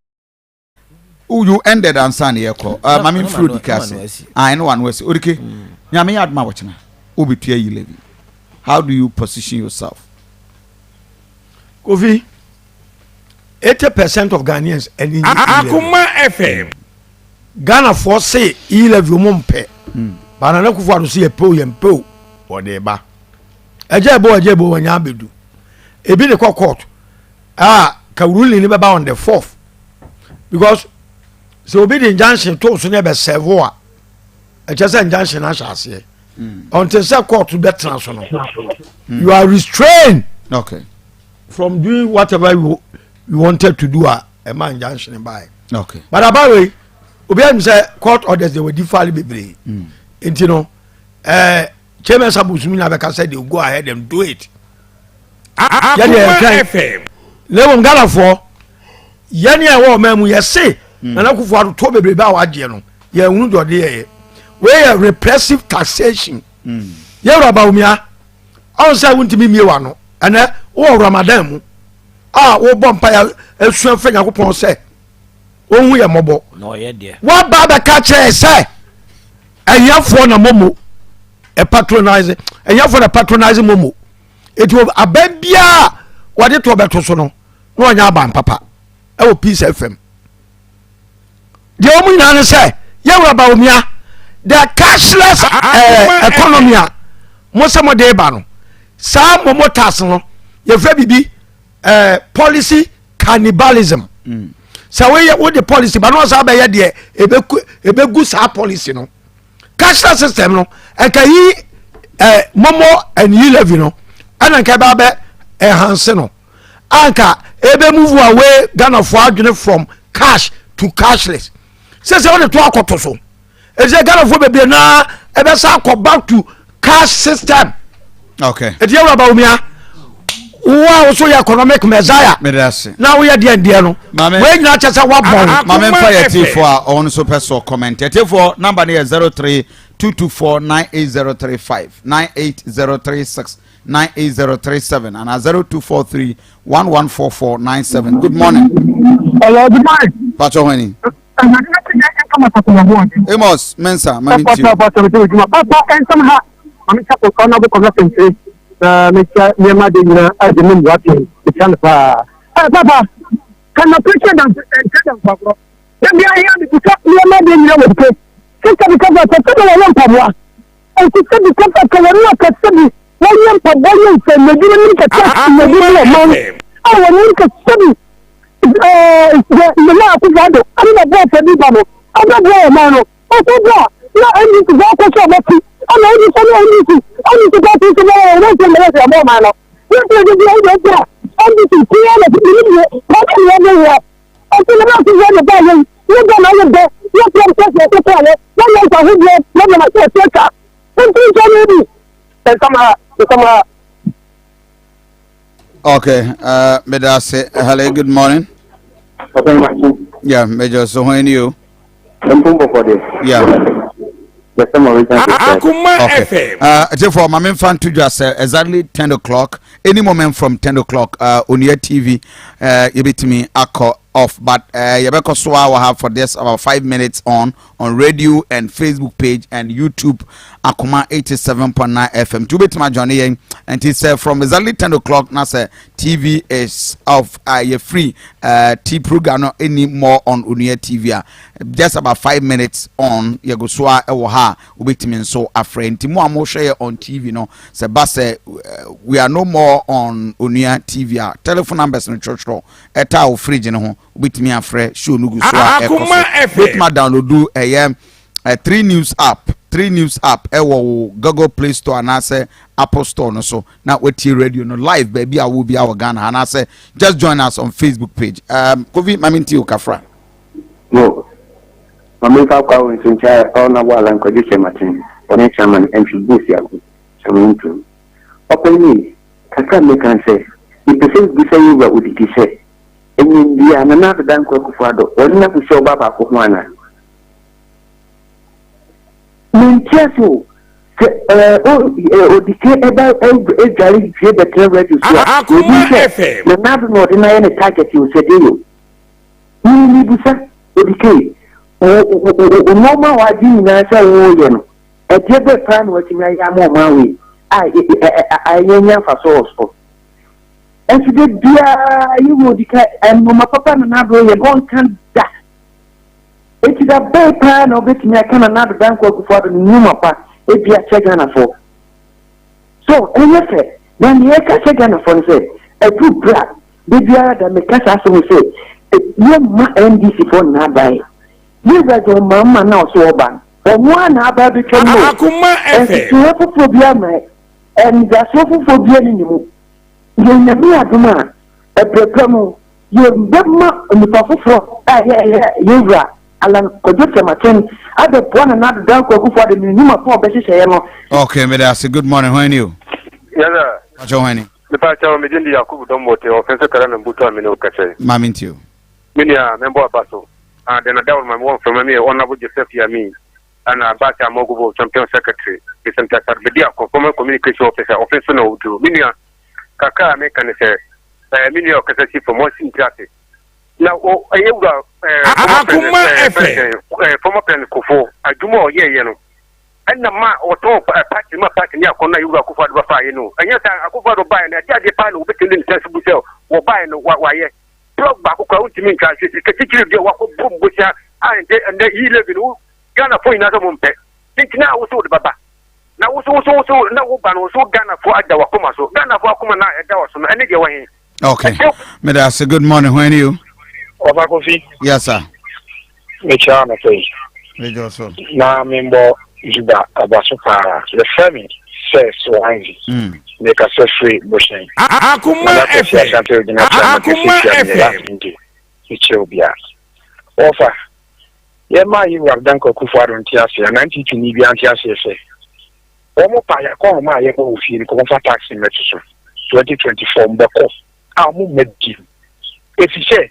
Oh, you ended ansa na yɛkɔ. Uh, maame mfiri odike ase. Ah, ɛno wano asi. Odike, nyame yɛ adoma wɔkyena. Wobɛtua yi levy. How do you position yourself? Kofi, 80% of Ghanaians ɛni nye Akoma FM. Ghanafoɔ se e-levy wɔn mpɛ. Ba Nana Akufo-Addo se yɛpɛ o yɛmpɛ o wɔde ba. Ɛgya ɛbɔ ɛgya ɛbɔ wɔnya abɛdu. Ebi de kɔ court a ka ruling no bɛba on the fourth because sɛ obi de injunction to so ne ɛbɛ serve a ɛkyɛ sɛ injunction ahyɛ aseɛ. Until sɛ court bɛtena so no you are restrained. Okay. From doing whatever you, you wanted to do a ɛma injunction bae. Okay. But aba wei obi anim sɛ court orders de wɔdi file bebree. Nti no ɛɛ chairman sabusu nyinaa bɛka sɛ they go ahead and do it. Yɛde yɛn twɛn. Na mmom Ghanafoɔ yɛne a ɛwɔ ɔman mu yɛse Nana Akufo-Addo toɔ bebrebe a wagyeɛ no yɛnhunu deɛ ɔde yɛyɛ. Wei yɛ repressive taxation. Yɛwura Bawumia ɔn sɛ wontumi mmie w'ano ɛnɛ wowɔ Ramadan mu a wobɔ mpaeɛ asua fɛ Nyankopɔn sɛ ɔhu yɛ mmɔbɔ. Woaba bɛka kyerɛ sɛ ahiafoɔ na momo patronise ahiafoɔ na patronise momo eti aban biara wɔde toɔ bɛto so no na ɔnyɛ aban papa ɛwɔ Peace FM. Deɛ wɔn nyinaa ne sɛ yɛwura Bawumia the cashless eh, economy a mo sɛ mo de ba no saa momo tax no yɛfrɛ biribi eh, policy cannibalism. Sɛ woyɛ wode policy ba na ɔsan bɛyɛ deɛ ɛbɛgu saa policy no cashless system no ɛnka yi eh, momo and yi levy no ɛna nka ɛbɛ abɛ enhance no anka ebe move away Ghanafoɔ adwene from cash to cashless sɛ sɛ wode to akɔto so ɛsɛ Ghanafoɔ bebree naa ɛbɛsa akɔ back to cash system. Okay. Ɛti yɛwura Bawumia wo a wo so yɛ economic messiah na woyɛ deɛ ndeɛ no wei nyina kyɛ sɛ woabɔn. Maame mfa yɛ tiefoɔ a ɔno nso pɛ so comment. Tiefoɔ number no yɛ 03224 98035 98036 98037 anaa 0243 114497. Good morning. Hello, good morning. Pacho hwani. Amos Mensah, mami tio. Papa, nsɛm ha, mami chapo kɔ na bokɔ na sɛnkyere na mekyia nneɛma de nyina agye me mmoa pii mekyia no paa. Eh, papa, kan na president dan nkyɛ da mpaborɔ. Da bia yɛ me busa nneɛma de nyina wɔ ke. Sista bi kasa sɛ sɛ wɔyɛ mpaboa. Nti sɛ bi kasa sɛ wɔn a kasa bi wɔyɛ mpaboa yɛ nsɛnnadwuma nim kɛse nnadwuma bi ɔman a wɔnim kɛse bi deɛ Nana Akufo-Addo ɛne na bɔɔfo bi ba no ɛbɛboa ɔman no ɔsɛ bɔ a na NDC bɔ akɔ so ɔbɛte ɛna NDC ne NDC NDC party nso bɔ wɔn wɔn nsɛm bɛyɛ sɛ ɛbɔ ɔman no yɛn ti ɛdi ɛdi ɛdi a NDC kura na ti ne yɛ party yɛ ne yɛ ɔsɛ Nana Akufo-Addo ba yɛ yɛ bɔ na yɛ bɛ yɛ kura mpɛ sɛ ɛsɛ kura yɛ yɛ yɛ nsa ahodoɔ yɛ bɛ na sɛ ɛsɛ ka nti nkyɛn ne bi nsɛm ha nsɛm ha. Okay, uh, hello, good morning. Yeah, Major so when you? Yeah. Akuma okay. Uh, therefore, my main fan to just uh, exactly 10 o'clock, any moment from 10 o'clock, uh, on your TV, uh, you beat me, akɔ off but uh, yɛbɛkɔ so a wɔ ha for this about 5 minutes on radio and Facebook page and YouTube, Akoma 87.9 FM. Nti wobɛtumi ajoin yɛn. Nti sɛ from exactly 10 o'clock na sɛ TV is off, yɛ free t program no any more on Onua TV a, just about 5 minutes on, yɛgo so a ɛwɔ ha a wobɛtumi nso afrɛ. Nti mo a mohwɛ yɛ on TV no, sɛ ba sɛ we are no more on Onua TV a, telephone numbers no twerɛtwerɛ ɛta wo fridge no ho, wobɛtumi afrɛ. Show no gu so a ɛkɔ so. Wobɛtumi adownload ɛyɛ 3 News app, 3 News app ɛwɔ wo Google Play Store anaasɛ Apple Store no so na watie radio no live baabi a wo bi awɔ Ghana, anaasɛ just join us on Facebook page. Kofi, mame nti o kafra. No maame, nfa akɔ awo nso nkyɛn ɔna bɔ ala nkɔgye hyɛ maten ɔne chairman ntwi buusi ago sɛmo ntum ɔpɛni kakra. Meka sɛ mepɛ sɛ bisa yɛwura odidi sɛ ɛnyɛ bia Nana Addo Dankwa Akufo Addo wɔne no akohyia ɔba baako ho ana mente ase o. Sɛ ɛɛ odike ɛba ɛdware fie bɛtena radio so a, obi sɛ Nana Addo na ɔde n'ayɛ ne target o. Sɛ de yo ní busa odike o nneɛma a wagye nyinaa sɛ wɔreyɛ no, ɛdeɛ bɛ paa na watumi ayɛ ama ɔman wei a ɛyɛ nya mfaso wɔ so? Ɛnso de biara yɛwɔ odike nnoma papa Nana Addo yɛ no, ɔnka da. Eti da bɛɛ paa na ɔbɛtumi aka Nana Addo Dankwa Akufo Addo ne nnwuma pa ebi akyɛ Ghanafoɔ so? Ɛnyɛ fɛ na nea ɛka kyɛ Ghanafoɔ no sɛ ɛduru bere a de biara da meka saa asɛm sɛ yɛmma NDC foɔ nyinaa dan yɛwura John Mahama na ɔso ɔba no, ɔno a na aba abɛtwam no, nsusuɛ foforɔ bi ama anidasoɔ foforɔ bi ani ne mu. Yɛn Nyame adom a, ɛbrɛ mu yɛbɛma nipa foforɔ a yɛyɛ yɛwura Alan Kwadwo Kyerematen abɛboa Nana Addo Dankwa Akufo Addo ne nnwuma pa a ɔbɛhyehyɛeɛ no. Okay, mede ase. Good morning, hwan ni o? Yes, sir. Pakyɛ, hwan ni? Mepa kyɛw, me din de Yakubu Dɔmmɔte, ɔfɛn sɛ kara na mbutu a me ne wo kasa yi. Maame nti o. Me nua, membɔ aba so. Ah, dɛn na dawuro ma me wɔ mframa mi yɛ Honorable Joseph Yami, ana Abacha Amogobo Champion Secretary, Mr. Mtasar Bediako, former Communication Officer, ɔfɛn so na oduro. Me nua, kakra a meka ne sɛ, eh, me nua ɔkasa si fam, ɔsi ntiri ase. Na o ɛyɛ wura ɛɛ former president ɛɛ former president Kufuor adwuma a ɔyɛɛyɛ no ɛna ma ɔtɔn party ma party ne akɔnɔ a yɛwura Akufo Addo bɛfa ayɛ no. Ɛnyɛ sɛ Akufo Addo baeɛ no ɛde adeɛ paa na wɔbɛtumi de ne nsa bu sɛ wɔbaeɛ no wayɛ blɔk baako koraa wontumi ntwa nhwɛ sika titiri deɛ wakɔ bom bosia a ɛnɛ ɛnɛ yi levy no Ghanafoɔ nyinaa sɛ mo mpɛ nti na wo so wode bɛba na wo so wo so wo so na wo ba no wo so Ghanafoɔ ada wakoma so, Ghanafoɔ akoma na ɛda wɔ so no ɛne deɛ wɔ he. Okay. Medase. Good morning. When you? Ọba Kofi. Yes, sir. Mekyia anɔpɛ yi. Mejo so. Na membɔ Zuba aba so paa. Yɛfrɛ me sɛ Swanzy. Mekasa firi Bohyɛn. Akoma FM. Akoma FM. Mekyia obiara. Wɔfa, yɛma Yewura Dankwa Akufo-Addo nte aseɛ anaa NPP ni biara nte aseɛ sɛ wɔn pa yɛakɔ homa a yɛbɔ wɔ fie no kɔ wɔmfa tax mmɛto so 2024 mbɛkɔ a wɔn mma di efisɛ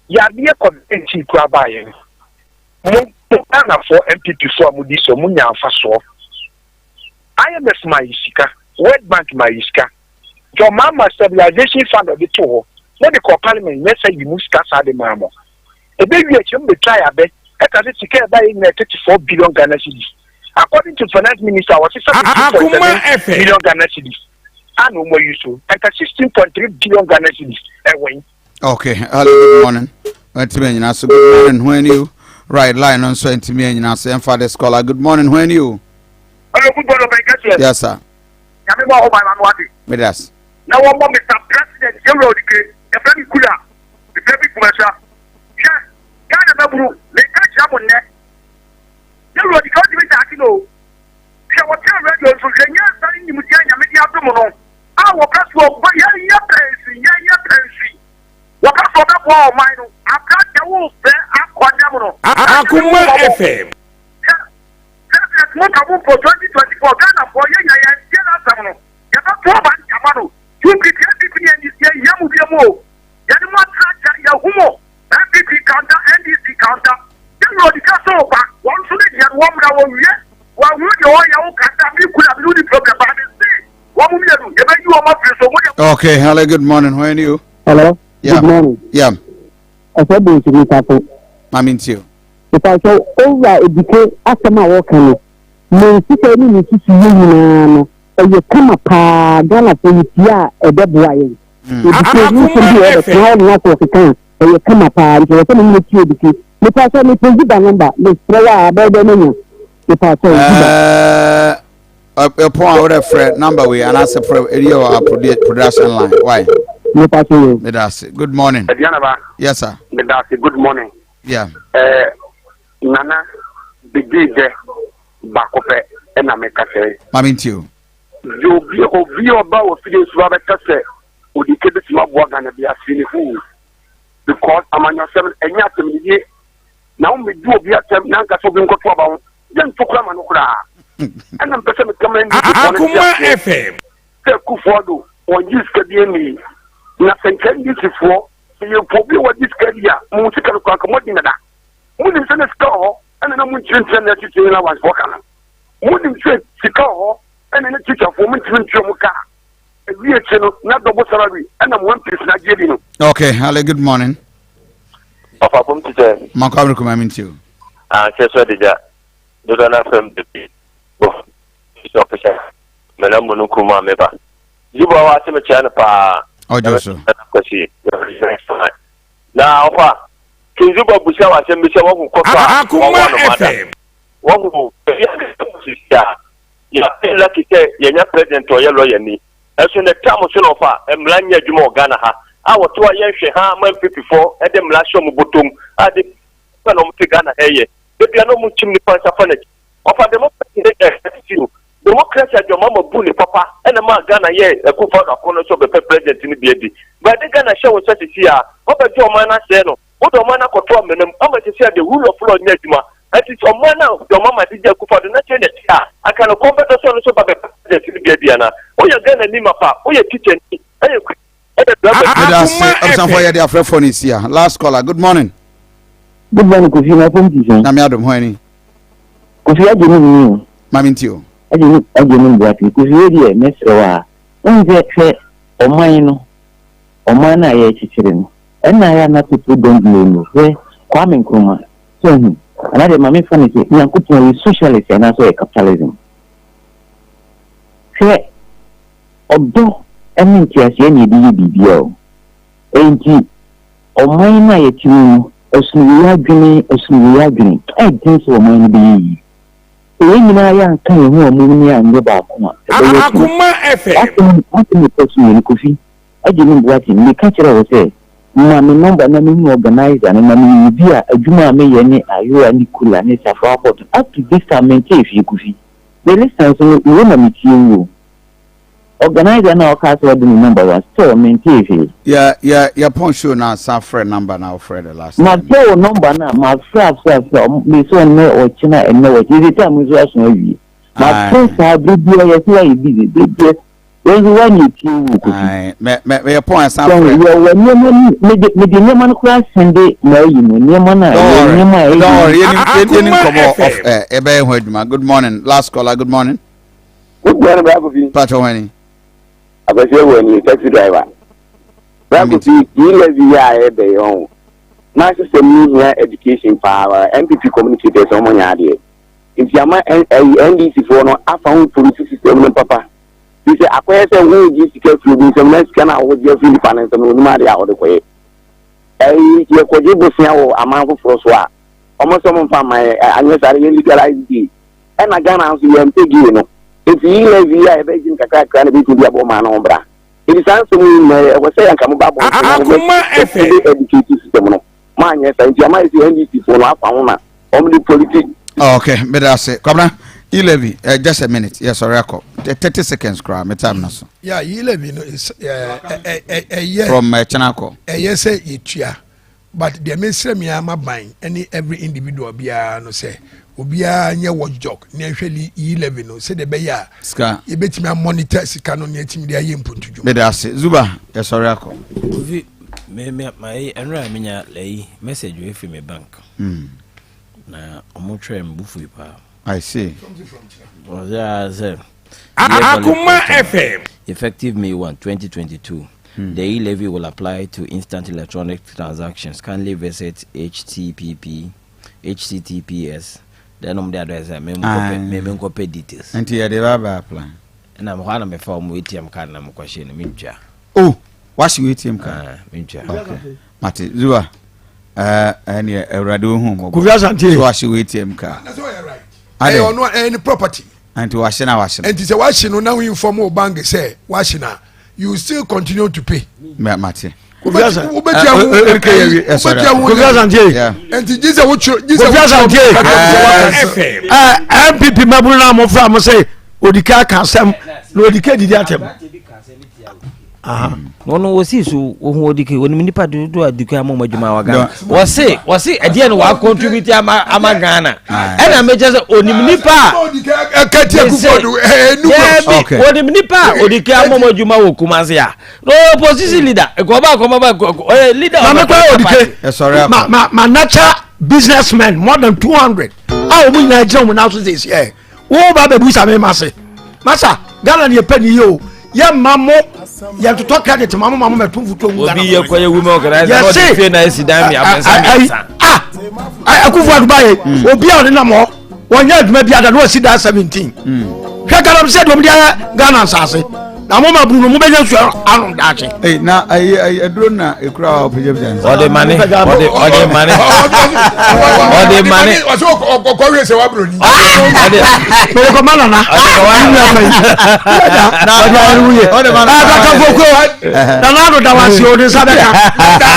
yadeɛ COVID-19 kura baayɛ no, mo mo Ghanafoɔ NPP foɔ a mo di so mo nya mfasoɔ. IMF ma yɛ sika, World Bank ma yɛ sika, John Mahama stabilization fund ɔde to hɔ, mo de kɔ parliament nyɛ sɛ yi mu sika saa de maa mo. Ebe wie akyire mo betwa yɛ abɛ ɛka sɛ sika ɛba yɛ nyinaa 34 billion Ghana cedis. According to finance minister, wɔsi 72.7 million Ghana cedis a na wɔn ayi so, ɛnka 16.3 billion Ghana cedis ɛwɔ yi. Okay, hello, good morning. Ntumi anyina so. Good morning, when you? Right, line no nso ntumi anyina so. Yɛmfa this caller. Good morning, when you? Hello, good morning, Ɔbɛn Kɛseɛ. Yes, sir. Nyame bɔ ɔhɔ ban ma no ade. Medas. Na wɔmmɔ Mr. President Yɛwura Odike, yɛfrɛ me Kula, mefrɛ bi Kumasa. Hwɛ, Ghana maburu, meka kyerɛ mo nnɛ. Yɛwura Odike ɔntumi ntaake no o. Hwɛ, wɔtena radio nso, hwɛ nyansa ne nimdeɛ a Nyame de adom no a wɔka so ɔbɔ yɛnyɛ pɛnsi, yɛnyɛ pɛnsi. Wɔka so ɔbɛboa ɔman no, aberanteɛ wo brɛ akɔ dɛm no. Akoma FM. Hwɛ, President mo ka mo mpo 2024 Ghana foɔ yɛ nya yɛn tie n'asɛm no yɛ bɛ to aba de ama no UPP NPP ne NDC yɛ hia mo bia mu o yɛ ne mo atra kyɛ yɛ hu mo NPP counter NDC counter yɛ wura odika so ba wɔn nso ne deɛ no wɔn mra wɔ wie wɔn ahunu deɛ ɔyɛ wo kasa mi kura mi no ni problem ba mi se wɔn mo mmienu yɛ bɛ yi wɔn afiri so mo deɛ. Okay, hello, good morning. Who are you? Hello. Yeah. Good morning. Yeah. Ɔsɛ bonsu mesafo. Maame ntie o. Mepakyɛw Owura Odike asɛm a wɔka no, ne nhyehyɛe ne ne nsusuiɛ nyinaa no, ɛyɛ kama paa, Ghanafoɔ yɛtie a ɛbɛboa yɛn. Odike ne nsɛm bi wɔ hɔ bɛtena hɔ na sɛ ɔkeka a, ɛyɛ kama paa, nti ɛwɔ sɛ me ne no tie Odike. Mepakyɛw mepɛ Zuba number, mesrɛ wo a bɛyɛ dɛn manya? Mepakyɛw Zuba. Ɛɛ ɛpɔn a wodɛ frɛ number wei anaasɛ frɛ ɛyɛ wɔ production line why? Mepakyɛw yo. Meda ase. Good morning. Aduana ba. Yes sir. Meda ase. Good morning. Yeah. Eh, Nana, bigye dɛ baako pɛ ɛna meka sɛ. Maame nti o. Deɛ obi obi ɔba wɔ fidie so abɛka sɛ odike bɛtumi aboa Ghana bi ase ne huu because amanyɔsɛm ɛnyɛ asɛm ne yie na wo mmɛdi obi asɛm na anka sɛ obi nkɔto aba ho yɛ nto kora ma no koraa ɛna mpɛ sɛ meka ma ndc foɔ no te aseɛ sɛ Kufuor do wɔngye sika bi ani na sɛ nka ndc foɔ Sɛ yɛmfa obi a wagye sika di a, mo sika no koraa anka moadi dada. Monim sɛ na sika wɔ hɔ ɛna na monkyerɛ ntua na teaching allowance foɔ ka no. Monim sɛ sika wɔ hɔ ɛna na teacher foɔ montumi ntua mo ka. Ɛwie akyire no na double salary ɛna mo MPs na agye adi no. Okay, hello, good morning. Ɔfa bom ti sɛ. Mankɔ abiri kuma mi nti o. Ah, kyɛ sɛ de gya. Dodo na fam de bi. Bo. Sɛ ɔpɛ sɛ. Mena mu no kuma meba. Zibo a w'ase mekyia no paa. Ɔgye so. Kwasi. Na ɔfa King Zibo busa w'asɛm bi sɛ wahu kɔtɔ a wawa no mada. Wahu baabi a sisi a yɛapɛ lucky sɛ yɛnya president ɔyɛ lawyer ni. Ɛso ne tam so na ɔfa mmara nyɛ adwuma wɔ Ghana ha a wɔto a yɛnhwɛ ha ma NPP foɔ de mmara hyɛ ɔmo bɔtɔm a de pɛ na ɔmo te Ghana ha yɛ. Da bia na ɔmo kyim nipa nsa fa n'akyi. Ɔfa democracy ne ɛɛ o. Democracy a John Mahama bu ne papa ɛna maa Ghana yɛɛ Akuffo Addo akɔnɔ sɛ ɔbɛpɛ president no bi adi. But ɛde Ghana hyɛ wo nsa sisi a, wabɛgye ɔman no asɛe no. Wode ɔman no akɔto amena mu ama sisi a the rule of law nyɛ adwuma. Ɛnti sɛ ɔman no a John Mahama de gye Akuffo Addo na kyerɛ na ɛte a, anka ne kɔn bɛdɔ sɛ ɔno nso ba bɛpɛ president no bi adi anaa? Woyɛ Ghana ni mapa, woyɛ teacher ni, ɛyɛ ɛyɛ driver ni. Meda ase abusuafoɔ yɛde afrɛfoɔ no si ha. Last caller, good morning. Good morning Kofi, na fom ti sɛn? Nyame adom, hwan ni? Kofi agye ne ni o. Maame nti o. Agye ne agye ne mbuate. Kofi wei deɛ mɛsrɛ wo a, wohu sɛ hwɛ ɔman no, ɔman no a yɛrekyekyere no, ɛnna ayɛ a na people don't know no. Hwɛ Kwame Nkrumah, sɛ ohu, anaa deɛ ma memfa no sɛ Nyankopɔn ɔyɛ socialist anaasɛ ɔyɛ capitalism. Hwɛ ɔdɔ ne nteaseɛ na yɛde yɛ biribiara o. Enti ɔman no a yɛte mu no, ɛsono wei adwene, ɛsono wei adwene. Ɛyɛ den sɛ ɔman no bɛyɛ yie. Sɛ yɛn nyinaa yɛanka yɛn ho ammom ne anyɛ baako a, ɛbɛyɛ den. W'asɛm w'asɛm a ɛtɔ so mmienu, Kofi Agyenim Boateng, meka kyerɛɛ wo sɛ ma me nɔmba na menhu organiser no na meyɛ obi a adwuma a meyɛ ne Ayowa ne Kula ne Safoa Port. Up to this time mentee hwee Kofi. Me listen so no, wo na metie wo o. Organiser no a ɔkaa sɛ ɔde ne number ba still mentee hwee. Yɛ yɛ yɛ pɔn show no a san frɛ number no a wofrɛ the last time. Mafrɛ wo number no a mafrɛ afrɛ afrɛ ɔmo mese ɔnnɛ ɔkyena ɛnnɛ ɔkyena sese time nso aso awie mafrɛ saa bere biara yɛse woayɛ busy bere biara yɛn nso woa na etie wo Kofi. Ae mɛ mɛ yɛ pɔn a san frɛ. Yɛ wɔ nneɛma no mede mede nneɛma no koraa sɛnde m'ayi no nneɛma no a Don't yɛ worry nneɛma a don't ɛyɛ worry yɛnim yɛnim nkɔmɔ off air yɛbɛyɛ ho adwuma good morning last caller good morning. Good morning, Bra Kofi. Pacho wani. Akwasi ewu ni taxi driver. Bra Kofi, yi levy yi a ɛbɛ yi ɔho. Na system ni hia education paa. NPP communicators ɔmo nya adeɛ. Nti ama NDC foɔ no afa ho polisi system no papa. Fi sɛ akɔyɛ sɛ wo gye sika firi obi nsam na sika no a wogye afiri nipa no nsam no onim adeɛ a ɔde kɔyɛ. Ɛyi yɛkɔgye bosea wɔ aman foforɔ so a ɔmo sɛ ɔmo mfa mma yɛ anyɛ saa yɛ legalize gay. Ɛna Ghana nso yɛmpɛ gay no. Nti yi levy yi a yɛbɛgye no kakrakra na ɛbɛtumi de abɔ ɔman no ho bra. Nti saa nsɛm yi nyinaa ɛwɔ sɛ anka moba abɔnten na mobɛ educate system no. Moanyɛ saa nti ama yɛ sɛ NDC foɔ no afa ho na wɔn de politics. Oh, okay, meda ase. Kwabena, e-levy, uh, just a minute. Yes, sorry, akɔ. 30 seconds koraa, me time na so. Yeah, e-levy no is uh, uh, uh, uh, from uh, Chenako. Ɛyɛ sɛ yɛtua. But deɛ mesrɛ me ara m'aban ne every individual biara no sɛ obiara nyɛ watchdog na ɛhwɛ e-levy no sɛdeɛ ɛbɛyɛ a sika yɛbɛtumi amonitor sika no na yɛatumi de ayɛ mpuntudwuma. Meda ase Zuba yɛsɔre akɔ. Kofi me me ma yi ɛnura mi nya ɛyi message wei firi mi bank. Mm. Na ɔmo twɛ mi bu fui paa. I see. Ɔsɛ sɛ. Akuma FM. Effective May 1, 2022. The e-levy will apply to instant electronic transactions. Kindly visit http https then ɔmo de address sɛ me nkɔpɛ me me nkɔpɛ details. Nti yɛde ba ba apply. Ɛna hɔ a na mefa ɔmo ATM card na mekɔhyɛ no mentua. Oh, wahye wo ATM card? Ah, mentua. Okay. Mate, Zuba, ɛɛ ɛneɛ awurade ohu mmɔbɔ. Kofi Asante. So wahye wo ATM card? Ɛyɛ ɔno ɛyɛ ne property. Nti wahye na wahye no. Nti sɛ wahye no na wo inform wo bank sɛ wahye na you still continue to pay. Mɛ mate. Wobɛtua ho wobɛtua ho. Kofi Asante. Nti gye sɛ wotwerɛ gye sɛ Kofi Asante. Ɛɛ NPP mabunu na mo fura mo sɛ odika ka asɛm na odika didi atɛm. Na ɔno wɔsii so wɔhu odike wɔnim nipa dodoɔ a dike ama wɔn adwuma wɔ Ghana wɔse wɔse ɛdeɛ no wɔa contribute ama ama Ghana ɛna mekyɛ sɛ onim nipa a daabi onim nipa a odike ama wɔn adwuma wɔ Kumasi a na ɔyɛ opposition leader nkɔba akɔma ba ɔyɛ leader of the party. Ma ma ma natural businessmen more than 200 a wɔn nyinaa gyina wɔn nan so sɛ ɛ. Wo ba bɛ busa me ma se. Masa Ghana ne yɛpɛ ne yie o. Yɛ mma mo yɛn totɔ credit ma mo ma mo mɛto mfutuo mu Ghana. Obi yɛ kɔ yɛ women organizer na ɔde fie na esi dan mi abɛnsa mmiɛnsa. Ah Akufo Addo ba yɛ hmm. obi a ɔde nam hɔ wɔnyɛ adwuma bi ada na wɔsi dan 17. Hmm. Hwɛ galamsey deɛ wɔn de ayɛ Ghana nsaase na mo ma bunu mo bɛ nya nsuo anom daakye. Ee na ayi ayi aduro na ekura wa ɔpɛgya pɛgya nsa. Ɔde mane ɔde ɔde mane ɔde mane. Ɔsɛ ɔkɔ wiye sɛ waburo ni. Ɔde mɛ kɔ ma nana. Ɔde kɔ wa nana fɛ yi. Ɔde ayɛ wuye. Ɔde ma nana. Aka fo ko nana do da wa si o de nsa bɛ ka.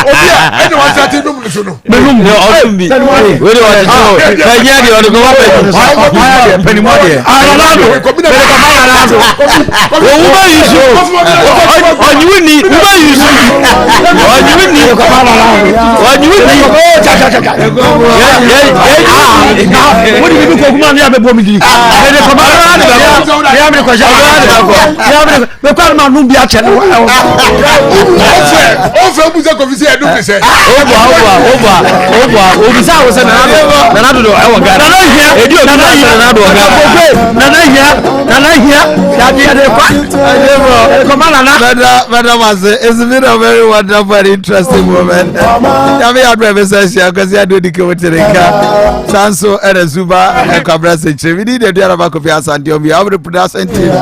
Obi a ɛna wa sa ti num so no. Mɛ num bi. Ɔdun bi. Wele wa ti so. Fɛnyɛ de ɔde kɔ wa fɛ. Pɛnimu adeɛ. Nana do mɛ kɔ ma nana do. Owu bɛ yi so. Ɔnyiwu ni wu bɛ yi so. Ɔnyiwu ni. Ɔnyiwu ni. Mo de bibi kɔ kuma ne yà bɛ bɔ mi di. Mɛ de kɔ ma nana do. Ne yà mi kɔ sɛ. Ne yà mi kɔ. Mɛ kɔ alima nu bi a cɛ ne wa. O fɛ o fɛ musa kofi se ɛdun fi sɛ. O bɔ o bɔ o bɔ o bɔ o bisa awo sɛ nana do nana do ɛwɔ Ghana. Nana hia edi obi nana sɛ nana do wɔ Ghana. Kofi nana hia nana hia yadi yadi kɔ. Yadi kɔ ma nana. Bɛda bɛda ma se it's been a very wonderful and interesting moment. Nyame yɛ adum ɛbɛsɛ ahyia kwasi adi odi kewo tere nka. Sanso ɛna zuba ɛkwabra sɛ kyerɛ mi ni deɛ duara ba kofi asante ɔmi awuri production team.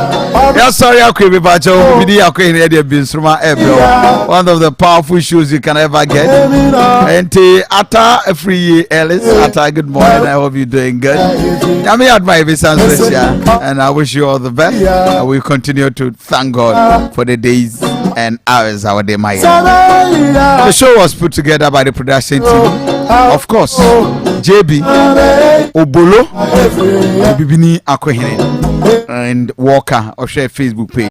Yeah, sorry, Akwe, Bibacho. Bidi Akwe, here, Binsruma, Ebro. One of the powerful shoes you can ever get. And Ata Free Ellis, Ata, good morning. I hope you're doing good. Nyame adma and I wish you all the best. And we continue to thank God for the days and hours our day, my The show was put together by the production team. Of course, JB, Obolo, Bibini Akwehene, and Walker, or share Facebook page.